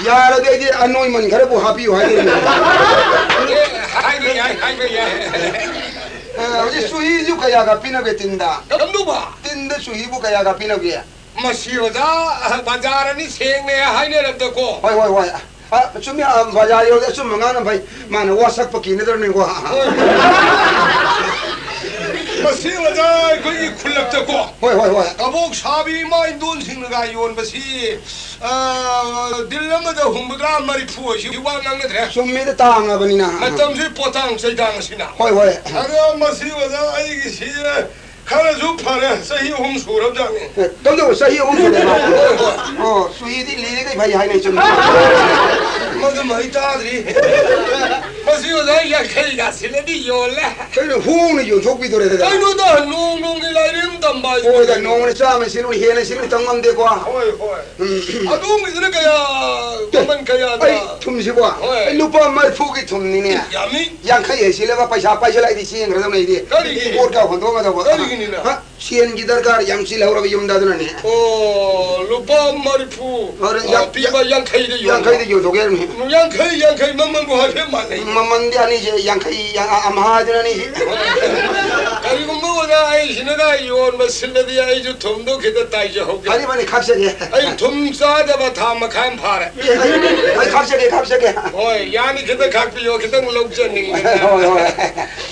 ꯌꯥꯔꯗꯤ ꯑꯩꯗꯤ ꯑꯅꯣꯏꯃꯟ ꯈꯔꯕꯨ ꯍꯥꯞꯄꯤꯌꯨ ꯍꯥꯏꯗꯣꯏꯅꯤ꯫ ꯑꯦ, ꯍꯥꯏꯕ ꯌꯥꯏ, ꯍꯥꯏꯕ ꯌꯥꯏ꯫ ꯑ, ꯍꯧꯖꯤꯛ ꯆꯨꯍꯤꯁꯨ ꯀꯌꯥꯒ ꯄꯤꯅꯒꯦ ꯇꯤꯟꯗ? ꯀꯝꯗꯧꯕ? ꯇꯤꯟꯗ ꯆꯨꯍꯤꯕꯨ ꯀꯌꯥꯒ ꯄꯤꯅꯒꯦ? ꯃꯁꯤ ꯑꯣꯖꯥ, ꯕꯖꯥꯔ ꯑꯅꯤ ꯁꯦꯡꯅ ꯍꯥꯏꯅꯔꯕꯗꯀꯣ꯫ ꯍꯣꯏ, ꯍꯣꯏ, ꯍꯣꯏ꯫ ꯑ, ꯆꯨꯝꯃꯤ, ꯑ, ꯕꯖꯥꯔ ꯌꯧꯔꯗꯤ ꯑꯆꯨꯝꯕ ꯉꯥꯡꯅ ꯐꯩ꯫ ꯃꯥꯅ ꯋꯥ ꯁꯛꯄ ꯀꯤꯅꯗ꯭ꯔꯕꯅꯤꯀꯣ꯫ ꯍꯣꯏ꯫ ꯃꯁꯤ ꯑꯣꯖꯥ ꯑꯩꯈꯣꯏꯒꯤ ꯈꯨꯜꯂꯛꯇꯀꯣ꯫ ꯍꯣꯏ, ꯍꯣꯏ, ꯍꯣꯏ꯫ ꯀꯕꯣꯛ ꯁꯥꯕꯤ ꯏꯃꯥ ꯏꯟꯗꯣꯟꯁꯤꯡꯅꯒ ꯌꯣꯟꯕꯁꯤ, ꯑ, ꯗꯤꯜ ꯑꯃꯗ ꯍꯨꯝꯐꯨꯇꯔꯥ ꯃꯔꯤꯐꯨ ꯑꯣꯏꯁꯤ ꯋꯥ ꯉꯥꯡꯅꯗ꯭ꯔꯦ꯫ ꯆꯨꯝꯃꯤꯗ ꯇꯥꯡꯉꯕꯅꯤꯅ꯫ ꯃꯇꯝꯁꯤ ꯄꯣꯇꯥꯡ ꯆꯩꯇꯥꯡ ꯑꯁꯤꯅ꯫ ꯍꯣꯏ, ꯍꯣꯏ꯫ ꯑꯗꯣ ꯃꯁꯤ ꯑꯣꯖꯥ ꯑꯩꯒꯤꯁꯤ ꯈꯔꯁꯨ ꯐꯔꯦ, ꯆꯍꯤ ꯑꯍꯨꯝ ꯁꯨꯔꯕꯖꯥꯠꯅꯤ꯫ ꯑꯦ, ꯀꯝꯗꯧꯕ ꯆꯍꯤ ꯑꯍꯨꯝ ꯁꯨꯔꯦ ꯃꯥ? ꯍꯣꯏ, ꯍꯣꯏ꯫ ꯑꯣ, ꯆꯨꯍꯤꯗꯤ ꯂꯤꯔꯤꯈꯩ ꯐꯩ ꯍꯥꯏꯅꯩ, ꯆꯨꯝꯃꯤ꯫ ꯃꯗꯨꯃ ꯑꯩ ꯇꯥꯗ꯭ꯔꯤ꯫ ꯃꯁꯤ ꯑꯣꯖꯥ ꯌꯥꯡꯈꯩ ꯀꯥꯁꯤꯜꯂꯗꯤ ꯌꯣꯜꯂꯦ꯫ ꯀꯩꯅꯣ, ꯍꯣꯡꯅ ꯌꯣꯟꯊꯣꯛꯄꯤꯗꯣꯔꯦ ꯑꯗꯨꯗ? ꯀꯩꯅꯣꯗ, ꯅꯣꯡ ꯅꯣꯡꯒꯤ ꯂꯥꯏꯔꯤ ꯑꯃ ꯇꯝꯕ ꯍꯥꯏꯁꯤꯅꯤ꯫ ꯍꯣꯏꯗ, ꯅꯣꯡꯃꯅ ꯆꯥꯝꯃ ꯁꯤꯠꯂꯨ, ꯍꯦꯟꯅ ꯁꯤꯠꯂꯨ ꯇꯝ ꯉꯝꯗꯦꯀꯣ꯫ ꯍꯣꯏ, ꯍꯣꯏ꯫ ꯎꯝ꯫ ꯑꯗꯣꯝꯒꯤꯗꯨꯅ ꯀꯌꯥ, ꯑꯦ, ꯃꯃꯜ ꯀꯌꯥꯗ? ꯑꯩ ꯊꯨꯝꯁꯤꯕꯣ? ꯍꯣꯏ꯫ ꯑꯩ ꯂꯨꯄꯥ ꯃꯔꯤꯐꯨꯒꯤ ꯊꯨꯝꯅꯤꯅꯦ꯫ ꯌꯥꯝꯃꯤ꯫ ꯌꯥꯡꯈꯩ ꯍꯦꯛ ꯁꯤꯠꯂꯒ ꯄꯩꯁꯥ ꯄꯥꯏꯁꯤꯜꯂꯛꯑꯗꯤ ꯆꯦꯟꯈ꯭ꯔꯗꯧꯅꯦ ꯑꯩꯗꯤ꯫ ꯀꯔꯤꯒꯤ? ꯄꯣꯠꯀ ꯍꯣꯟꯗꯣꯛꯅꯗꯧꯕ꯫ ꯀꯔꯤꯒꯤꯅꯤꯅ? ꯍꯥ? ꯁꯦꯟꯒꯤ ꯗꯔꯀꯥꯔ ꯌꯥꯝ ꯆꯤꯜꯍꯧꯔꯕ ꯌꯨꯝꯗ, ꯑꯗꯨꯅꯅꯦ꯫ ꯑꯣ, ꯂꯨꯄꯥ ꯃꯔꯤꯐꯨ, ꯍꯣꯏ, ꯑ, ꯌꯥꯡ-, ꯄꯤꯕ ꯌꯥꯡꯈꯩꯗ ꯌꯣꯜꯂꯣ꯫ ꯌꯥꯡꯈꯩꯗ ꯌꯣꯟꯊꯣꯛꯀꯦ ꯍꯥꯏꯕꯅꯤ꯫ ꯌꯥꯡꯈꯩ, ꯌꯥꯡꯈꯩ ꯃꯃꯜꯕꯨ ꯍꯥꯏꯐꯦꯠ ꯃꯥꯟꯅꯩ꯫ ꯃꯃꯜꯗꯤ ꯑꯅꯤꯁꯦ ꯌꯥꯡꯈꯩ, ꯌꯥ-, ꯑ-, ꯑꯃꯍꯥꯗꯨꯅ ꯑꯅꯤꯁꯦ꯫ ꯀꯔꯤꯒꯨꯝꯕ ꯑꯣꯖꯥ ꯑꯩꯁꯤꯅꯒ ꯌꯣꯟꯕ ꯁꯤꯜꯂꯗꯤ ꯑꯩꯁꯨ ꯊꯨꯝꯗꯣ ꯈꯤꯇ ꯇꯥꯏꯖꯍꯧꯒꯦ꯫ ꯐꯅꯤ, ꯐꯅꯤ, ꯈꯥꯛꯆꯒꯦ꯫ ꯑꯩ ꯊꯨꯝ ꯆꯥꯗꯕ ꯊꯥ ꯃꯈꯥꯏ ꯑꯃ ꯐꯥꯔꯦ꯫ ꯑꯦ, ꯑꯩ, ꯑꯩ ꯈꯥꯛꯆꯒꯦ, ꯈꯥꯛꯆꯒꯦ꯫ ꯍꯣꯏ, ꯌꯥꯅꯤ, ꯈꯤꯇ ꯈꯥꯛꯄꯤꯌꯣ, ꯈꯤꯇꯪ ꯂꯧꯖꯅꯤꯡꯕꯅꯦ꯫ ꯍꯣꯏ, ꯍꯣꯏ꯫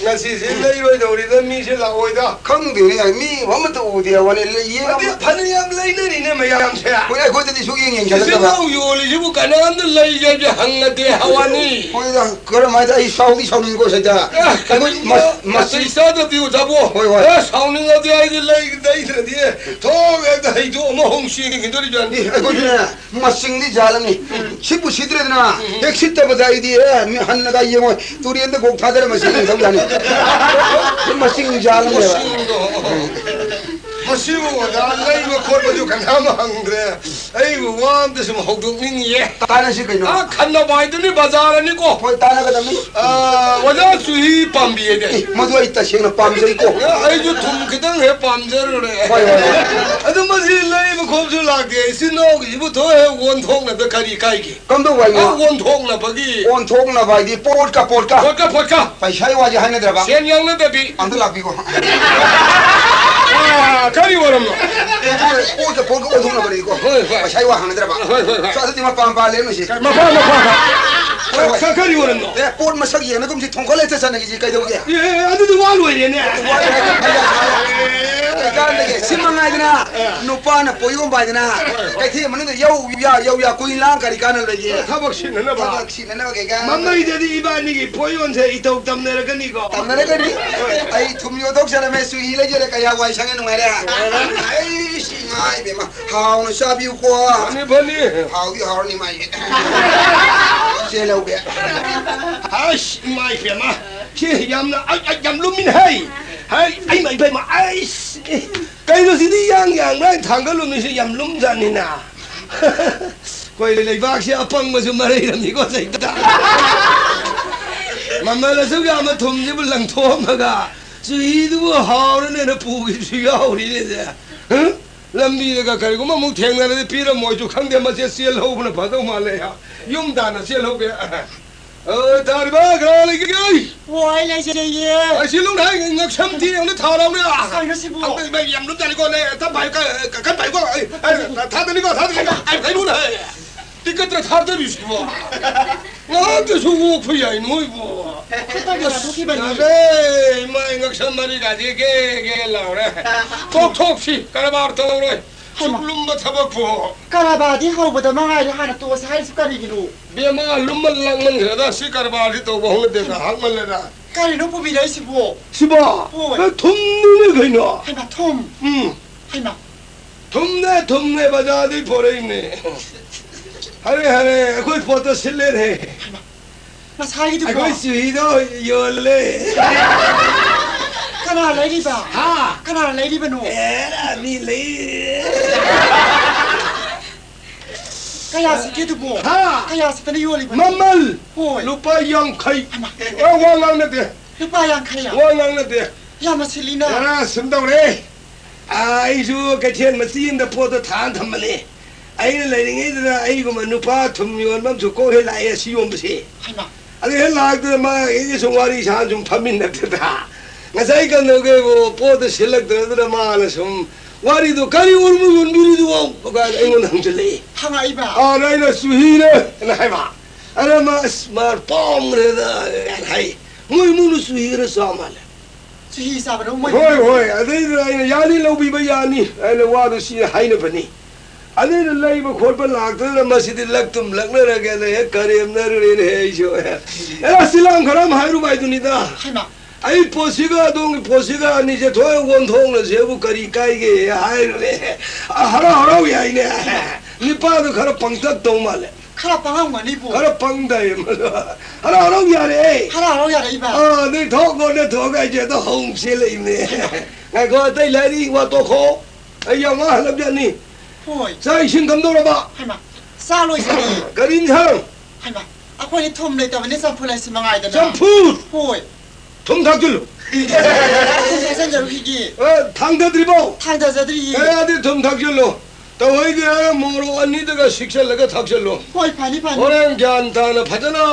ꯉꯁꯤꯁꯦ ꯂꯩꯔꯣꯏꯗꯧꯔꯤꯗ, ꯃꯤꯁꯦ ꯂꯥꯛꯑꯣꯏꯗ꯫ ꯈꯪꯗꯦꯅꯦ, ꯃꯤ ꯑꯃꯠꯇ ꯎꯗꯦ ꯋꯥꯅꯤ, ꯂꯩ-, ꯌꯦꯡꯉꯝ-, ꯅꯠꯇꯦ, ꯐꯅꯌꯥꯝ ꯂꯩꯅꯔꯤꯅꯦ ꯃꯌꯥꯝꯁꯦ꯫ ꯍꯣꯏ, ꯑꯩꯈꯣꯏꯗꯗꯤ ꯁꯨꯛꯌꯦꯡ ꯌꯦꯡꯁꯤꯜꯂꯛꯇꯕ꯫ ꯏꯆꯤꯟ ꯏꯅꯥꯎ ꯌꯣꯜꯂꯤꯁꯤꯕꯨ ꯀꯅꯥꯝꯇ ꯂꯩꯒꯦ ꯍꯥꯏꯕꯁꯦ ꯍꯪꯅꯗꯦ ꯍꯥꯏ ꯋꯥꯅꯤ꯫ ꯍꯣꯏꯗ, ꯀꯔꯝ ꯍꯥꯏꯗ ꯑꯩ ꯁꯥꯎꯗꯤ ꯁꯥꯎꯅꯤꯡꯉꯤꯀꯣ ꯁꯤꯗ꯫ ꯑꯦ, ꯑꯩꯈꯣꯏ ꯀꯔꯤꯒꯨꯝꯕ ꯃꯁ-, ꯃꯁꯤ ꯅꯥꯇꯩ ꯆꯥꯗ꯭ꯔꯗꯤ ꯑꯣꯖꯥꯕꯨ꯫ ꯍꯣꯏ, ꯍꯣꯏ꯫ ꯑꯦ, ꯁꯥꯎꯅꯤꯡꯉꯗꯤ ꯑꯩꯗꯤ ꯂꯩ-, ꯂꯩꯗ꯭ꯔꯗꯤ ꯊꯣꯛ ꯍꯦꯛꯇ ꯍꯩꯗꯣꯛꯑꯝꯃ ꯍꯣꯡ ꯆꯦꯟꯈꯤꯗꯣꯔꯤꯕꯅꯤ꯫ ꯑꯦ, ꯑꯩꯈꯣꯏꯁꯨꯅꯦ, ꯃꯁꯤꯡꯗꯤ ꯖꯥꯠ ꯑꯃꯅꯤ꯫ ꯎꯝ꯫ ꯁꯤꯠꯄꯨ ꯁꯤꯠꯇ꯭ꯔꯦꯗꯅ, ꯎꯝ꯫ ꯍꯦꯛ ꯁꯤꯠꯇꯕꯗ ꯑꯩꯗꯤ, ꯑꯦ, ꯃꯤ ꯍꯟꯅꯒ ꯌꯦꯡꯉꯣꯏ꯫ ꯇꯨꯔꯦꯟꯗ ꯀꯣꯛ ꯊꯥꯗꯔ ꯃꯁꯤ ꯌꯦꯡꯊꯧ ꯌꯥꯅꯤ꯫ ꯃꯁꯤꯡ ꯖꯥꯠ ꯑꯃꯅꯦꯕ꯫ ꯃꯁꯤꯡꯗꯣ꯫ ꯎꯝ꯫ ꯃꯁꯤꯕꯨ ꯑꯣꯖꯥ ꯂꯩꯕ ꯈꯣꯠꯄꯁꯨ ꯀꯅꯥꯝ ꯍꯪꯗ꯭ꯔꯦ꯫ ꯑꯩꯕꯨ ꯋꯥ ꯑꯝꯇ ꯁꯨꯝ ꯍꯧꯗꯣꯛꯅꯤꯡꯉꯤꯌꯦ꯫ ꯇꯥꯟꯅꯁꯤ ꯀꯩꯅꯣ? ꯑꯥ, ꯈꯟꯅꯕ ꯍꯥꯏꯗꯨꯅꯤ ꯕꯖꯥꯔ ꯑꯅꯤꯀꯣ꯫ ꯍꯣꯏ, ꯇꯥꯟꯅꯒꯗꯕꯅꯤ꯫ ꯑꯥ, ꯑꯣꯖꯥ ꯆꯨꯍꯤ ꯄꯥꯝꯕꯤ ꯍꯥꯏꯗꯤ꯫ ꯑꯦ, ꯃꯗꯨ ꯑꯩ ꯇꯁꯦꯡꯅ ꯄꯥꯝꯖꯩꯀꯣ꯫ ꯑꯦ, ꯑꯩꯁꯨ ꯊꯨꯝ ꯈꯤꯇꯪ ꯍꯦꯛ ꯄꯥꯝꯖꯔꯨꯔꯦ꯫ ꯍꯣꯏ, ꯍꯣꯏ, ꯍꯣꯏ꯫ ꯑꯗꯨ ꯃꯁꯤ ꯂꯩꯕ ꯈꯣꯠꯄꯁꯨ ꯂꯥꯛꯇꯦ꯫ ꯏꯆꯤꯟ ꯏꯅꯥꯎꯒꯤꯁꯤꯕꯨ ꯊꯣꯛ ꯍꯦꯛ ꯑꯣꯟꯊꯣꯛꯅꯗ ꯀꯔꯤ ꯀꯥꯏꯒꯦ? ꯀꯝꯗꯧꯕ ꯍꯥꯏꯅꯣ? ꯑ, ꯑꯣꯟꯊꯣꯛꯅꯕꯒꯤ꯫ ꯑꯣꯟꯊꯣꯛꯅꯕ ꯍꯥꯏꯗꯤ ꯄꯣꯠꯀ ꯄꯣꯠꯀ꯫ ꯄꯣꯠꯀ ꯄꯣꯠꯀ꯫ ꯄꯩꯁꯥꯒꯤ ꯋꯥꯁꯦ ꯍꯥꯏꯅꯗ꯭ꯔꯕ? ꯁꯦꯟ ꯌꯥꯎꯅꯗꯕꯤ꯫ ꯑꯝꯇ ꯂꯥꯛꯄꯤꯈꯣ꯫ ꯑꯥ, ꯀꯔꯤ ꯑꯣꯏꯔꯝꯅꯣ? ꯄꯣꯠꯀ ꯄꯣꯠꯀ ꯑꯣꯟꯊꯣꯛꯅꯕꯅꯤꯀꯣ꯫ ꯍꯣꯏ, ꯍꯣꯏ꯫ ꯄꯩꯁꯥ ꯋꯥ ꯍꯪꯅꯗ꯭ꯔꯕ꯫ ꯍꯣꯏ, ꯍꯣꯏ, ꯍꯣꯏ꯫ ꯑꯗꯨꯗꯤ ꯃꯄꯥ ꯃꯄꯥ ꯂꯦꯝꯃꯤꯁꯦ꯫ ꯃꯄꯥ ꯃꯄꯥ꯫ ꯍꯣꯏ, ꯍꯣꯏ꯫ ꯀ-, ꯀꯔꯤ ꯑꯣꯏꯔꯝꯅꯣ? ꯑꯦ, ꯄꯣꯠ ꯃꯁꯛ ꯌꯦꯡꯉꯒꯨꯝꯁꯤ, ꯊꯣꯡꯒꯠꯂ ꯍꯦꯛꯇ ꯆꯠꯅꯈꯤꯁꯤ ꯀꯩꯗꯧꯒꯦ? ꯑꯦ, ꯑꯗꯨꯗꯤ ꯋꯥ ꯂꯣꯏꯔꯦꯅꯦ꯫ ꯋꯥ ꯂꯣꯏꯔꯦ, ꯐꯩ ꯌꯥꯝ ꯁꯥꯔꯦ꯫ ꯀꯩꯀꯥꯟꯗꯒꯤ ꯁꯤ ꯃꯉꯥꯏꯗꯅ, ꯑꯦ꯫ ꯅꯨꯄꯥꯅ ꯄꯣꯌꯣꯝ ꯄꯥꯏꯗꯅ, ꯍꯣꯏ, ꯍꯣꯏ꯫ ꯀꯩꯊꯦꯜ ꯃꯅꯨꯡꯗ ꯌꯧ ꯌꯥ, ꯌꯧ ꯌꯥ, ꯀꯨꯏ ꯂꯥꯡ ꯀꯔꯤ ꯀꯥꯟꯅ ꯂꯩꯒꯦ? ꯊꯕꯛ ꯁꯤꯟꯅꯅꯕ꯫ ꯊꯕꯛ ꯁꯤꯟꯅꯅꯕ ꯀꯩꯀꯥ꯫ ꯃꯃꯩꯗꯗꯤ ꯏꯕꯥꯅꯤꯒꯤ ꯄꯣꯌꯣꯟꯁꯦ ꯏꯇꯧ ꯇꯝꯅꯔꯒꯅꯤꯀꯣ꯫ ꯇꯝꯅꯔꯒꯅꯤ꯫ ꯑꯩ ꯊꯨꯝ ꯌꯣꯟꯊꯣꯛꯆꯔꯝꯃꯦ, ꯆꯨꯍꯤ ꯂꯩꯖꯔꯦ, ꯀꯌꯥ ꯋꯥꯏ ꯁꯪꯉꯦ, ꯅꯨꯡꯉꯥꯏꯔꯦ꯫ ꯅꯨꯡꯉꯥꯏꯔꯦ꯫ ꯑꯩ ꯁꯤ ꯏꯃꯥ ꯏꯕꯦꯝꯃ, ꯍꯥꯎꯅ ꯆꯥꯕꯤꯌꯨꯀꯣ꯫ ꯐꯅꯤ, ꯐꯅꯤ꯫ ꯍꯥꯎꯗꯤ ꯍꯥꯎꯔꯅꯤ ꯃꯥꯏꯁꯦ꯫ ꯆꯦ ꯂꯧꯒꯦ꯫ ꯑꯁ, ꯏꯃꯥ ꯏꯕꯦꯝꯃ, ꯁꯤ ꯌꯥꯝꯅ, ꯑꯩ, ꯑꯩ, ꯌꯥꯝ ꯂꯨꯝꯃꯤꯅꯦ, ꯍꯩ꯫ ꯍꯩ, ꯑꯩ, ꯏꯃꯥ ꯏꯕꯦꯝꯃ, ꯑꯩꯁ꯫ ꯀꯩꯅꯣ ꯁꯤꯗꯤ ꯏꯌꯥꯡ ꯌꯥꯡꯕ꯭ꯔꯥ ꯍꯥꯏꯅ ꯊꯥꯡꯒꯠꯂꯨꯃꯤꯁꯤ ꯌꯥꯝ ꯂꯨꯝꯖꯥꯠꯅꯤꯅ꯫ ꯑꯩꯈꯣꯏ ꯂꯩꯕꯥꯛꯁꯤ ꯑꯄꯪꯕꯁꯨ ꯃꯔꯩꯔꯝꯃꯤꯀꯣ ꯆꯩꯇ꯫ ꯃꯃꯜ ꯑꯁꯨꯛ ꯌꯥꯝꯕ ꯊꯨꯝꯁꯤꯕꯨ ꯂꯪꯊꯣꯛꯑꯝꯃꯒ ꯆꯨꯍꯤꯗꯨꯕꯨ ꯍꯥꯎꯔꯅꯦꯅ ꯄꯨꯈꯤꯕꯁꯨ ꯌꯥꯎꯔꯤꯅꯦꯁꯦ꯫ ꯍ? ꯂꯝꯕꯤꯗꯒ ꯀꯔꯤꯒꯨꯝꯕ ꯑꯃꯨꯛ ꯊꯦꯡꯅꯔꯗꯤ ꯄꯤꯔꯝꯃꯣꯏꯁꯨ ꯈꯪꯗꯦ, ꯃꯁꯦ ꯆꯦꯜꯍꯧꯕꯅ ꯐꯗꯧ ꯃꯥꯜꯂꯦ꯫ ꯌꯨꯝ ꯇꯥꯟꯅ ꯆꯦꯜꯍꯧꯒꯦ꯫ ꯑ, ꯊꯥꯔꯤꯕ ꯀꯅꯥ ꯂꯩꯒꯦ? ꯑꯣ, ꯑꯩ ꯂꯩꯖꯩꯌꯦ꯫ ꯑꯩ ꯁꯤ ꯂꯧꯅꯦ, ꯑꯩ ꯉꯛꯁꯝ ꯊꯤ ꯑꯃꯨꯛ ꯊꯥꯔꯛꯎꯅꯦ꯫ ꯀꯩꯅꯣ ꯁꯤꯕꯨ? ꯑꯝꯇ ꯏꯕꯦ, ꯌꯥꯝ ꯂꯨꯝꯖꯥꯠꯅꯤꯀꯣ, ꯅꯦ, ꯇꯞ ꯄꯥꯏꯌꯨ, ꯀ-, ꯀ-, ꯀꯟ ꯄꯥꯏꯌꯨꯀꯣ꯫ ꯑꯩ, ꯑꯩ, ꯊꯥꯗꯅꯤꯀꯣ, ꯊꯥꯗꯅꯤꯀꯣ꯫ ꯑꯩ, ꯑꯩ ꯂꯨꯅ, ꯑꯩ, ꯇꯤꯀꯠꯇ ꯊꯥꯗꯔꯤꯁꯤꯕꯣ꯫ ꯉꯔꯥꯡꯗꯁꯨ ꯑꯣꯛꯄ ꯌꯥꯏ ꯅꯣꯏꯕꯨ꯫ ꯈꯨꯠꯇꯒꯤ ꯂꯥꯊꯣꯛꯈꯤꯕꯅꯤ꯫ ꯑꯁ, ꯌꯥꯗ꯭ꯔꯦ, ꯏꯃꯥ, ꯑꯩ ꯉꯛꯁꯝ ꯃꯔꯤꯒꯥꯁꯦ ꯒꯦ, ꯒꯦ ꯂꯥꯎꯔꯦ꯫ ꯇꯣꯛꯊꯣꯛꯁꯤ, ꯀꯔꯕꯥꯔ ꯇꯧꯔꯣꯏ꯫ ꯍꯩꯃꯥ꯫ ꯁꯨꯛ ꯂꯨꯝꯕ ꯊꯕꯛꯄꯨ꯫ ꯀꯔꯕꯥꯔꯗꯤ ꯍꯧꯕꯗ ꯃꯉꯥꯏꯔꯦ, ꯍꯥꯟꯅ ꯇꯣꯛꯑꯁꯤ ꯍꯥꯏꯔꯤꯁꯤ ꯀꯔꯤꯒꯤꯅꯣ? ꯕꯦꯝꯃ, ꯂꯨꯝꯃꯟ ꯂꯥꯡꯃꯟꯈ꯭ꯔꯦꯗ, ꯁꯤ ꯀꯔꯕꯥꯔꯗꯤ ꯇꯧꯕ ꯍꯧꯅꯗꯦ, ꯉꯥꯏꯍꯥꯛꯃꯜꯂꯦꯗ꯫ ꯀꯔꯤꯅꯣ ꯄꯨꯕꯤꯔꯛꯏꯁꯤꯕꯣ? ꯁꯤꯕꯣ? ꯍꯣꯏ꯫ ꯑꯦ, ꯊꯨꯝꯅꯤꯅꯦ ꯀꯩꯅꯣ꯫ ꯍꯩꯃꯥ, ꯊꯨꯝ? ꯎꯝ꯫ ꯍꯩꯃꯥ꯫ ꯊꯨꯝꯅꯦ, ꯊꯨꯝꯅꯦ, ꯕꯖꯥꯔꯗꯩ ꯄꯣꯔꯛꯏꯅꯦ꯫ ꯍꯔꯦ, ꯍꯔꯦ, ꯑꯩꯈꯣꯏ ꯄꯣꯠꯇ ꯁꯤꯠꯂꯦꯅꯦ꯫ ꯍꯩꯃꯥ꯫ ꯉꯁꯥꯏꯒꯤꯗꯨꯕꯣ? ꯑꯩꯈꯣꯏ ꯆꯨꯍꯤꯗꯣ ꯌꯣꯜꯂꯦ꯫ ꯀꯅꯥ ꯂꯩꯔꯤꯕ? ꯍꯥ? ꯀꯅꯥ ꯂꯩꯔꯤꯕꯅꯣ? ꯑꯦ, ꯃꯤ ꯂꯩ꯫ ꯀꯌꯥ ꯁꯤꯠꯀꯦ ꯑꯗꯨꯕꯣ? ꯍꯥ? ꯀꯌꯥ ꯁꯤꯠꯇꯅ ꯌꯣꯜꯂꯤꯕꯅꯣ? ꯃꯃꯜ? ꯍꯣꯏ꯫ ꯂꯨꯄꯥ ꯌꯥꯡꯈꯩ꯫ ꯍꯩꯃꯥ꯫ ꯑꯦ, ꯋꯥ ꯉꯥꯡꯅꯗꯦ꯫ ꯂꯨꯄꯥ ꯌꯥꯡꯈꯩ? ꯋꯥ ꯉꯥꯡꯅꯗꯦ꯫ ꯌꯥꯝꯅ ꯁꯤꯠꯂꯤꯅ꯫ ꯉꯔꯥꯡ ꯁꯨꯝ ꯇꯧꯔꯦ꯫ ꯑꯥ, ꯑꯩꯁꯨ ꯀꯩꯊꯦꯜ ꯃꯆꯤ ꯑꯃꯗ ꯄꯣꯠꯇꯣ ꯊꯥꯅ ꯊꯝꯕꯅꯦ꯫ ꯑꯩꯅ ꯂꯩꯔꯤꯉꯩꯗꯨꯗ ꯑꯩꯒꯨꯝꯕ ꯅꯨꯄꯥ ꯊꯨꯝ ꯌꯣꯟꯕ ꯑꯃꯁꯨ ꯀꯣꯛ ꯍꯦꯛ ꯂꯥꯛꯑꯦ, ꯑꯁꯤ ꯌꯣꯟꯕꯁꯦ꯫ ꯍꯩꯃꯥ꯫ ꯑꯗꯨ ꯍꯦꯛ ꯂꯥꯛꯇꯅ ꯃꯥ ꯑꯩꯒ ꯁꯨꯝ ꯋꯥꯔꯤ ꯁꯥ ꯁꯨꯝ ꯐꯝꯃꯤꯟꯅꯗꯅ ꯉꯁꯥꯏ ꯀꯩꯅꯣꯒꯤꯕꯨ ꯄꯣꯠꯇꯨ ꯁꯤꯜꯂꯛꯇꯗꯅ ꯃꯥꯅ ꯁꯨꯝ ꯋꯥꯔꯤꯗꯨ "ꯀꯔꯤ ꯎꯔꯨꯝ ꯌꯣꯟꯕꯤꯔꯤꯗꯨꯕꯣ?" ꯀꯥꯏꯅ ꯑꯩꯉꯣꯟꯗ ꯍꯪꯖꯜꯂꯛꯏ꯫ ꯍꯪꯉꯛꯏꯕ? "ꯑꯥ, ꯑꯩꯅ ꯆꯨꯍꯤꯅꯦ" ꯍꯥꯏꯅ ꯍꯥꯏꯕ꯫ ꯑꯗ ꯃꯥ, "ꯑꯁ, ꯃꯥ ꯄꯥꯝꯈ꯭ꯔꯦꯗ" ꯍꯥꯏꯅ ꯍꯥꯏ꯫ ꯃꯣꯏ ꯏꯃꯨꯡꯗ ꯆꯨꯍꯤ ꯈꯔ ꯆꯥ ꯃꯥꯜꯂꯦ꯫ ꯆꯨꯍꯤ ꯆꯥꯕꯅ ꯃꯣꯏ ꯍꯣꯏ, ꯍꯣꯏ꯫ ꯑꯗꯩꯗꯨꯗ ꯑꯩꯅ "ꯌꯥꯅꯤ, ꯂꯧꯕꯤꯕ ꯌꯥꯅꯤ" ꯍꯥꯏꯅ ꯋꯥꯗꯨ ꯁꯤ ꯍꯥꯏꯅꯕꯅꯤ꯫ ꯑꯗꯩꯗ ꯂꯩꯕ ꯈꯣꯠꯄ ꯂꯥꯛꯇꯗꯅ ꯃꯁꯤꯗꯤ ꯂꯛꯇꯨꯝ ꯂꯛꯅꯔꯒꯦꯅ ꯍꯦꯛ ꯀꯔꯦꯝꯅꯔꯨꯔꯦꯅꯦ ꯑꯩꯁꯨ꯫ ꯑꯦ, ꯁꯤ ꯂꯥꯡ ꯈꯔ ꯑꯃ ꯍꯥꯏꯔꯨꯕ ꯍꯥꯏꯗꯨꯅꯤꯗ꯫ ꯍꯩꯃꯥ꯫ ꯑꯩ ꯄꯣꯠꯁꯤꯒ ꯑꯗꯣꯝꯒꯤ ꯄꯣꯠꯁꯤꯒ ꯑꯅꯤꯁꯦ ꯊꯣꯛ ꯑꯣꯟꯊꯣꯛꯅꯁꯦꯕꯨ ꯀꯔꯤ ꯀꯥꯏꯒꯦ ꯍꯥꯏꯔꯨꯔꯦ꯫ ꯑ, ꯍꯔꯥꯎ ꯍꯔꯥꯎ ꯌꯥꯏꯅꯦ꯫ ꯅꯤꯄꯥꯗꯨ ꯈꯔ ꯄꯪꯇꯛ ꯇꯧ ꯃꯥꯜꯂꯦ꯫ ꯈꯔ ꯄꯪꯉꯝꯒꯅꯤꯕꯨ꯫ ꯈꯔ ꯄꯪꯗꯥꯏ ꯃꯗꯣ꯫ ꯍꯔꯥꯎ ꯍꯔꯥꯎ ꯌꯥꯔꯦ꯫ ꯍꯔꯥꯎ ꯍꯔꯥꯎ ꯌꯥꯔꯛꯏꯕ꯫ ꯑꯥ, ꯑꯗꯩ ꯊꯣꯛ ꯂꯣꯟꯅ ꯊꯣꯛꯑꯒ ꯑꯩꯁꯦ ꯑꯗꯣ ꯍꯧꯁꯦ ꯂꯩꯅꯦ꯫ ꯉꯥꯏꯈꯣ, ꯑꯇꯩ ꯂꯥꯏꯔꯤ ꯋꯥ ꯇꯣꯛꯈꯣ꯫ ꯑꯩ ꯌꯥꯝ ꯋꯥꯍꯜꯂꯕꯖꯥꯠꯅꯤ꯫ ꯍꯣꯏ꯫ ꯆꯥꯛ ꯏꯁꯤꯡ ꯀꯝꯗꯧꯔꯕ? ꯍꯩꯃꯥ, ꯆꯥ ꯂꯣꯏꯖꯔꯦ꯫ ꯀꯔꯤ ꯏꯟꯁꯥꯡ? ꯍꯩꯃꯥ, ꯑꯩꯈꯣꯏꯗꯤ ꯊꯨꯝ ꯂꯩꯇꯕꯅꯤ, ꯆꯝꯐꯨꯠ ꯍꯥꯏꯁꯤ ꯃꯉꯥꯏꯗꯅ꯫ ꯆꯝꯐꯨꯠ? ꯍꯣꯏ꯫ ꯊꯨꯝ ꯊꯥꯛꯆꯤꯜꯂꯨ꯫ ꯊꯨꯝ ꯊꯥꯛꯆꯟꯖꯔꯨꯈꯤꯒꯦ꯫ ꯑꯦ, ꯊꯥꯡꯗꯗ꯭ꯔꯤꯕꯣ? ꯊꯥꯡꯗꯖꯗ꯭ꯔꯤꯌꯦ꯫ ꯑꯦ, ꯑꯗꯨꯗꯤ ꯊꯨꯝ ꯊꯥꯛꯆꯤꯜꯂꯨ꯫ ꯇꯧꯍꯩꯗꯦ ꯍꯥꯏꯔ ꯃꯣꯔꯣꯛ ꯑꯅꯤꯗꯨꯒ ꯁꯤꯛꯆꯜꯂꯒ ꯊꯥꯛꯆꯜꯂꯨ꯫ ꯍꯣꯏ, ꯐꯅꯤ, ꯐꯅꯤ꯫ ꯍꯣꯔꯦꯟ ꯒ꯭ꯌꯥꯟ ꯇꯥꯅ ꯐꯖꯅ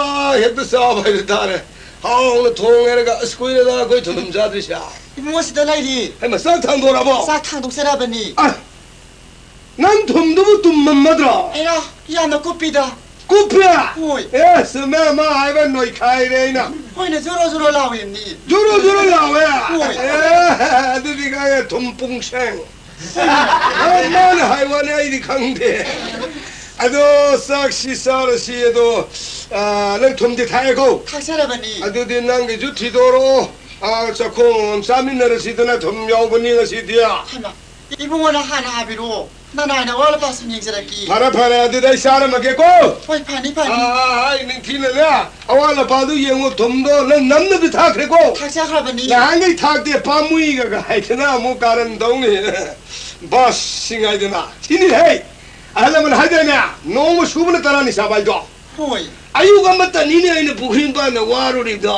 ꯍꯦꯛꯇ ꯆꯥꯕ ꯍꯥꯏꯗꯨ ꯇꯥꯔꯦ꯫ ꯍꯥꯎꯅ ꯊꯣꯡꯉꯦꯔꯒ, ꯑꯁ, ꯀꯨꯏꯔꯦꯗ ꯑꯩꯈꯣꯏ ꯊꯨꯝ ꯆꯥꯗ꯭ꯔꯤꯁꯦ꯫ ꯏꯕꯨꯡꯉꯣ ꯁꯤꯗ ꯂꯩꯔꯤ꯫ ꯍꯩꯃꯥ, ꯆꯥꯛ ꯊꯥꯡꯗꯣꯔꯛꯑꯕꯣ? ꯆꯥꯛ ꯊꯥꯡꯗꯣꯛꯆꯔꯕꯅꯤ꯫ ꯑ, ꯅꯪ ꯊꯨꯝꯗꯨꯕꯨ ꯇꯨꯝꯃꯝꯃꯗ꯭ꯔꯣ? ꯑꯩꯔꯥ, ꯌꯥꯝꯅ ꯀꯨꯞꯄꯤꯗ꯫ ꯀꯨꯞꯄꯦ? ꯍꯣꯏ꯫ ꯑꯦ, ꯆꯨꯝꯃꯦ, ꯃꯥ ꯍꯥꯏꯕ ꯅꯣꯏꯈꯥꯏꯔꯦ ꯑꯩꯅ꯫ ꯍꯣꯏꯅꯦ, ꯖꯣꯔꯣ ꯖꯣꯔꯣ ꯂꯥꯎꯋꯦ ꯃꯤ꯫ ꯖꯣꯔꯣ ꯖꯣꯔꯣ ꯂꯥꯎꯋꯦ? ꯍꯣꯏ꯫ ꯑꯦ, ꯑꯗꯨꯗꯤ ꯈꯪꯉꯦ, ꯊꯨꯝ ꯄꯨꯡꯁꯦꯡ꯫ ꯃꯥꯅ ꯍꯥꯏ ꯋꯥꯅꯤ, ꯑꯩꯗꯤ ꯈꯪꯗꯦ꯫ ꯑꯗꯣ ꯆꯥꯛꯁꯤ ꯆꯥꯔꯁꯤ, ꯑꯗꯣ, ꯑ, ꯅꯪ ꯊꯨꯝꯗꯤ ꯊꯥꯛꯑꯦꯀꯣ? ꯊꯥꯛꯆꯔꯕꯅꯤ꯫ ꯑꯗꯨꯗꯤ ꯅꯪꯒꯤꯁꯨ ꯊꯤꯗꯣꯔꯛꯑꯣ꯫ ꯑ, ꯆꯥꯛꯈꯣꯝ ꯑꯃꯃꯝ ꯆꯥꯃꯤꯟꯅꯔꯁꯤꯗꯅ, ꯊꯨꯝ ꯌꯥꯎꯕꯅꯤ ꯉꯁꯤꯗꯤ꯫ ꯍꯩꯃꯥ, ꯏꯕꯨꯡꯉꯣꯅ ꯍꯥꯟꯅ ꯍꯥꯏꯕꯤꯔꯛꯑꯣ꯫ ꯅꯅꯥꯏꯅ ꯑꯋꯥꯠ ꯑꯄꯥ ꯁꯨꯝ ꯌꯦꯡꯖꯔꯛꯀꯦ꯫ ꯐꯔꯦ, ꯐꯔꯦ, ꯑꯗꯨꯗꯤ ꯑꯩ ꯆꯥꯔꯝꯃꯒꯦꯀꯣ꯫ ꯍꯣꯏ, ꯐꯅꯤ, ꯐꯅꯤ꯫ ꯑ, ꯑ, ꯑ, ꯑꯩ ꯅꯤꯡꯊꯤꯅꯅꯦ, ꯑꯋꯥꯠ ꯑꯄꯥꯗꯨ ꯌꯦꯡꯉꯨ, ꯊꯨꯝꯗꯣ ꯅꯪ ꯅꯝꯅꯗꯤ ꯊꯥꯛꯈ꯭ꯔꯦꯀꯣ꯫ ꯊꯥꯛꯆꯈ꯭ꯔꯕꯅꯤ꯫ ꯅꯍꯥꯟꯈꯩ ꯊꯥꯛꯇꯦ, ꯄꯥꯝꯃꯨꯏꯒ ꯍꯥꯏꯗꯅ ꯑꯃꯨꯛ ꯀꯥꯔꯟ ꯇꯧꯅꯤ꯫ ꯕꯁ ꯁꯤꯡ ꯍꯥꯏꯗꯅ꯫ ꯁꯤꯅꯤ ꯍꯦ꯫ ꯑꯍꯜ ꯂꯃꯟ ꯍꯥꯏꯗꯥꯏꯅꯦ, "ꯅꯣꯡꯃ ꯁꯨꯕꯅ ꯇꯔꯥꯅꯤ ꯆꯥꯕ" ꯍꯥꯏꯗꯣ꯫ ꯍꯣꯏ꯫ ꯑꯌꯨꯛ ꯑꯃꯇꯅꯤꯅꯦ ꯑꯩꯅ ꯄꯨꯈ꯭ꯔꯤ ꯃꯄꯥꯟꯗ ꯋꯥꯔꯨꯔꯤꯗꯣ꯫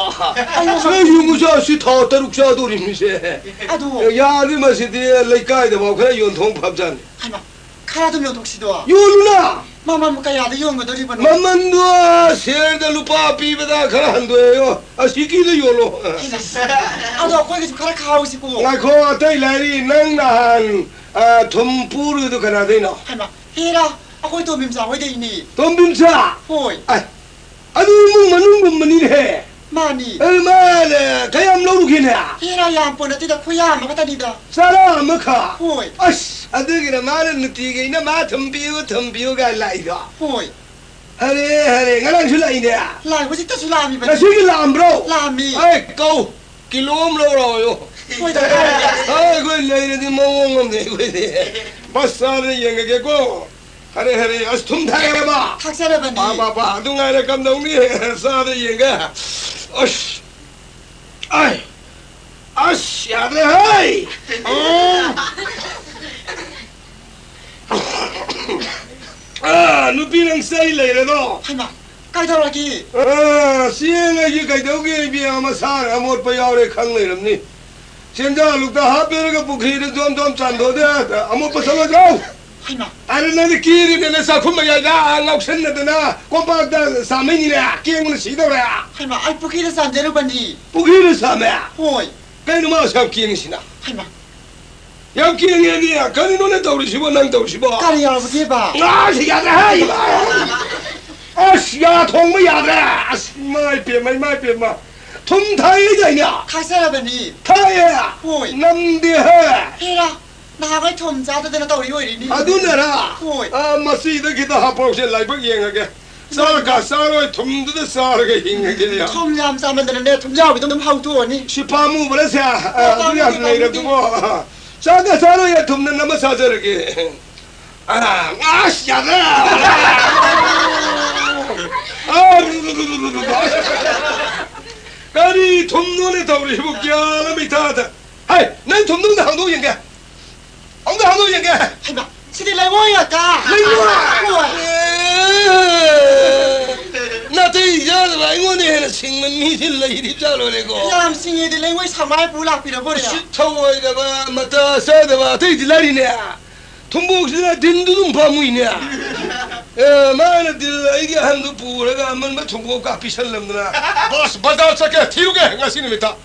ꯑꯌꯨꯛ ꯁꯤ ꯌꯨꯝ ꯃꯆꯥ ꯑꯁꯤ ꯊꯥ ꯇꯔꯨꯛ ꯆꯥꯗꯣꯔꯤꯕꯅꯤꯁꯦ꯫ ꯑꯗꯨ ꯌꯥꯔꯗꯤ ꯃꯁꯤꯗꯤ ꯂꯩꯀꯥꯏꯗꯐꯥꯎ ꯈꯔ ꯌꯣꯟꯊꯣꯛ ꯐꯕꯖꯥꯠꯅꯤ꯫ ꯍꯩꯃꯥ, ꯈꯔ ꯑꯗꯨꯝ ꯌꯣꯟꯊꯣꯛꯁꯤꯗꯣ꯫ ꯌꯣꯜꯂꯨꯅ! ꯃꯃꯜꯕꯨ ꯀꯌꯥꯗ ꯌꯣꯟꯒꯗꯧꯔꯤꯕꯅꯣ? ꯃꯃꯜꯗꯣ ꯁꯦꯔꯗ ꯂꯨꯄꯥ ꯄꯤꯕꯗ ꯈꯔ ꯍꯟꯗꯣꯛꯑꯦꯌꯣ꯫ ꯑꯁꯤꯀꯤꯗ ꯌꯣꯜꯂꯣ꯫ ꯑꯗꯣ ꯑꯩꯈꯣꯏꯒꯤꯁꯨ ꯈꯔ ꯈꯥꯎꯁꯤꯀꯣ꯫ ꯉꯥꯏꯈꯣ, ꯑꯇꯩ ꯂꯥꯏꯔꯤ, ꯅꯪ ꯅꯍꯥꯟ, ꯑ, ꯊꯨꯝ ꯄꯨꯔꯨꯗꯨ ꯀꯅꯥꯗꯩꯅꯣ? ꯍꯩꯃꯥ, ꯍꯦꯔꯥ, ꯑꯩꯈꯣꯏ ꯇꯣꯝꯕꯤꯝꯆꯥ ꯍꯣꯏꯗꯩꯅꯦ꯫ ꯇꯣꯝꯕꯤꯝꯆꯥ? ꯍꯣꯏ꯫ ꯑ, ꯑꯗꯨ ꯏꯃꯨꯡ ꯃꯅꯨꯡꯒꯨꯝꯕꯅꯤꯅꯦꯍꯦ꯫ ꯃꯥꯅꯤ꯫ ꯑꯗꯨ ꯃꯥꯅ ꯀꯌꯥꯝ ꯂꯧꯔꯨꯒꯦꯅꯦ? ꯍꯦꯔꯥ, ꯌꯥꯝ ꯄꯣꯠ ꯅꯠꯇꯦꯗ, ꯈꯨꯌꯥꯝ ꯑꯃꯈꯛꯇꯅꯤꯗ꯫ ꯆꯔꯥ ꯑꯃꯈꯛ? ꯍꯣꯏ꯫ ꯑꯁ, ꯑꯗꯨꯒꯤꯅ ꯃꯥꯅ ꯅꯨꯡꯇꯤꯒꯤ ꯑꯩꯅ ꯃꯥ ꯊꯨꯝ ꯄꯤꯌꯨ, ꯊꯨꯝ ꯄꯤꯌꯨ ꯀꯥꯏꯅ ꯂꯥꯛꯏꯗꯣ꯫ ꯍꯣꯏ꯫ ꯍꯔꯦ, ꯍꯔꯦ, ꯉꯔꯥꯡꯁꯨ ꯂꯥꯛꯏꯅꯦ꯫ ꯂꯥꯛ-, ꯍꯧꯖꯤꯛꯇꯁꯨ ꯂꯥꯛꯑꯝꯃꯤꯕꯅꯤ꯫ ꯉꯁꯤꯒꯤ ꯂꯥꯛꯑꯝꯕ꯭ꯔꯣ? ꯂꯥꯛꯑꯝꯃꯤ꯫ ꯑꯩ ꯀꯧ, ꯀꯤꯂꯣ ꯑꯃ ꯂꯧꯔꯛꯑꯣꯌꯣ꯫ ꯍꯣꯏ, ꯗꯔꯀꯥꯔ ꯂꯩ꯫ ꯑ, ꯑꯩꯈꯣꯏ ꯂꯩꯔꯗꯤ ꯃꯑꯣꯡ ꯑꯃꯅꯦ ꯑꯩꯈꯣꯏꯗꯤ꯫ ꯕꯁ ꯆꯥꯗ ꯌꯦꯡꯉꯒꯦꯀꯣ꯫ ꯍꯔꯦ, ꯍꯔꯦ, ꯑꯁ, ꯊꯨꯝ ꯊꯥꯛꯑꯦꯕ꯫ ꯊꯥꯛꯆꯔꯕꯅꯤ꯫ ꯄꯥ, ꯄꯥ, ꯄꯥ, ꯑꯗꯨ ꯉꯥꯏꯔꯦ, ꯀꯝꯗꯧꯅꯤ? ꯆꯥꯗ ꯌꯦꯡꯒꯦ꯫ ꯑꯁ, ꯑꯥꯏ, ꯑꯁ, ꯌꯥꯗ꯭ꯔꯦ, ꯍꯩ! ꯎꯝ꯫ ꯑꯥ, ꯅꯨꯄꯤ ꯅꯪ ꯆꯩ ꯂꯩꯔꯦꯗꯣ꯫ ꯍꯩꯃꯥ, ꯀꯩꯗꯧꯔꯒꯦ? ꯑꯥ, ꯆꯦꯡ ꯑꯩꯁꯦ ꯀꯩꯗꯧꯒꯦ, ꯏꯕꯦꯝꯃ, ꯃꯁꯥꯅ ꯑꯃꯣꯠꯄ ꯌꯥꯎꯔꯦ ꯈꯪ ꯂꯩꯔꯝꯅꯤ꯫ ꯆꯦꯟꯖꯥ ꯂꯨꯛꯇ ꯍꯥꯞꯄꯤꯔꯒ ꯄꯨꯈ꯭ꯔꯤꯗ ꯖꯣꯝ ꯖꯣꯝ ꯆꯥꯝꯊꯣꯛꯑꯗꯤ ꯑꯃꯣꯠꯄ ꯆꯠꯂꯣꯏꯗ꯭ꯔꯣ? ꯍꯩꯃꯥ꯫ ꯑꯗꯨ ꯅꯪꯗꯤ ꯀꯦꯔꯤꯗꯅ ꯆꯥꯛꯈꯨꯝ ꯃꯌꯥꯏꯗ ꯉꯥꯎꯁꯟꯅꯗꯅ ꯀꯣꯝꯄꯥꯛꯇ ꯆꯥꯝꯃꯛꯏꯅꯤꯅꯦ, ꯀꯦꯡꯕꯅ ꯁꯤꯗꯧꯔꯦ꯫ ꯍꯩꯃꯥ, ꯑꯩ ꯄꯨꯈ꯭ꯔꯤꯗ ꯆꯥꯝꯖꯔꯨꯕꯅꯤ꯫ ꯄꯨꯈ꯭ꯔꯤꯗ ꯆꯥꯝꯃꯦ? ꯍꯣꯏ꯫ ꯀꯩꯅꯣ ꯃꯥ ꯑꯁꯨꯛ ꯌꯥꯝ ꯀꯦꯡꯉꯤꯁꯤꯅ? ꯍꯩꯃꯥ꯫ ꯌꯥꯝ ꯀꯦꯡꯉꯦꯅꯦ꯫ ꯀꯔꯤꯅꯣꯅꯦ ꯇꯧꯔꯤꯁꯤꯕꯣ, ꯅꯪ ꯇꯧꯔꯤꯁꯤꯕꯣ? ꯀꯔꯤ ꯌꯥꯎꯔꯕꯒꯦꯕ? ꯑꯁ, ꯌꯥꯗ꯭ꯔꯦ, ꯍꯦ, ꯏꯃꯥ! ꯑꯁ, ꯌꯥ ꯊꯣꯡꯕ ꯌꯥꯗ꯭ꯔꯦ! ꯑꯁ, ꯏꯃꯥ ꯏꯄꯦꯝꯃ, ꯏꯃꯥ ꯏꯄꯦꯝꯃ! ꯊꯨꯝ ꯊꯥꯛꯏꯗꯥꯏꯅꯦ? ꯊꯥꯛꯆꯔꯕꯅꯤ꯫ ꯊꯥꯛꯑꯦ? ꯍꯣꯏ꯫ ꯅꯝꯗꯦꯍꯦ! ꯍꯦꯔꯥ, ꯅꯍꯥꯟꯈꯩ ꯊꯨꯝ ꯆꯥꯗꯗꯅ ꯇꯧꯔꯤ ꯑꯣꯏꯔꯤꯅꯤ꯫ ꯑꯗꯨꯅꯔꯥ? ꯍꯣꯏ꯫ ꯑ, ꯃꯁꯤꯗ ꯈꯤꯇ ꯍꯥꯞꯄꯧꯁꯦ, ꯂꯥꯏꯕꯛ ꯌꯦꯡꯉꯒꯦ꯫ ꯆꯥꯛꯀ ꯆꯥꯔꯣꯏ, ꯊꯨꯝꯗꯨꯗ ꯆꯥꯔꯒ ꯍꯤꯡꯉꯒꯦ꯫ ꯊꯨꯝ ꯌꯥꯝ ꯆꯥꯃꯟꯗꯅꯅꯦ, ꯊꯨꯝꯖꯥꯎꯒꯤꯗꯣ ꯑꯗꯨꯝ ꯍꯧꯗꯣꯛꯑꯅꯤ꯫ ꯁꯤ ꯄꯥꯝꯃꯨꯕꯅ ꯁꯦ, ꯑ, ꯑꯣ, ꯑꯗꯨ ꯌꯥꯝ ꯄꯥꯝꯃꯨꯗꯦ, ꯂꯩꯔꯗꯨꯕꯣ꯫ ꯄꯥꯝꯃꯨꯗꯦ꯫ ꯆꯥꯛꯀ ꯆꯥꯔꯣꯏ, ꯊꯨꯝꯅ ꯅꯝꯃ ꯆꯥꯖꯔꯒꯦ꯫ ꯑ, ꯑꯁ, ꯌꯥꯗ꯭ꯔꯦ꯫ ꯑ, ꯀꯔꯤ ꯊꯨꯝꯅꯣꯅꯦ ꯇꯧꯔꯤꯁꯤꯕꯨ? ꯒ꯭ꯌꯥꯟ ꯑꯃ ꯏꯇꯥ ꯇꯥ-, ꯍꯩ, ꯅꯪ ꯊꯨꯝꯗꯨ ꯑꯝꯇ ꯍꯥꯡꯗꯣꯛ ꯌꯦꯡꯒꯦ꯫ ꯑꯝꯇ ꯍꯥꯡꯗꯣꯛ ꯌꯦꯡꯒꯦ꯫ ꯍꯩꯃꯥ, ꯁꯤꯗꯤ ꯂꯩꯉꯣꯏ ꯉꯥꯛꯇ꯫ ꯂꯩꯉꯣꯏ? ꯍꯣꯏ꯫ ꯑꯦ, ꯅꯥꯇꯩ ꯆꯥꯗꯕ, ꯑꯩꯉꯣꯟꯗ ꯍꯦꯟꯅ ꯁꯤꯡꯕ ꯃꯤꯗꯤ ꯂꯩꯔꯤꯕ ꯖꯥꯠꯂꯣꯅꯦꯀꯣ? ꯌꯥꯝ ꯁꯤꯡꯉꯦꯗꯤ, ꯂꯩꯉꯣꯏ ꯁꯪꯕꯥꯏ ꯄꯨ ꯂꯥꯛꯄꯤꯔꯕꯣꯔꯦ? ꯎꯁꯤꯠ ꯊꯑꯣꯏꯗꯕ, ꯃꯇꯥ ꯆꯥꯗꯕ, ꯑꯇꯩꯗꯤ ꯂꯥꯏꯔꯤꯅꯦ꯫ ꯊꯨꯝꯕꯣꯛꯁꯤꯅ ꯗꯤꯟꯗꯨ ꯑꯗꯨꯝ ꯄꯥꯝꯃꯨꯏꯅꯦ꯫ ꯑꯦ, ꯃꯥꯅ ꯗꯤꯜ ꯑꯩꯒꯤ ꯑꯍꯟꯗꯨ ꯄꯨꯔꯒ ꯑꯃꯟꯕ ꯊꯨꯝꯕꯧ ꯀꯥꯞꯄꯤꯁꯜꯂꯝꯗꯅ꯫ ꯕꯣꯁ, ꯕꯖꯥꯔ ꯆꯠꯀꯦ, ꯊꯤꯔꯨꯒꯦ ꯉꯁꯤ ꯅꯨꯃꯤꯠꯇ꯫